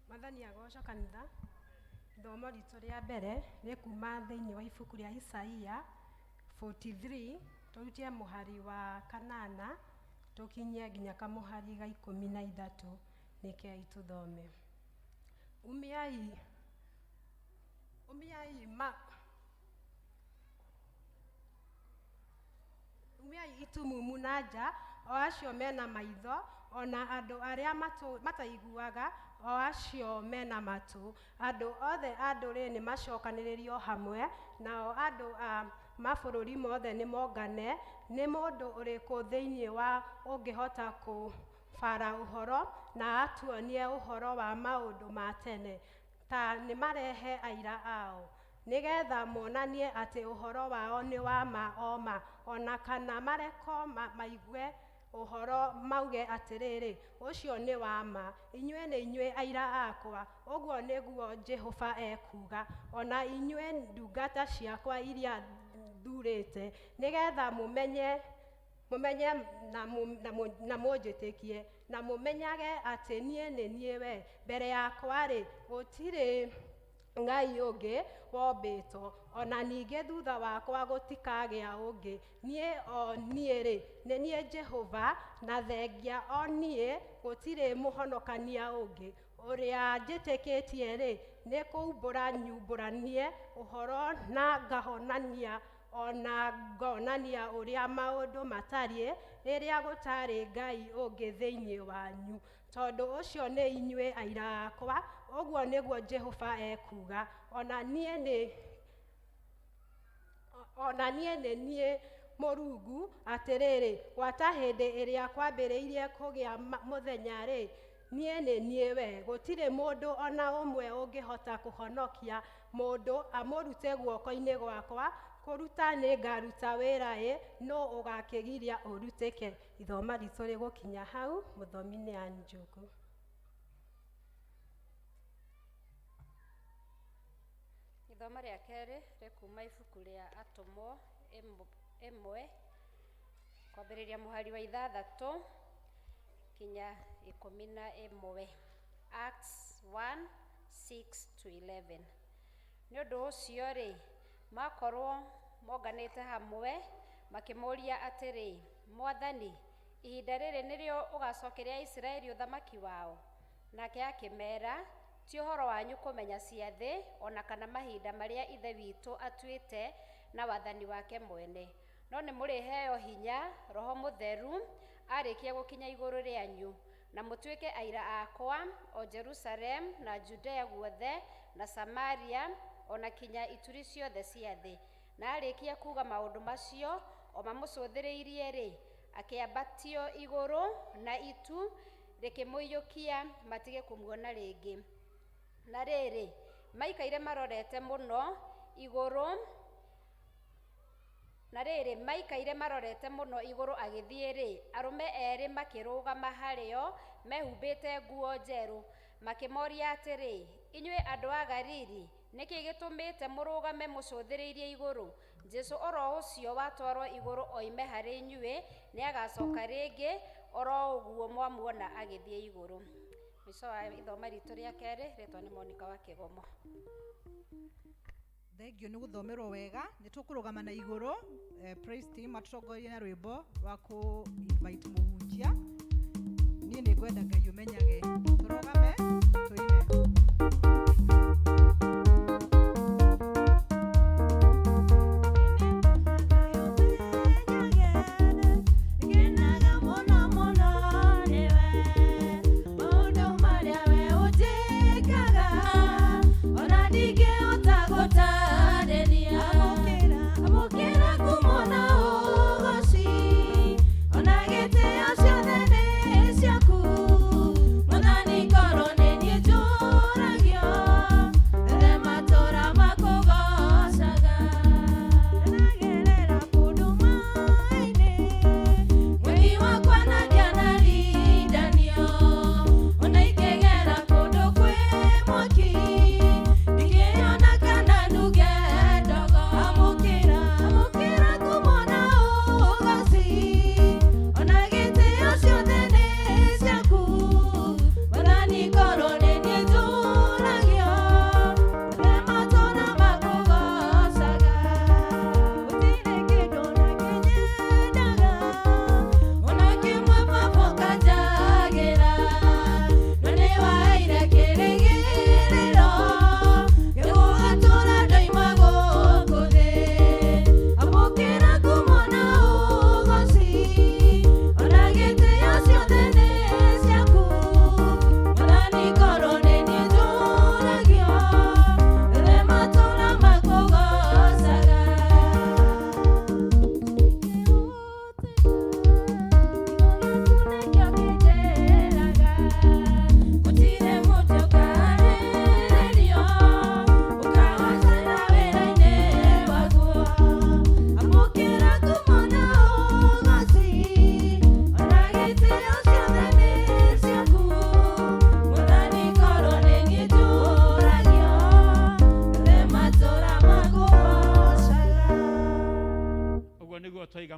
Mwathani agocwo kanitha. Ithomo ritũ rĩa mbere nĩ kuma thĩinĩ wa ibuku rĩa Isaia 43, tũrutie mũhari wa 8 tũkinye nginya kamũhari ga 13, nĩkĩo tũthome. Umiai itumumu na nja, o acio mena maitho, ona andũ arĩa mataiguaga, o acio mena matũ. Andũ othe a ndũrĩrĩ nĩ macokanĩrĩrio hamwe, nao andũ a mabũrũri mothe nĩ mongane. Nĩ mũndũ ũrĩkũ thĩinĩ wa ũngĩhota kũbara ũhoro na atuonie ũhoro wa maũndũ ma tene? Ta nĩ marehe aira ao, Nĩgetha monanie atĩ ũhoro wao nĩ wa ma o ma, ona kana mareko maigue ũhoro mauge atĩrĩrĩ, ũcio nĩ wa ma. Inyuĩ nĩ inyuĩ aira akwa, ũguo nĩguo Jehova ekuuga, ona inyuĩ ndungata ciakwa iria thuurĩte, nĩgetha mũmenye mũmenye na mũnjĩtĩkie, na mũmenyage atĩ niĩ nĩ niĩ we. Mbere yakwa-rĩ, gũtirĩ ngai ũngĩ wombĩtwo, ona ningĩ thutha wakwa gũtikagĩa ũngĩ. Niĩ o niĩ-rĩ, nĩ niĩ Jehova, na thengia o niĩ gũtirĩ mũhonokania ũngĩ. Ũrĩa njĩtĩkĩtie-rĩ, nĩ kũumbũra nyumbũranie ũhoro na ngahonania ona ngonania ũrĩa maũndũ matariĩ rĩrĩa gũtarĩ ngai ũngĩ thĩinĩ wanyu. Tondũ ũcio nĩ inyuĩ aira akwa, ũguo nĩguo Jehova ekuuga, ona niĩ nĩ niĩ Mũrungu. Atĩrĩrĩ, gwata hĩndĩ ĩrĩa kwambĩrĩirie kũgĩa mũthenya-rĩ, niĩ nĩ niĩ we. Gũtirĩ mũndũ ona ũmwe ũngĩhota kũhonokia mũndũ amũrute guoko-inĩ gwakwa. Kũruta nĩngaruta wĩra-ĩ, nũ ũgakĩgiria ũrutĩke? Ithoma ritũ rĩgũkinya hau. Mũthomi nĩ Ann Njogu. Ithoma rĩa kerĩ rĩkuma ibuku rĩa Atũmwo 1, kwambĩrĩria mũhari wa 6 kinya 11. Acts 1 6 to 11. Nĩ ũndũ ũcio rĩ, makorwo monganĩte hamwe, makĩmũũria atĩrĩ, "Mwathani, ihinda rĩrĩ nĩrĩo ũgacokeria Isiraeli ũthamaki wao?" Nake akĩmeera, "Ti ũhoro wanyu kũmenya ciathĩ ona kana mahinda marĩa Ithe witũ atuĩte na wathani wake mwene, no nĩ mũrĩheo hinya Roho Mũtheru arĩkia gũkinya igũrũ rĩanyu, na mũtuĩke aira akwa o Jerusalem na Judea guothe na Samaria ona kinya ituri ciothe cia thĩ." Na arĩkia kuuga maũndũ macio, o mamũcũthĩrĩirie-rĩ, akĩambatio igũrũ, na itu rĩkĩmũiyũkia matige kũmuona rĩngĩ. Na rĩrĩ, maikaire marorete mũno igũrũ na rĩrĩ, maikaire marorete mũno igũrũ agĩthiĩ-rĩ, arũme erĩ makĩrũgama harĩo mehumbĩte nguo njerũ, makĩmoria atĩrĩ, "Inyuĩ andũ a Galili, nĩkĩ gĩtũmĩte mũrũgame mũcũthĩrĩirie igũrũ? Jesũ oro ũcio watwarwo igũrũ oime harĩ inyuĩ nĩagacoka rĩngĩ oro ũguo mwamuona agĩthiĩ igũrũ." Mũico wa ithoma ritũ rĩa kerĩ. Rĩtwa nĩ Monica wa Kĩgomo. Thengio nĩ gũthomerwo wega. Nĩ tũkũrũgama na igũrũ, praise team matũtongorie na rwĩmbo rwa kũ invite mũhunjia. Niĩ nĩ ngwenda Ngai ũmenyage. Tũrũgame tũine. Ngenaga mũno mũno nĩwe, maũndũ marĩa we ũnjĩkaga ona ndingĩhota gũtarĩria. Amũkĩra ngumo na ũgoci ona gĩtĩo, ciothe nĩ ciaku Mwathani, korwo nĩ niĩ.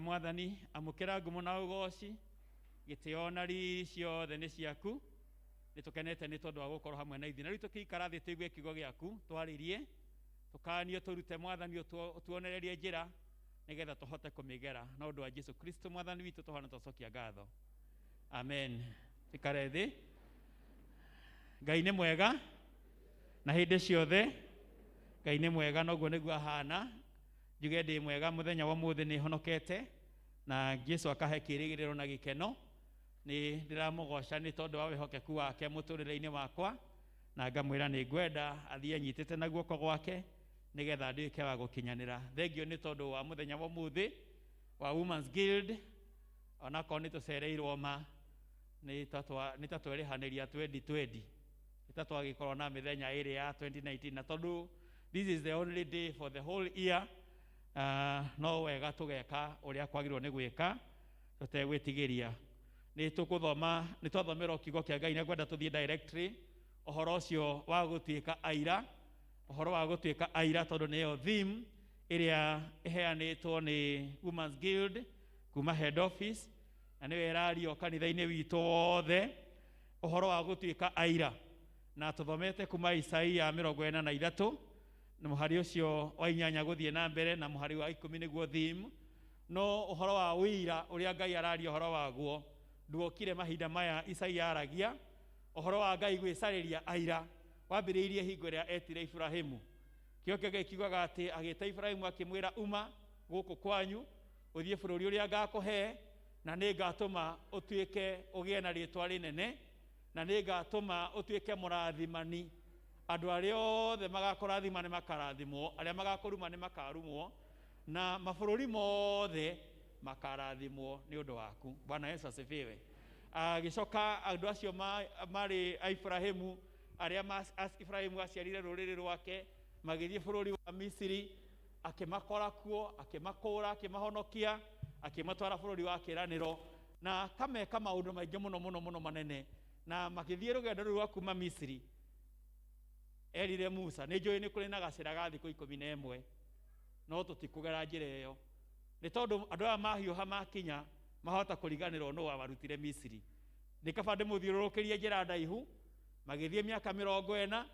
Wega mwathani, amũkĩra ngumo na ũgoci, gĩtĩo na riri ciothe nĩ ciaku. Nĩ tũkenete nĩ tondũ wa gũkorwo hamwe na ithuĩ. Na rĩu tũkĩikara thĩ tũigue kiugo gĩaku, twarĩrie, tũkanio tũrute mwathani, ũtuonererie njĩra nĩgetha tũhote kũmĩgera. Na ũndũ wa Jesu Kristo mwathani witũ tũhana twacokia ngatho. Amen. Tũikare thĩ. Ngai nĩ mwega na hĩndĩ ciothe. Ngai nĩ mwega na ũguo nĩguo ahana. Njuge ndĩ mwega mũthenya wa ũmũthĩ, nĩ honokete na Jesu akahe kĩĩrĩgĩrĩro na gĩkeno. Nĩ ndĩramũgoca nĩ tondũ wa wĩhokeku wake mũtũrĩre-inĩ wakwa, na ngamwĩra nĩ ngwenda athiĩ anyitĩte na guoko gwake nĩgetha nduĩke wa gũkinyanĩra. Thengio nĩ tondũ wa mũthenya wa ũmũthĩ wa Women's Guild, onakorwo nĩ tũcereirwo ma nĩ ta twerĩhanĩria 2020, nĩ ta twagĩkorwo na mĩthenya ĩrĩ ya 2019, na tondũ this is the only day for the whole year, no wega tũgeka ũrĩa kwagĩrĩirwo nĩ gwĩka tũtegwĩtigĩria. Nĩ tũkũthoma, nĩ twathomerwo kiugo kĩa Ngai, na ngwenda tũthiĩ directly ũhoro ũcio wa gũtuĩka aira, ũhoro wa gũtuĩka aira, tondũ nĩyo theme ĩrĩa ĩheanĩtwo nĩ Women's Guild kuma head office, na nĩyo ĩrario kanitha-inĩ witũ wothe, ũhoro wa gũtuĩka aira. Na tũthomete kuma Isaia 43 na mũhari ũcio wa 8 gũthiĩ na mbere, na mũhari wa 10 nĩguo theme. No ũhoro wa ũira ũrĩa Ngai araria ũhoro waguo nduokire mahinda maya Isaia aragia ũhoro wa Ngai gwĩcarĩria aira, wambĩrĩirie hingo ĩrĩa etire Ibrahimu. Kĩo kĩa Ngai kiugaga atĩ agĩta Ibrahimu akĩmwĩra, uma gũkũ kwanyu ũthiĩ bũrũri ũrĩa ngakũhe, na nĩ ngatũma ũtuĩke ũgĩe na rĩtwa rĩnene, na nĩ ngatũma ũtuĩke mũrathimani. Andũ arĩa othe magakũrathima nĩ makarathimwo, arĩa magakũruma nĩ makarumwo, na mabũrũri mothe makarathimwo nĩ ũndũ waku. Bwana Yesu asifiwe. Agĩcoka andũ acio marĩ a Ibrahimu, arĩa Ibrahimu aciarire rũrĩrĩ rwake, magĩthiĩ bũrũri wa Misiri, akĩmakora kuo, akĩmakũra, akĩmahonokia, akĩmatwara bũrũri wa kĩĩranĩro, na akameka maũndũ maingĩ mũno mũno mũno manene. Na magĩthiĩ rũgendo rũu rwa kuma Misiri, erire Musa, nĩ njũĩ nĩ kũrĩ na gacĩra ga thikũ 11, no tũtikũgera njĩra ĩyo, nĩ tondũ andũ aya mahiũha makinya mahota kũriganĩrwo nũ wamarutire Misiri. Nĩ kaba ndĩmũthiũrũrũkĩrie njĩra ndaihu. Magĩthiĩ mĩaka 40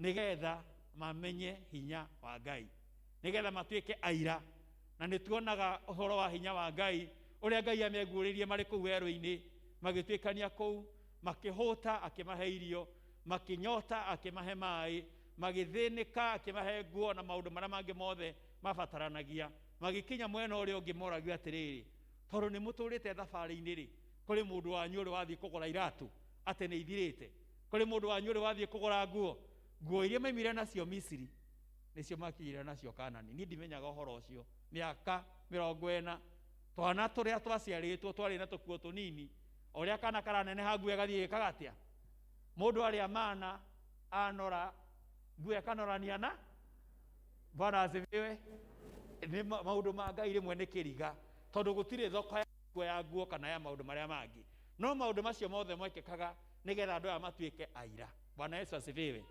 nĩgetha mamenye hinya wa Ngai, nĩgetha matuĩke aira. Na nĩ tuonaga ũhoro wa hinya wa Ngai ũrĩa Ngai ameguũrĩirie marĩ kũu werũ-inĩ, magĩtuĩkania kũu, makĩhũta akĩmahe irio, makĩnyota akĩmahe maĩ, magĩthĩnĩka akĩmahe nguo na maũndũ marĩa mangĩ mothe mabataranagia. Magĩkinya mwena ũrĩa ũngĩ moragio atĩrĩrĩ, tondũ nĩ mũtũrĩte thabarĩ-inĩ rĩ, kũrĩ mũndũ wanyu ũrĩ wathiĩ kũgũra iratũ atĩ nĩ ithirĩte, kũrĩ mũndũ wanyu ũrĩ wathiĩ kũgũra nguo, nguo iria maimire nacio Misiri nĩcio makinyire nacio Kanani. Niĩ ndimenyaga ũhoro ũcio. Mĩaka 40 twana tũrĩa twaciarĩtwo twarĩ na tũkuo tũnini, o ũrĩa kana karaneneha nguo ĩgathiĩ ĩkaga atĩa? Mũndũ arĩa mana anora nguo ĩkanorania na Bwana asifiwe. Nĩ maũndũ ma Ngai rĩmwe nĩ kĩriga, tondũ gũtirĩ thoko ya nguo ya nguo kana ya maũndũ marĩa mangĩ, no maũndũ macio mothe mekĩkaga nĩgetha andũ aya matuĩke aira. Bwana Yesu asifiwe.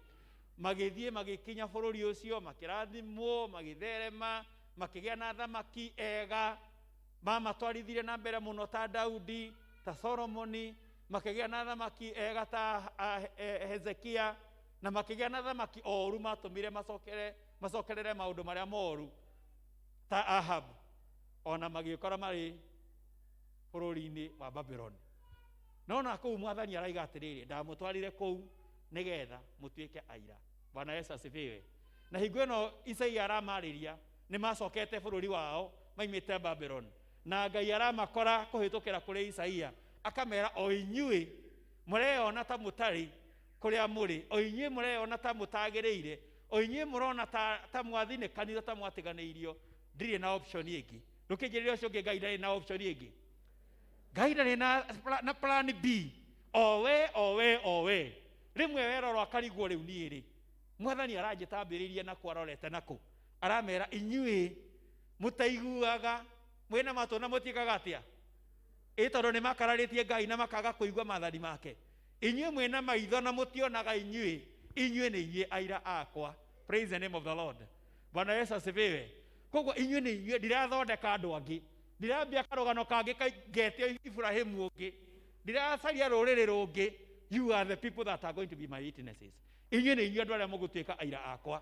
Magĩthiĩ magĩkinya bũrũri ũcio, makĩrathimwo, magĩtherema, makĩgĩa na athamaki ega mamatwarithirie na mbere mũno ta Daudi, ta Solomoni, makĩgĩa na athamaki ega ta Hezekia, na makĩgĩa na athamaki oru matũmire macokerere maũndũ marĩa moru ta Ahab, ona magĩkora marĩ bũrũri-inĩ wa Babylon. No na kũu mwathani araiga atĩrĩrĩ, ndamũtwarire kũu nĩgetha mũtuĩke aira. Bwana Yesu asifiwe. Na hingo ĩno Isaia aramarĩria nĩ macokete bũrũri wao maimĩte Babylon, na Ngai aramakora kũhĩtũkĩra kũrĩ Isaia akamera, o inyuĩ mũreyona ta mũtarĩ kũrĩa mũrĩ, o inyuĩ mũreyona ta mũtagĩrĩire, o inyuĩ mũrona ta mwathinĩkanire, ta mwatiganĩirio, ndirĩ na option ĩngĩ. Ndũkĩnjĩrĩre ũcio ũngĩ, Ngai ndarĩ na option ĩngĩ. Ngai ndarĩ na plan B. O we, o we, o we. Rĩmwe werorwo akarigwo rĩu niĩ rĩ, mwathani aranjĩtambĩrĩria na kwarorete nakũ, aramera inyuĩ mũtaiguaga, mwĩna matũ na mũtiĩkaga atĩa? Ĩ tondũ nĩ makararĩtie Ngai na makaga kũigua maathani make. Inyuĩ mwĩna maitho na mũtionaga inyuĩ, inyuĩ nĩ inyuĩ aira akwa. Praise the name of the Lord. Bwana Yesu asifiwe. Koguo inyuĩ nĩ inyuĩ, ndirathondeka andũ angĩ. Ndirambia karũgano kangĩ ngetia Ibrahimu ũngĩ, ndiracaria rũrĩrĩ rũngĩ. You are the people that are going to be my witnesses. Inyuĩ nĩ inyuĩ andũ arĩa mũgũtuĩka aira akwa.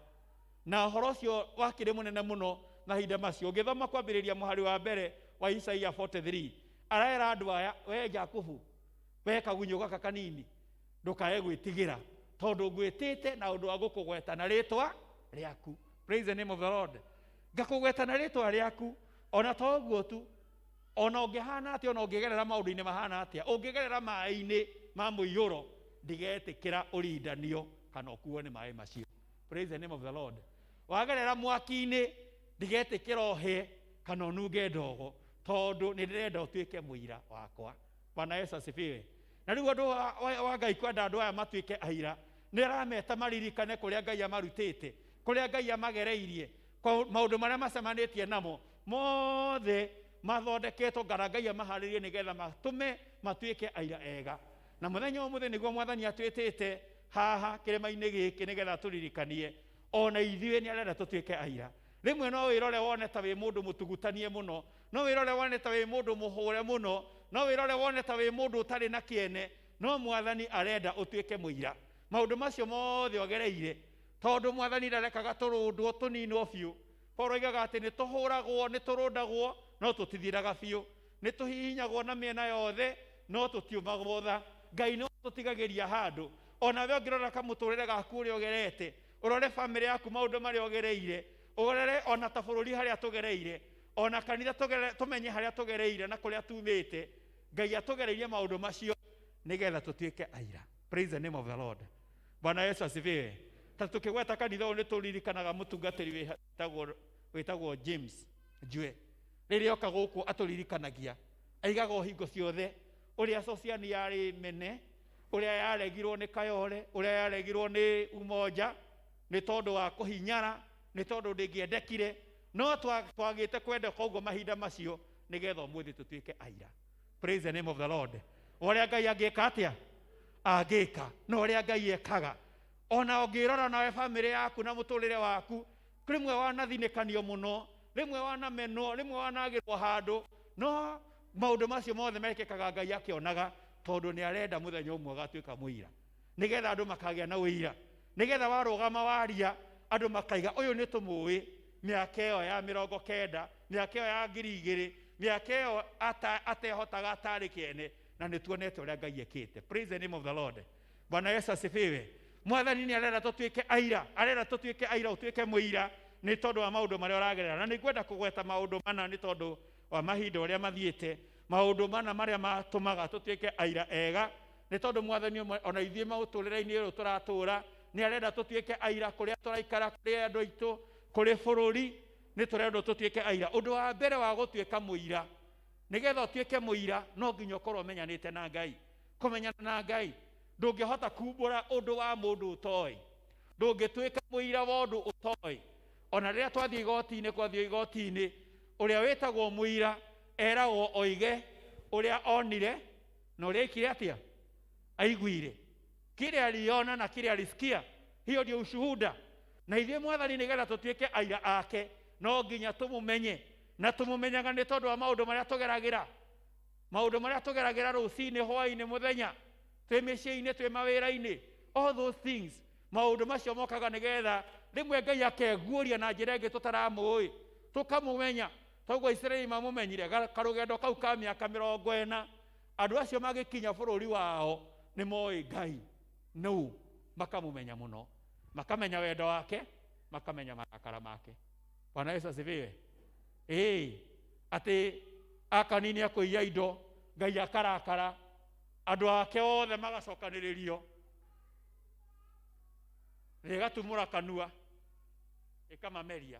Na ũhoro ũcio wakĩrĩ mũnene mũno mahinda macio. Ũngĩthoma kwambĩrĩria mũhari wa mbere wa Isaia 43, arera andũ aya, we Jakubu, we kagunyũ gaka kanini, ndũkae gwĩtigĩra, tondũ ngwĩtĩte na ũndũ wa gũkũgweta na rĩtwa rĩaku. Praise the name of the Lord. Ngakũgweta na rĩtwa rĩaku, ona to ũguo tu, ona ũngĩhana atĩa, ona ũngĩgerera maũndũ-inĩ mahana atĩa, ũngĩgerera maĩ-inĩ ma mũiyũro, ndigetĩkĩra ũrindanio kana ũkuo nĩ maĩ macio. Praise the name of the Lord. Wagerera mwaki-inĩ, ndigetĩkĩra ũhĩe kana ũnunge ndogo, tondũ nĩ ndĩrenda ũtuĩke mũira wakwa. Bwana Yesu asifiwe. Na rĩu ũndũ wa Ngai kwenda andũ aya matuĩke aira, nĩ arameta maririkane kũrĩa Ngai amarutĩte, kũrĩa Ngai amagereirie, maũndũ marĩa macemanĩtie namo mothe mathondeketwo ngara Ngai amaharĩrie nĩgetha matũme matuĩke aira ega. Na mũthenya ũmũthĩ nĩguo Mwathani atwĩtĩte haha kĩrĩma-inĩ gĩkĩ nĩgetha tũririkanie ona ithuĩ nĩ arenda tũtuĩke aira. Rĩmwe no wĩrore wone ta wĩ mũndũ mũtugutanie mũno, no wĩrore wone ta wĩ mũndũ mũhũre mũno, no wĩrore wone ta wĩ mũndũ ũtarĩ na kĩene, no Mwathani arenda ũtuĩke mũira. Maũndũ macio mothe ũgereire, tondũ Mwathani ndarekaga tũrũndwo tũninwo biũ. Paul oigaga atĩ nĩ tũhũragwo, nĩ tũrũndagwo, no tũtithiraga biũ. Nĩ tũhihinyagwo na mĩena yothe, no tũtiũmagwo tha. Ngai no tũtigagĩria handũ. Ona we ũngĩrora kamũtũrĩre gaku ũrĩa ũgerete, ũrore bamĩrĩ yaku maũndũ marĩa ũgereire, ũrore ona ta bũrũri harĩa tũgereire, ona kanitha tũmenye harĩa tũgereire na kũrĩa tumĩte. Ngai atũgereirie maũndũ macio nĩgetha tũtuĩke aira. Praise the name of the Lord. Bwana Yesu asifiwe. Ta tũkĩgweta kanitha ũyũ nĩ tũririkanaga mũtungatĩri wĩtagwo James Njue. Rĩrĩa oka gũkũ atũririkanagia, aigaga o hingo ciothe ũrĩa Sociani yarĩ mene, ũrĩa yaregirwo nĩ Kayore, ũrĩa yaregirwo nĩ Umoja, nĩ tondũ wa kũhinyara, nĩ tondũ ndĩngĩendekire, no twagĩte kwendeka ũguo mahinda macio nĩgetha ũmũthĩ tũtuĩke aira. Praise the name of the Lord. Ũrĩa Ngai angĩka atĩa? Angĩka. No ũrĩa Ngai ekaga. Ona ũngĩrora nawe bamĩrĩ yaku na mũtũrĩre waku, rĩmwe wanathinĩkanio mũno, rĩmwe wanamenwo, rĩmwe wanagĩrwo handũ, no maũndũ macio mothe mekĩkaga Ngai akĩonaga, tondũ nĩ arenda mũthenya ũmwe agatuĩka mũira, nĩgetha andũ makagĩa na ũira, nĩgetha warũgama waria andũ makaiga ũyũ nĩ tũmũĩ, mĩaka ĩyo ya 90, mĩaka ĩyo ya 2000, mĩaka ĩyo atehotaga atarĩ kĩene, na nĩ tuonete ũrĩa Ngai ekĩte. Praise the name of the Lord. Bwana Yesu asifiwe. Mwathani nĩ arenda tũtuĩke aira, arenda tũtuĩke aira, ũtuĩke mũira nĩ tondũ wa maũndũ marĩa ũragerera. Na nĩ ngwenda kũgweta maũndũ mana nĩ tondũ wa mahinda ũrĩa mathiĩte, maũndũ mana marĩa matũmaga tũtuĩke aira ega, nĩ tondũ Mwathani ona ithuĩ maũtũrĩre-inĩ ũyũ tũratũra nĩ arenda tũtuĩke aira kũrĩa tũraikara, kũrĩ andũ aitũ, kũrĩ bũrũri, nĩ tũrendwo tũtuĩke aira. Ũndũ wa mbere wa gũtuĩka mũira, nĩgetha ũtuĩke mũira no nginya ũkorwo ũmenyanĩte na Ngai. Kũmenyana na Ngai, ndũngĩhota kumbũra ũndũ wa mũndũ ũtoĩ, ndũngĩtuĩka mũira wa ũndũ ũtoĩ. Ona rĩrĩa twathiĩ igoti-inĩ, kwathiĩ igoti-inĩ, ũrĩa wĩtagwo mũira eragwo oige ũrĩa onire na ũrĩa aikire atĩa, aiguire, kile aliona na kile alisikia, hiyo ndio ushuhuda. Na ithuĩ Mwathani nĩgetha tũtuĩke aira ake no nginya tũmũmenye, na tũmũmenyaga nĩ tondũ wa maũndũ marĩa tũgeragĩra, maũndũ marĩa tũgeragĩra rũcinĩ, hwaĩ-inĩ, mũthenya, twĩ mĩciĩ-inĩ, twĩ mawĩra-inĩ, all those things, maũndũ macio mokaga nĩgetha rĩmwe Ngai akeguũria na njĩra ĩngĩ tũtaramũĩ, tũkamũmenya. Toguo Isiraeli mamũmenyire karũgendo kau ka mĩaka 40, andũ acio magĩkinya bũrũri wao nĩ moĩ Ngai nũ, makamũmenya mũno, makamenya wendo wake, makamenya marakara make. Bwana Yesu asifiwe. Atĩ Akani nĩ akũiya indo, Ngai akarakara, andũ ake othe magacokanĩrĩrio, rĩgatumũra kanua ĩkamameria,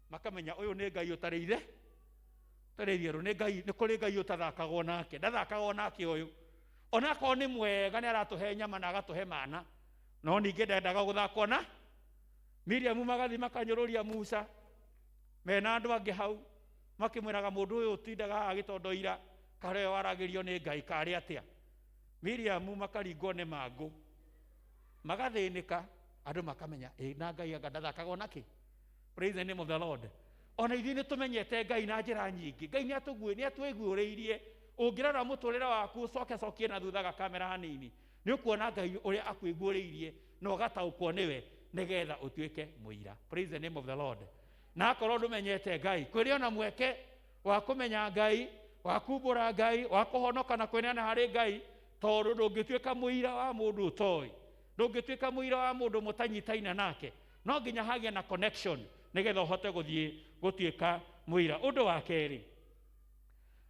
makamenya ũyũ nĩ Ngai ũtarĩ ithe, ũtarĩ itherũ, nĩ Ngai, nĩ kũrĩ Ngai ũtathakagwo nake, ndathakagwo nake ũyũ. Onakorwo nĩ mwega nĩ aratũhe nyama na agatũhe mana, no ningĩ ndendaga gũthakwo na Miriamu. Magathiĩ makanyũrũria Musa mena andũ angĩ hau, makĩmwĩraga mũndũ ũyũ ũtindaga haha agĩtondoira karĩa waragĩrio nĩ Ngai karĩ atĩa. Miriamu makaringwo nĩ mangũ, magathĩnĩka, andũ makamenya na Ngai anga ndathakagwo nakĩ. Praise the name of the Lord. Ona ithuĩ nĩ tũmenyete Ngai na njĩra nyingĩ. Ngai nĩ atwĩguũrĩirie. Ũngĩrora mũtũrĩre waku ũcoke cokie na thutha gakamera hanini, nĩ ũkuona Ngai ũrĩa akwĩguũrĩirie na ũgataũkwo nĩwe nĩgetha ũtuĩke mũira. Praise the name of the Lord. Na akorwo ndũmenyete Ngai, kwĩrĩ ona mweke wa kũmenya Ngai, wa kumbũra Ngai, wa kũhonoka na kwĩneana harĩ Ngai, tondũ ndũngĩtuĩka mũira wa mũndũ ũtoĩ, ndũngĩtuĩka mũira wa mũndũ mũtanyitaine nake. No nginya hagĩe na connection nĩgetha ũhote gũthiĩ gũtuĩka mũira. Ũndũ wa kerĩ,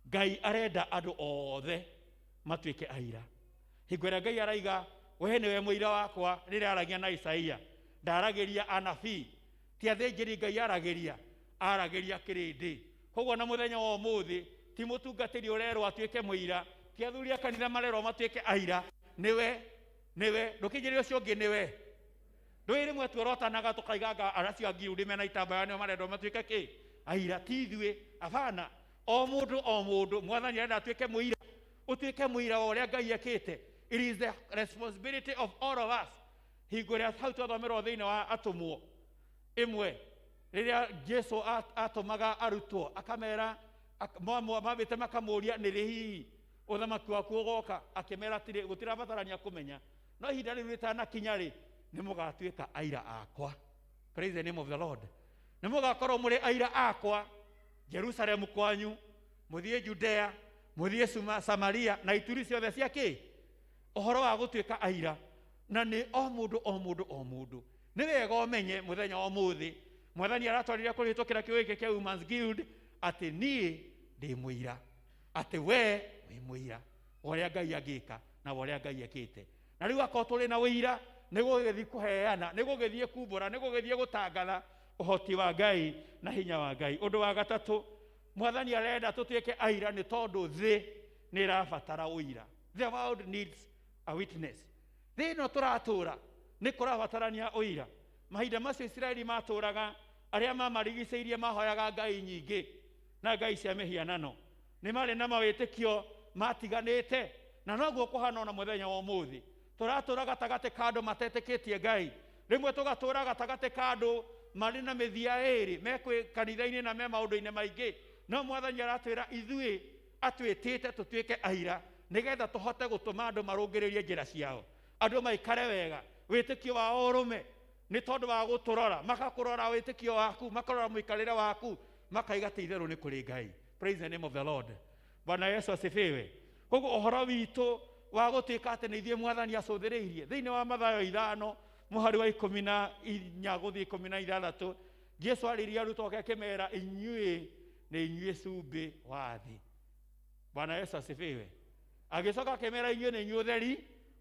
Ngai arenda andũ othe matuĩke aira. Hingo ĩrĩa Ngai araiga we nĩwe mũira wakwa, rĩrĩa aragia na Isaia, ndaragĩria anabii, ti athĩnjĩri Ngai aragĩria, aragĩria kĩrĩndĩ. Koguo na mũthenya wa ũmũthĩ ti mũtungatĩri ũrerwo atuĩke mũira, ti athuri a kanitha marerwo matuĩke aira, nĩwe, nĩwe, ndũkĩnjĩre ũcio ũngĩ nĩwe. Ndũĩ rĩmwe tuorotanaga tũkaiga anga acio a guild mena itambaya nĩo marendwo matuĩke kĩ? Aira. Ti ithuĩ, abana. O mũndũ o mũndũ Mwathani arenda atuĩke mũira, ũtuĩke mũira wa ũrĩa Ngai ekĩte. It is the responsibility of all of us. Hingo ĩrĩa hau twathomerwo thĩinĩ wa atũmwo ĩmwe, rĩrĩa Jesu atũmaga arutwo akamera, mambĩte makamũria nĩ rĩ hihi ũthamaki waku ũgoka, akĩmera atĩrĩ, gũtirabatarania kũmenya, no ihinda rĩu rĩtanakinya rĩ, nĩ mũgatuĩka aira akwa. Praise the name of the Lord. Nĩ mũgakorwo mũrĩ aira akwa Jerusalemu kwanyu, mũthiĩ Judea, mũthiĩ Samaria na ituri ciothe cia kĩ? Ũhoro wa gũtuĩka aira. Na nĩ o mũndũ o mũndũ o mũndũ. Nĩ wega ũmenye mũthenya wa ũmũthĩ Mwathani aratwarire kũhĩtũkĩra kĩo gĩkĩ kĩa Women's Guild atĩ niĩ ndĩ mũira, atĩ we wĩ mũira wa ũrĩa Ngai angĩka na wa ũrĩa Ngai ekĩte. Na rĩu akorwo tũrĩ na ũira, nĩ gũgĩthiĩ kũheana, nĩ gũgĩthiĩ kumbũra, nĩ gũgĩthiĩ gũtangatha ũhoti wa Ngai na hinya wa Ngai. Ũndũ wa gatatũ, Mwathani arenda tũtuĩke aira nĩ tondũ thĩ nĩ ĩrabatara ũira. The world needs a witness. Thĩ ĩno tũratũra nĩ kũrabatarania ũira. Mahinda macio Isiraeli matũraga, arĩa mamarigicĩirie mahoyaga ngai nyingĩ na ngai cia mĩhianano. Nĩ marĩ na mawĩtĩkio matiganĩte, na noguo kũhana ona mũthenya wa ũmũthĩ. Tũratũra gatagatĩ ka andũ matetĩkĩtie Ngai. Rĩmwe tũgatũra gatagatĩ ka andũ marĩ na mĩthia ĩrĩ, me kwĩ kanitha-inĩ na me maũndũ-inĩ maingĩ. No Mwathani aratwĩra ithuĩ atwĩtĩte tũtuĩke aira nĩgetha tũhote gũtũma andũ marũngĩrĩrie njĩra ciao, andũ maikare wega, wĩtĩkio wao ũrũme nĩ tondũ wa gũtũrora, makakũrora wĩtĩkio waku, makarora mũikarĩre waku, makaiga ti itherũ nĩ kũrĩ Ngai. Praise the name of the Lord. Bwana Yesu asifiwe. Koguo ũhoro witũ wa gũtuĩka atĩ nĩ ithuĩ Mwathani acũthĩrĩirie thĩinĩ wa Mathayo 5 mũhari wa 14 gũthiĩ 16, Jesu arĩirie arutwo ake akĩmera, inyuĩ nĩ inyuĩ cumbĩ wa thĩ. Bwana Yesu asifiwe. Agĩcoka akĩmera, inyuĩ nĩ inyuĩ ũtheri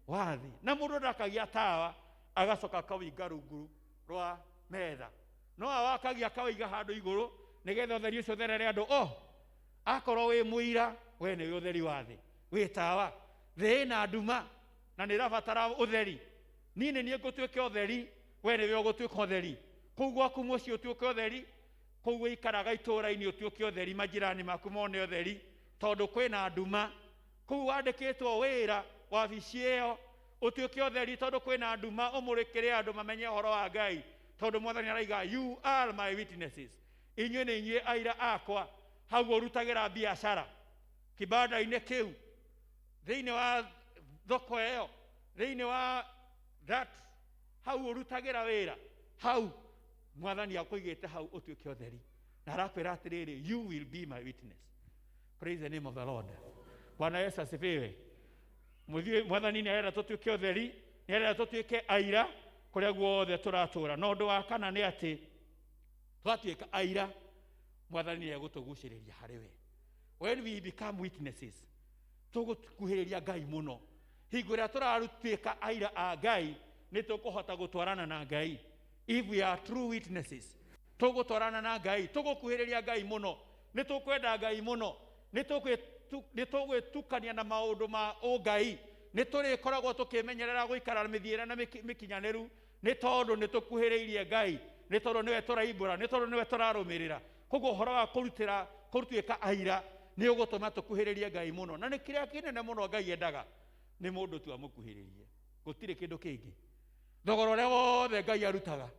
wa thĩ. Na mũndũ ndakagia tawa agacoka akawĩinga rungu rwa metha, no awakagia akawĩiga handũ igũrũ nĩgetha ũtheri ũcio ũtherere andũ. O akorwo wĩ mũira, we nĩwe ũtheri wa thĩ, wĩ tawa. Thĩ ĩna nduma na nĩ ĩrabatara ũtheri. Niĩ nĩ niĩ ngũtuĩka ũtheri, we nĩwe ũgũtuĩka ũtheri. Kũu gwaku mũciĩ ũtuĩke ũtheri, kũu ũikaraga itũũra-inĩ ũtuĩke ũtheri, majirani maku mone ũtheri, tondũ kwĩna nduma. Kũu wandĩkĩtwo wĩra wabici ĩyo ũtuĩke ũtheri, tondũ kwĩna nduma, ũmũrĩkĩre andũ mamenye ũhoro wa Ngai, tondũ Mwathani araiga you are my witnesses, inyuĩ nĩ inyuĩ aira akwa. Hau ũrutagĩra biacara kibanda-inĩ kĩu, thĩinĩ wa thoko ĩyo, thĩinĩ wa that hau ũrutagĩra wĩra, hau Mwathani akũigĩte hau ũtuĩke ũtheri, na arakwĩra atĩrĩrĩ, you will be my witness. Praise the name of the Lord. Bwana Yesu asifiwe. Mwathani nĩ arenda tũtuĩke ũtheri, nĩ arenda tũtuĩke aira kũrĩa guothe tũratũra. Na ũndũ wa kana nĩ atĩ twatuĩka aira, Mwathani nĩ egũtũgucĩrĩria harĩ we. When we become witnesses, tũgũkuhĩrĩria Ngai mũno. Hingo ĩrĩa tũratuĩka aira a Ngai, nĩ tũkũhota gũtwarana na Ngai. If we are true witnesses, tũgũtwarana na Ngai, tũgũkuhĩrĩria Ngai mũno, nĩ tũkwenda Ngai mũno, nĩ tũgwĩtukania na maũndũ ma ũngai, nĩ tũrĩkoragwo tũkĩmenyerera gũikara mĩthiĩre na mĩkinyanĩru, nĩ tondũ nĩ tũkuhĩrĩirie Ngai, nĩ tondũ nĩwe tũraimbũra, nĩ tondũ nĩwe tũrarũmĩrĩra. Koguo ũhoro wa kũrutĩka aira nĩ ũgũtũma tũkuhĩrĩrie Ngai mũno, na nĩ kĩrĩa kĩnene mũno Ngai endaga nĩ mũndũ tu amũkuhĩrĩrie, gũtirĩ kĩndũ kĩngĩ. Thogora ũrĩa wothe Ngai arutaga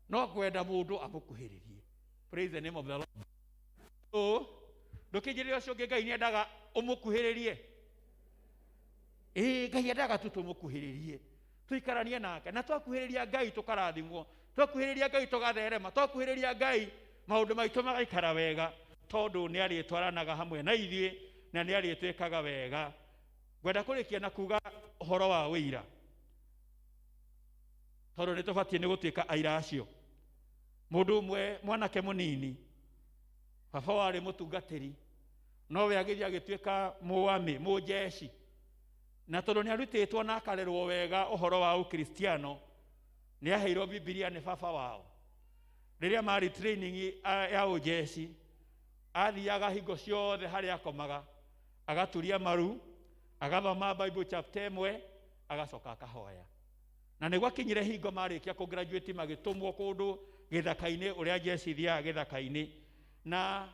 no kwenda mũndũ amũkuhĩrĩrie. Praise the name of the Lord. Ũ, ndũkĩnjĩrĩre ũcio ũngĩ Ngai nĩendaga ũmũkuhĩrĩrie. Ĩĩ, Ngai endaga tu tũmũkuhĩrĩrie, tũikaranie nake, na twakuhĩrĩria Ngai tũkarathimwo, twakuhĩrĩria Ngai tũgatherema, twakuhĩrĩria Ngai maũndũ maitũ magaikara wega, tondũ nĩ arĩtwaranaga hamwe na ithuĩ na nĩ arĩtwĩkaga wega. Ngwenda kũrĩkia na kuga ũhoro wa ũira, tondũ nĩ tũbatiĩ nĩ gũtuĩka aira acio. Mũndũ ũmwe mwanake mũnini, baba warĩ mũtungatĩri, nowe agĩthiĩ agĩtuĩka mũami, mũnjeci, na tondũ nĩ arutĩtwo na akarerwo wega ũhoro wa ũkristiano, nĩ aheirwo Bibilia nĩ baba wao. Rĩrĩa marĩ training ya ũnjeci, athiaga hingo ciothe harĩa akomaga, agaturia maru, agathoma Bible chapter ĩmwe, agacoka akahoya. Na nĩ gwakinyire hingo marĩkia kũ graduate magĩtũmwo kũndũ gĩthaka-inĩ, ũrĩa njeci ithiaga gĩthaka-inĩ, na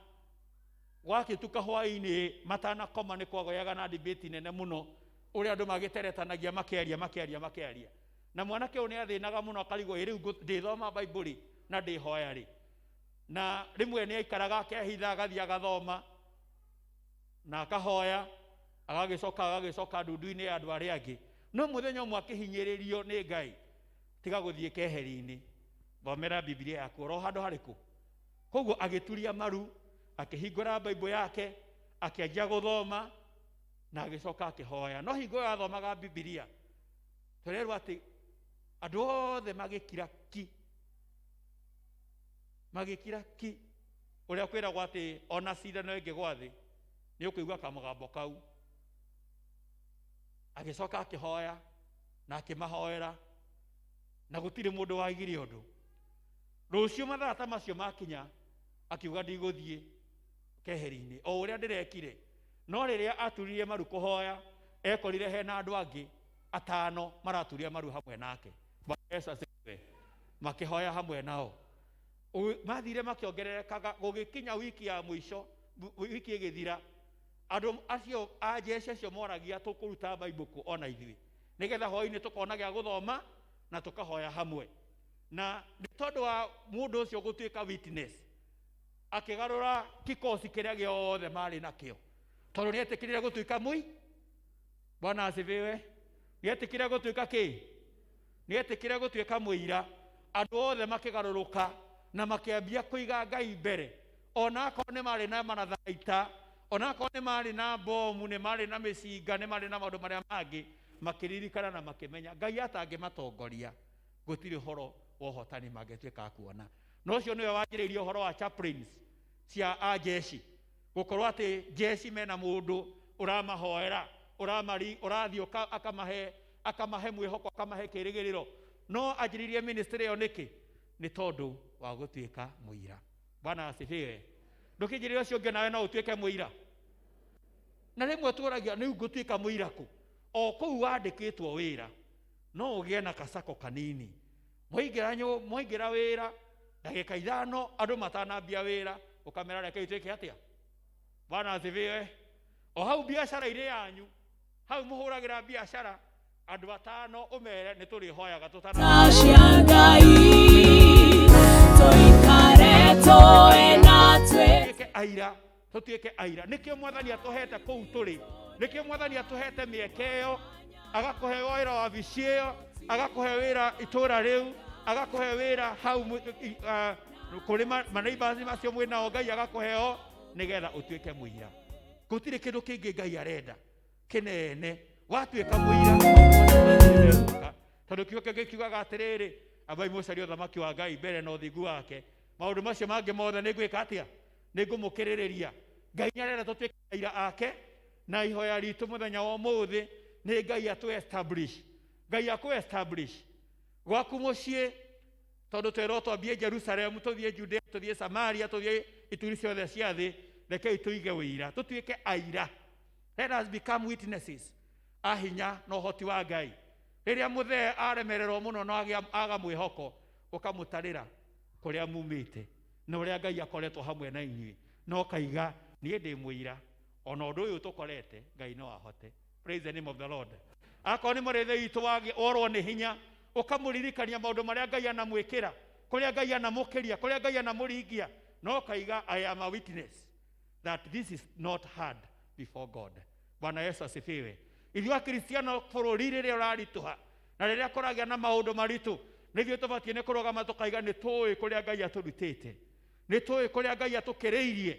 gwagĩtuka hwaĩ-inĩ matanakoma nĩ kwagĩaga na debate nene mũno, ũrĩa andũ magĩteretanagia makĩaria makĩaria makĩaria, na mwanake ũyũ nĩ athĩnaga mũno, akarigwo, ĩ rĩu ndĩthoma Bible na ndĩhoya rĩ. Na rĩmwe nĩ aikaraga akehitha, agathiĩ agathoma na akahoya, agagĩcoka agagĩcoka ndundu-inĩ ya andũ arĩa angĩ. No mũthenya ũmwe akĩhinyĩrĩrio nĩ Ngai, tiga gũthiĩ keheri-inĩ, thomera Bibilia yaku oro handũ harĩkũ. Koguo agĩturia maru, akĩhingũra Bible yake, akĩanjia gũthoma na agĩcoka akĩhoya. No hingo ĩyo athomaga Bibilia, tũrerwo atĩ andũ othe magĩkira ki, magĩkira ki, ũrĩa kwĩragwo atĩ ona cindano ĩngĩgwa thĩ nĩ ũkũigua kamũgambo kau. Agĩcoka akĩhoya na akĩmahoera, na gũtirĩ mũndũ waigire ũndũ. Rũciũ mathaa ta macio makinya, akiuga ndigũthiĩ keheri-inĩ o ũrĩa ndĩrekire. No rĩrĩa aturirie maru kũhoya, ekorire hena andũ angĩ atano maraturia maru hamwe nake. Bwana Yesu asifiwe. Makĩhoya hamwe nao. Mathire makĩongererekaga, gũgĩkinya wiki ya mũico, wiki ĩgĩthira, andũ acio a jeshi acio moragia tũkũruta Bible kũ ona ithuĩ, nĩgetha hwaĩ-inĩ tũkona gĩa gũthoma na tũkahoya hamwe. Na nĩ tondũ wa mũndũ ũcio gũtuĩka witness, akĩgarũra kikosi kĩrĩa gĩothe marĩ nakĩo, tondũ nĩetĩkĩrire gũtuĩka mũi. Bwana asifiwe. Nĩetĩkĩrire gũtuĩka kĩ? Nĩetĩkĩrire gũtuĩka mũira. Andũ othe makĩgarũrũka na makĩambia kũiga Ngai mbere, ona akorwo nĩ marĩ na marathaita, ona akorwo nĩ marĩ na bomu, nĩ marĩ na mĩcinga, nĩ marĩ na maũndũ marĩa mangĩ, makĩririkana na makĩmenya Ngai atangĩmatongoria gũtirĩ ũhoro wa ũhotani mangĩtuĩka a kuona. Na ũcio nĩwe wanjĩrĩirie ũhoro wa chaplains cia a jeshi, gũkorwo atĩ jeshi mena mũndũ ũramahoera, ũrathiĩ akamahe mwĩhoko, akamahe kĩĩrĩgĩrĩro. No anjĩrĩirie ministry ĩyo nĩkĩ? Nĩ tondũ wa gũtuĩka mũira. Bwana asifiwe. Ndũkĩnjĩrĩre ũcio ũngĩ nawe no ũtuĩke mũira. Na rĩmwe tũragia nĩ ngũtuĩka mũira kũ? O kũu wandĩkĩtwo wĩra, no ũgĩe na kacako kanini. Mwaingĩra mwaingĩra wĩra ndagĩka ithano andũ matanambia wĩra, ũkamera reke ituĩke atĩa? Bwana asifiwe. O hau biacara-inĩ yanyu, hau mũhũragĩra biacara, andũ atano ũmere nĩ tũrĩhoyaga tũtana Cia Ngai, tũikare tũĩ na twĩ Tuĩke aira, tũtuĩke aira. Nĩkĩo Mwathani atũhete kũu tũrĩ, nĩkĩo Mwathani atũhete mĩeke ĩyo, agakũhe wĩra wabici ĩyo, agakũhe wĩra itũũra rĩu, agakũhe wĩra hau kũrĩ maneighbors macio mwĩ nao, Ngai agakũhe o nĩgetha ũtuĩke mũira. Gũtirĩ kĩndũ kĩngĩ Ngai arenda kĩnene watuĩka mũira, tondũ kiugo kĩngĩ kiugaga atĩrĩrĩ, ambai mũcarie ũthamaki wa Ngai mbere na ũthingu wake, maũndũ macio mangĩ mothe nĩ ngwĩka atĩa? Nĩ ngũmũkĩrĩrĩria. Ngai nĩ arenda tũtuĩke aira ake, na ihoya ritũ mũthenya wa ũmũthĩ nĩ Ngai atũ establish, Ngai akũ establish gwaku mũciĩ, tondũ twerwo twambie Jerusalem, tũthiĩ Judea, tũthiĩ Samaria, tũthiĩ ituri ciothe cia thĩ. Rekei tũige ũira, tũtuĩke aira. Let us become witnesses a hinya na ũhoti wa Ngai. Rĩrĩa mũthee aremererwo mũno na aga mwĩhoko, ũkamũtarĩra kũrĩa mumĩte na ũrĩa Ngai akoretwo hamwe na inyuĩ, na ũkaiga niĩ ndĩ mũira, ona ũndũ ũyũ tũkorete Ngai no ahote. Praise the name of the Lord. Akorwo nĩ mũrĩithi witũ worwo nĩ hinya, ũkamũririkania maũndũ marĩa Ngai anamwĩkĩra, kũrĩa Ngai anamũkĩria, kũrĩa Ngai anamũringia, No kaiga I am a witness that this is not hard before God. Bwana Yesu asifiwe. Ithuĩ Akristiano bũrũri rĩrĩa ũraritũha na rĩrĩa kũragĩa na maũndũ maritũ, nĩthuĩ tũbatiĩ nĩ kũrũgama tũkaiga nĩ tũĩ kũrĩa Ngai atũrutĩte, nĩ tũĩ kũrĩa Ngai atũkĩrĩirie,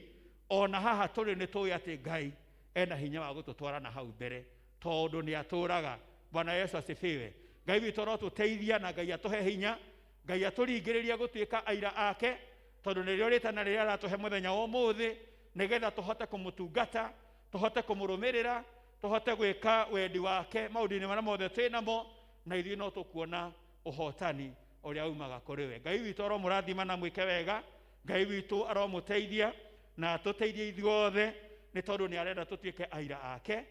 ona haha tũrĩ nĩ tũĩ atĩ Ngai ena hinya wa gũtũtwara na hau mbere tondũ nĩ atũraga. Bwana Yesu asifiwe. Ngai witũ arotũteithia na Ngai atũhe hinya, Ngai atũringĩrĩria gũtuĩka aira ake, tondũ nĩrĩo rĩtana rĩrĩa aratũhe mũthenya wa ũmũthĩ, nĩgetha tũhote kũmũtungata, tũhote kũmũrũmĩrĩra, tũhote gwĩka wendi wake maũndũ-inĩ marĩa mothe twĩ namo, na ithuĩ no tũkuona ũhotani ũrĩa umaga kũrĩ we. Ngai witũ aromũrathima na mwĩke wega, Ngai witũ aromũteithia na atũteithie ithuothe, nĩ tondũ nĩ arenda tũtuĩke aira ake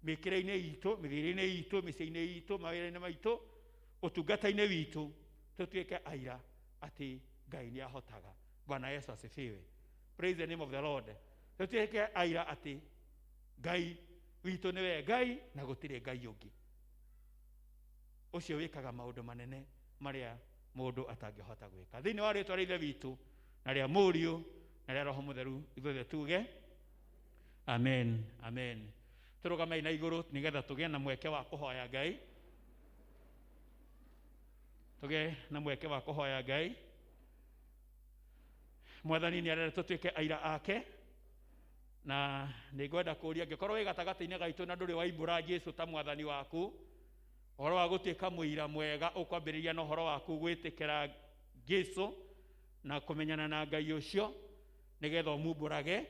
mĩkĩre-inĩ itũ, mĩthiĩre-inĩ itũ, mĩciĩ-inĩ itũ, mawĩra-inĩ maitũ, ũtungata-inĩ witũ, tũtuĩke aira atĩ Ngai nĩ ahotaga. Bwana Yesu asifiwe. Praise the name of the Lord. Tũtuĩke aira atĩ Ngai witũ nĩwe Ngai na gũtirĩ Ngai ũngĩ, ũcio wĩkaga maũndũ manene marĩa mũndũ atangĩhota gwĩka. Thĩinĩ wa rĩtwa rĩa Ithe witũ na rĩa Mũriũ na rĩa Roho Mũtheru, ithuothe tuge amen, amen. Tũrũgamei na igũrũ nĩgetha tũgĩe na mweke wa kũhoya Ngai, tũgĩe na mweke wa kũhoya Ngai. Mwathani nĩ arenda tũtuĩke aira ake, na nĩ ngwenda kũũria angĩkorwo wĩ gatagatĩ-inĩ gaitũ na ndũrĩ waimbũra Jesũ ta mwathani waku, ũhoro wa gũtuĩka mũira mwega ũkwambĩrĩria na ũhoro waku gwĩtĩkĩra Jesũ na kũmenyana na Ngai ũcio, nĩgetha ũmumbũrage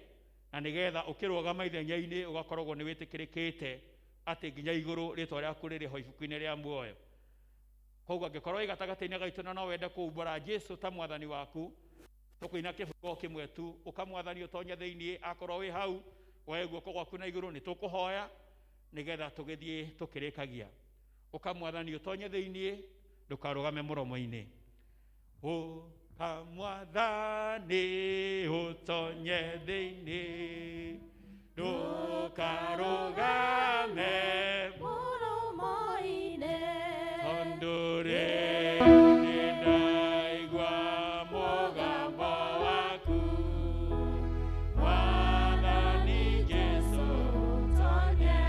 na nĩgetha ũkĩrũgama ithenya-inĩ ũgakoragwo nĩ wĩtĩkĩrĩkĩte atĩ nginya igũrũ rĩtwa rĩaku rĩrĩ ho ibuku-inĩ rĩa muoyo. Koguo angĩkorwo wĩ gatagatĩ-inĩ gaitũ na no wende kũumbũra Jesũ ta mwathani waku, tũkũina kĩbungo kĩmwe tu, ũka mwathani ũtonye thĩinĩ, akorwo wĩ hau woe guoko gwaku na igũrũ, nĩ tũkũhoya nĩgetha tũgĩthiĩ tũkĩrĩkagia. Ũka mwathani ũtonye thĩinĩ, ndũkarũgame mũromo-inĩ. Ũka mwathani ũtonye thĩinĩ, ndũkarũgame mũromo-inĩ, tondũ rĩu nĩndaigua mũgambo waku, Mwathani Jesũ ũtonye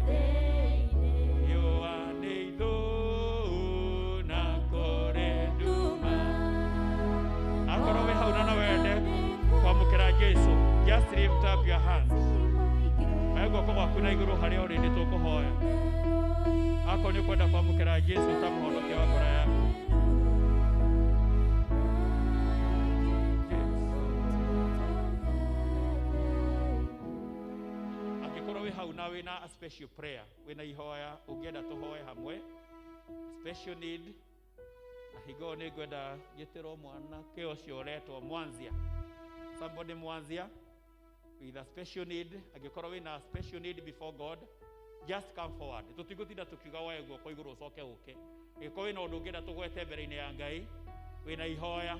thĩinĩ. Riũa nĩ ithũu na kũrĩ nduma. Akorwo wĩ hau na no wende kwamũkĩra Jesũ, just lift up your hands. Oya guoko gwaku na igũrũ harĩa ũrĩ, nĩ tũkũhoya. Akorwo nĩ ũkwenda kwamũkĩra Jesũ ta mũhonokia wa ngoro yaku. Angĩkorwo wĩ hau na wĩna a special prayer, wĩna ihoya ũngĩenda tũhoe hamwe, special need, na hingo ĩyo nĩ ngwenda njĩtĩrwo mwanake ũcio ũretwo Mwanzia. Somebody Mwanzia with a special need, angĩkorwo wĩna special need before God, just come forward. Tũtigũtinda tũkiuga woe guoko igũrũ ũcoke ũke. Angĩkorwo wĩna ũndũ ũngĩenda tũgwete mbere-inĩ ya Ngai, wĩna ihoya,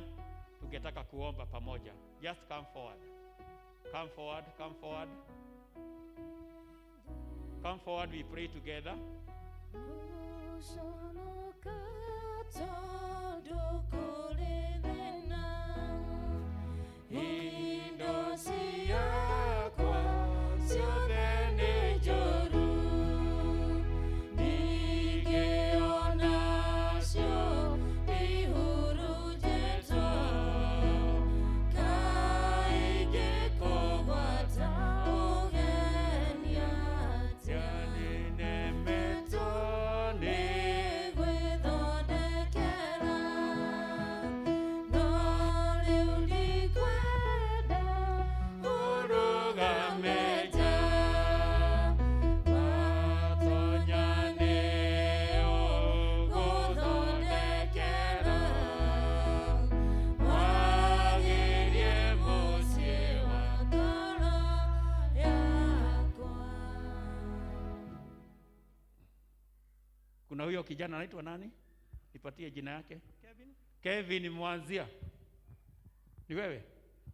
tungetaka kuomba pamoja, just come forward. Come forward, come forward. Come forward, we pray together. Gũconoka tondũ kũrĩ thĩna, indo ciakwa ciothe nĩ njũru, ndingĩona cio ihurunjĩtwo, kaingĩ kũgwata ũgeni atĩa, Nĩnemetwo nĩ gwĩthondekera, no rĩu ndikwenda ũrũgame ũrũgame nja, watonya nĩ ũgũthondekera, wagĩrie mũciĩ wa ngoro yakwa. Kuna huyo kijana anaitwa nani? Nipatie jina yake. Kevin. Kevin Mwanzia. Ni wewe?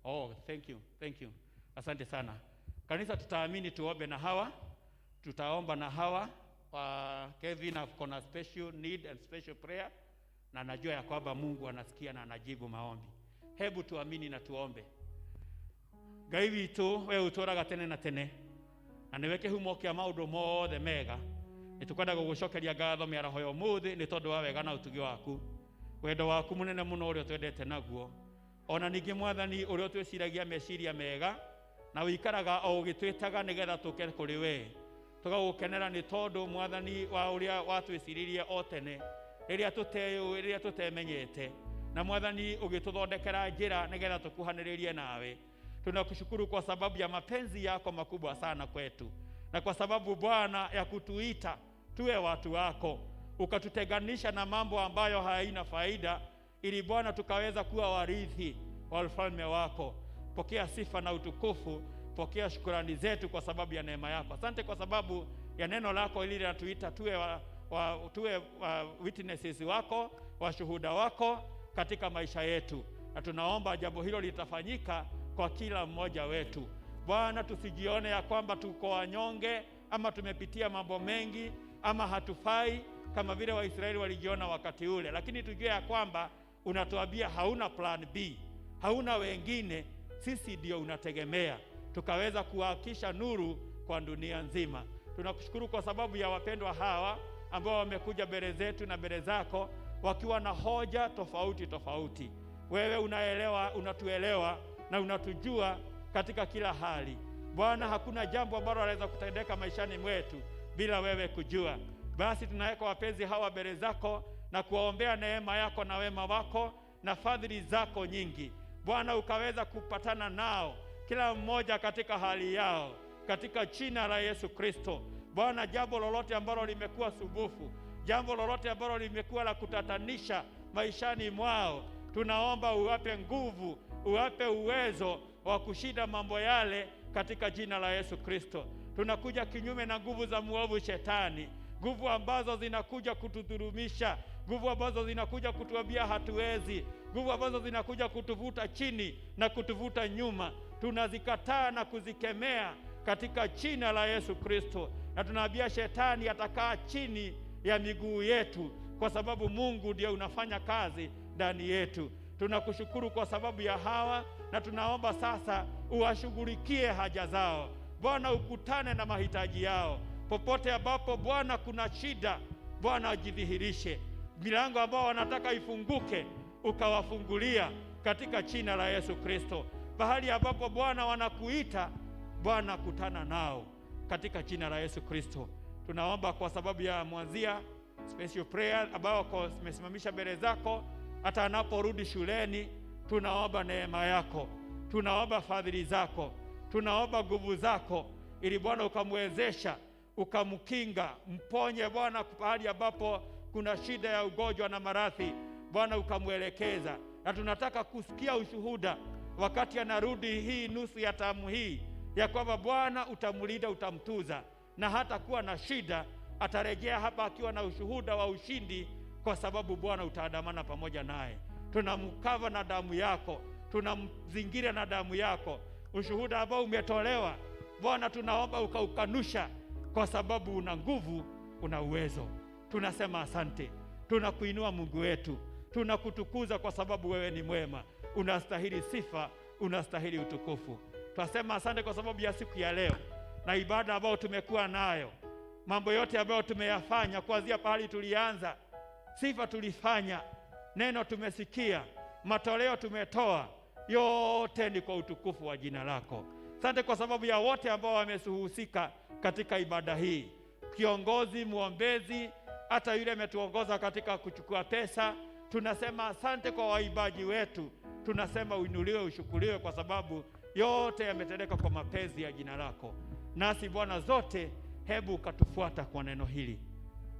Oh, thank you. Thank you. Asante sana. Kanisa, tutaamini tuombe na hawa. Tutaomba na hawa. Kevin ako na special need and special prayer, na najua ya kwamba Mungu anasikia na anajibu maombi. Hebu tuamini na tuombe. Ngai witũ, we ũtũũraga tene na tene na nĩwe kĩhumo kĩa maũndũ mothe mega, nĩ tũkwenda gũgũcokeria ngatho mĩaraho ya ũmũthĩ nĩ tondũ wa wega na ũtugi waku, wendo waku mũnene mũno ũrĩa ũtwendete naguo, ona ningĩ Mwathani ũrĩa ũtwĩciragia meciria mega na ũikaraga o ũgĩtwĩtaga nĩgetha tũke kũrĩ we. Tũgagũkenera nĩ tondũ Mwathani wa ũrĩa watwĩciririe o tene rĩrĩa tũteyũĩ, rĩrĩa tũtemenyete, na Mwathani ũgĩtũthondekera njĩra nĩgetha tũkuhanĩrĩrie nawe. Tunakushukuru kwa sababu ya mapenzi yako makubwa sana kwetu, na kwa sababu Bwana ya kutuita tuwe watu wako, ukatutenganisha na mambo ambayo haina faida, ili Bwana tukaweza kuwa warithi wa ufalme wako. Pokea sifa na utukufu, pokea shukrani zetu kwa sababu ya neema yako. Asante kwa sababu ya neno lako ili linatuita tuwe witnesses wako, washuhuda wako katika maisha yetu, na tunaomba jambo hilo litafanyika kwa kila mmoja wetu. Bwana, tusijione ya kwamba tuko wanyonge ama tumepitia mambo mengi ama hatufai kama vile Waisraeli walijiona wakati ule, lakini tujue ya kwamba unatuambia hauna plan B, hauna wengine, sisi ndio unategemea, tukaweza kuhakisha nuru kwa dunia nzima. Tunakushukuru kwa sababu ya wapendwa hawa ambao wamekuja mbele zetu na mbele zako wakiwa na hoja tofauti tofauti. Wewe unaelewa, unatuelewa na unatujua katika kila hali. Bwana, hakuna jambo ambalo linaweza kutendeka maishani mwetu bila wewe kujua. Basi tunaweka wapenzi hawa mbele zako na kuwaombea neema yako na wema wako na fadhili zako nyingi. Bwana, ukaweza kupatana nao kila mmoja katika hali yao, katika jina la Yesu Kristo. Bwana, jambo lolote ambalo limekuwa subufu, jambo lolote ambalo limekuwa la kutatanisha maishani mwao, tunaomba uwape nguvu, uwape uwezo wa kushinda mambo yale katika jina la Yesu Kristo. Tunakuja kinyume na nguvu za muovu shetani, nguvu ambazo zinakuja kutudhulumisha, nguvu ambazo zinakuja kutuambia hatuwezi, nguvu ambazo zinakuja kutuvuta chini na kutuvuta nyuma. Tunazikataa na kuzikemea katika jina la Yesu Kristo, na tunaambia shetani atakaa chini ya miguu yetu, kwa sababu Mungu ndiye unafanya kazi ndani yetu. Tunakushukuru kwa sababu ya hawa, na tunaomba sasa uwashughulikie haja zao. Bwana, ukutane na mahitaji yao. Popote ambapo Bwana kuna shida, Bwana ajidhihirishe. Milango ambao wanataka ifunguke, ukawafungulia katika jina la Yesu Kristo. Pahali ambapo Bwana wanakuita, Bwana kutana nao katika jina la Yesu Kristo. Tunaomba kwa sababu ya Mwanzia special prayer ambao umesimamisha mbele zako, hata anaporudi shuleni, tunaomba neema yako, tunaomba fadhili zako, tunaomba nguvu zako, ili Bwana ukamwezesha, ukamkinga, mponye Bwana pahali ambapo kuna shida ya ugonjwa na maradhi, Bwana ukamwelekeza. Na tunataka kusikia ushuhuda wakati anarudi hii nusu ya tamu hii, ya kwamba Bwana utamlinda, utamtuza, na hata kuwa na shida atarejea hapa akiwa na ushuhuda wa ushindi, kwa sababu Bwana utaandamana pamoja naye. Tunamkava na damu yako, tunamzingira na damu yako. Ushuhuda ambao umetolewa Bwana, tunaomba ukaukanusha, kwa sababu una nguvu, una uwezo. Tunasema asante, tunakuinua Mungu wetu, tunakutukuza kwa sababu wewe ni mwema, unastahili sifa, unastahili utukufu. Tunasema asante kwa sababu ya siku ya leo na ibada ambayo tumekuwa nayo, mambo yote ambayo tumeyafanya kuanzia pahali tulianza. Sifa tulifanya, neno tumesikia, matoleo tumetoa, yote ni kwa utukufu wa jina lako. Asante kwa sababu ya wote ambao wamesuhusika katika ibada hii, kiongozi, muombezi, hata yule ametuongoza katika kuchukua pesa. Tunasema asante kwa waimbaji wetu, tunasema uinuliwe, ushukuriwe, kwa sababu yote yametendeka kwa mapenzi ya jina lako. Nasi Bwana zote, hebu ukatufuata kwa neno hili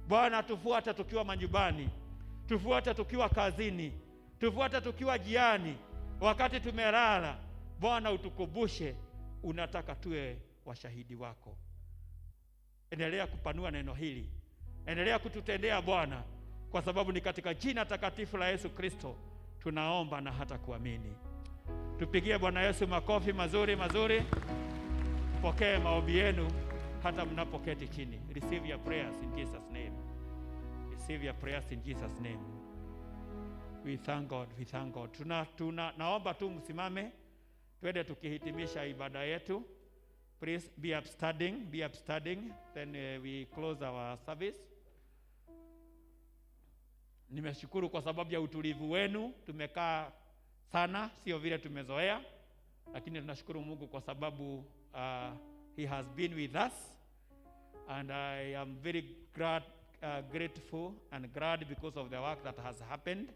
Bwana. Tufuata tukiwa manyumbani, tufuate tukiwa kazini, tufuate tukiwa jiani, wakati tumelala. Bwana utukubushe, unataka tuwe washahidi wako. Endelea kupanua neno hili, endelea kututendea Bwana, kwa sababu ni katika jina takatifu la Yesu Kristo tunaomba na hata kuamini. Tupigie Bwana Yesu makofi mazuri mazuri. Pokee maombi yenu hata mnapoketi chini. Receive your prayers in Jesus name. Receive your prayers in Jesus name. We thank God, we thank God. Naomba tu msimame twende tukihitimisha ibada yetu. Please be upstanding, be upstanding, then we close our service. Nimeshukuru kwa sababu ya utulivu wenu. Tumekaa sana, sio vile tumezoea, lakini tunashukuru Mungu kwa sababu he has been with us, and I am very grateful and glad because of the work that has happened.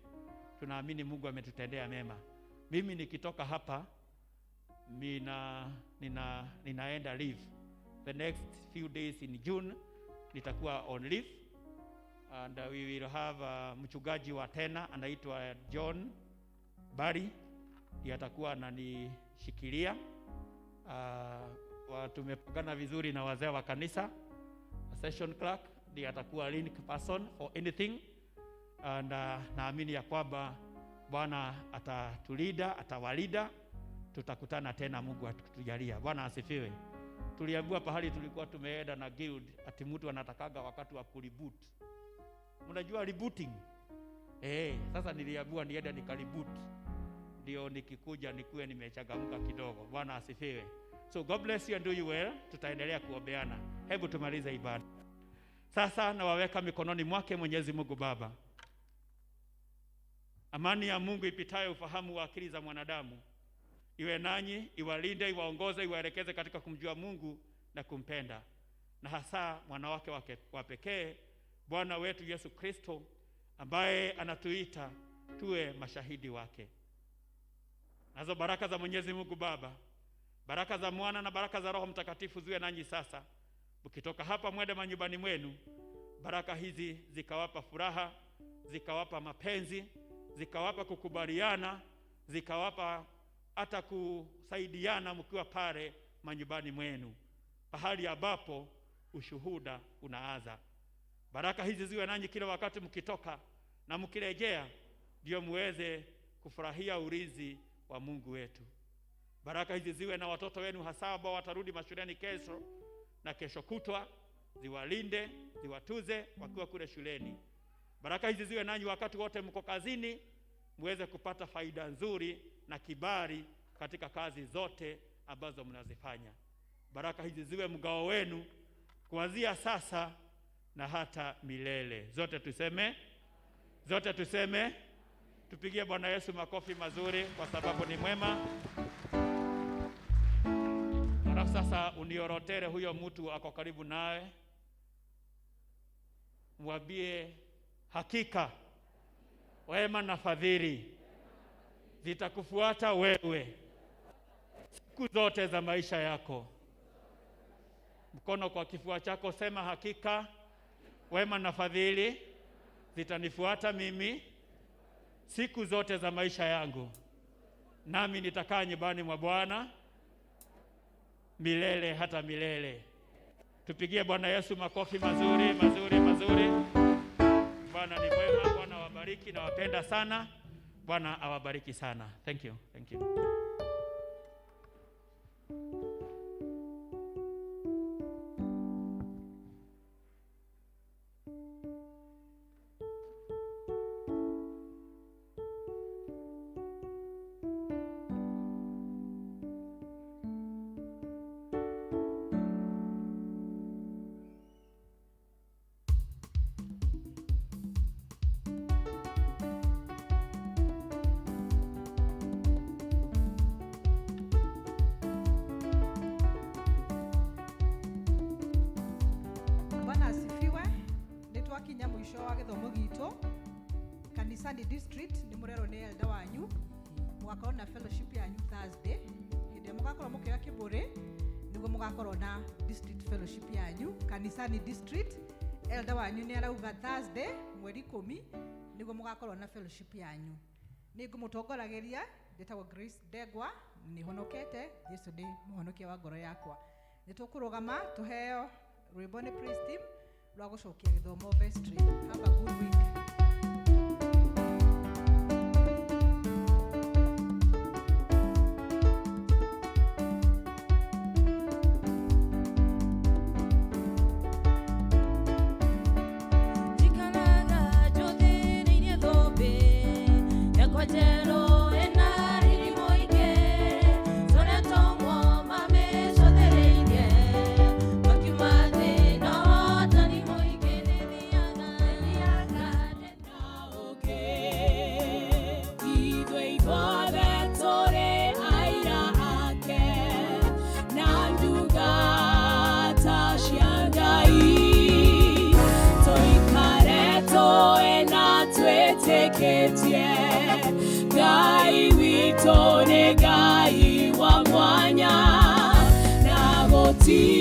Tunaamini Mungu ametutendea mema. Mimi nikitoka hapa ninaenda leave. The next few days in June nitakuwa on leave, and we will have mchungaji wa tena anaitwa John Barry, ndiye atakuwa ananishikilia. Tumepangana vizuri na wazee wa kanisa. Session clerk ndiye atakuwa link person for anything, and naamini ya kwamba Bwana atatulinda, atawalida. Tutakutana tena Mungu atujalia. Bwana asifiwe. Tuliambiwa pahali tulikuwa tumeenda na guild ati mtu anatakaga wakati wa kureboot. Mnajua rebooting? Sasa niliambiwa niende nikareboot, ndio nikikuja nikuwe nimechangamka kidogo. Bwana asifiwe. So God bless you and do you well. Tutaendelea kuombeana. Hebu tumalize ibada. Sasa nawaweka mikononi mwake Mwenyezi Mungu Baba. Amani ya Mungu ipitayo ufahamu wa akili za mwanadamu iwe nanyi, iwalinde, iwaongoze, iwaelekeze katika kumjua Mungu na kumpenda, na hasa mwana wake wa pekee Bwana wetu Yesu Kristo, ambaye anatuita tuwe mashahidi wake. Nazo baraka za Mwenyezi Mungu Baba, baraka za Mwana na baraka za Roho Mtakatifu ziwe nanyi sasa. Mkitoka hapa mwende manyumbani mwenu, baraka hizi zikawapa furaha, zikawapa mapenzi, zikawapa kukubaliana, zikawapa hata kusaidiana mkiwa pale manyumbani mwenu, pahali ambapo ushuhuda unaanza. Baraka hizi ziwe nanyi kila wakati mkitoka na mkirejea, ndio muweze kufurahia urithi wa Mungu wetu. Baraka hizi ziwe na watoto wenu, hasa ambao watarudi mashuleni kesho na kesho kutwa, ziwalinde, ziwatuze wakiwa kule shuleni. Baraka hizi ziwe nanyi wakati wote mko kazini, muweze kupata faida nzuri na kibali katika kazi zote ambazo mnazifanya. Baraka hizi ziwe mgao wenu kuanzia sasa na hata milele. Zote tuseme, zote tuseme, tupigie Bwana Yesu makofi mazuri kwa sababu ni mwema. Alafu sasa uniorotere huyo mtu ako karibu nawe, mwambie hakika wema na fadhili zitakufuata wewe siku zote za maisha yako. Mkono kwa kifua chako, sema hakika wema na fadhili zitanifuata mimi siku zote za maisha yangu, nami nitakaa nyumbani mwa Bwana milele hata milele. Tupigie Bwana Yesu makofi mazuri mazuri mazuri. Bwana ni mwema. Bwana awabariki, nawapenda sana. Bwana awabariki sana. Thank you. Thank you. Bwana asifiwe. Nĩ twakinya mũico wa gĩthomo gitũ kanisani district. Nĩ mũrerwo nĩ elder wanyu mũgakorwo na fellowship yanyu Thursday. Hĩndĩ ĩrĩa mũgakorwo mũkĩoya kĩbũrĩ, nĩguo mũgakorwo na district fellowship yanyu kanisani district. Elder wanyu nĩ arauga Thursday mweri 10 nĩguo mũgakorwo na fellowship yanyu. Nĩ ngũmũtongoragĩria, ndĩtagwo Grace Ndegwa, nĩ honokete. Jesu nĩ mũhonokia wa ngoro yakwa. Nĩ tũkũrũgama tũheo rwĩmbo nĩ praise team rwa gũcokia gĩthomo vestry. Have a good week. Njikaraga njũthĩrĩirie thũmbĩ. witũ nĩ Ngai wa mwanya, na gũtirĩ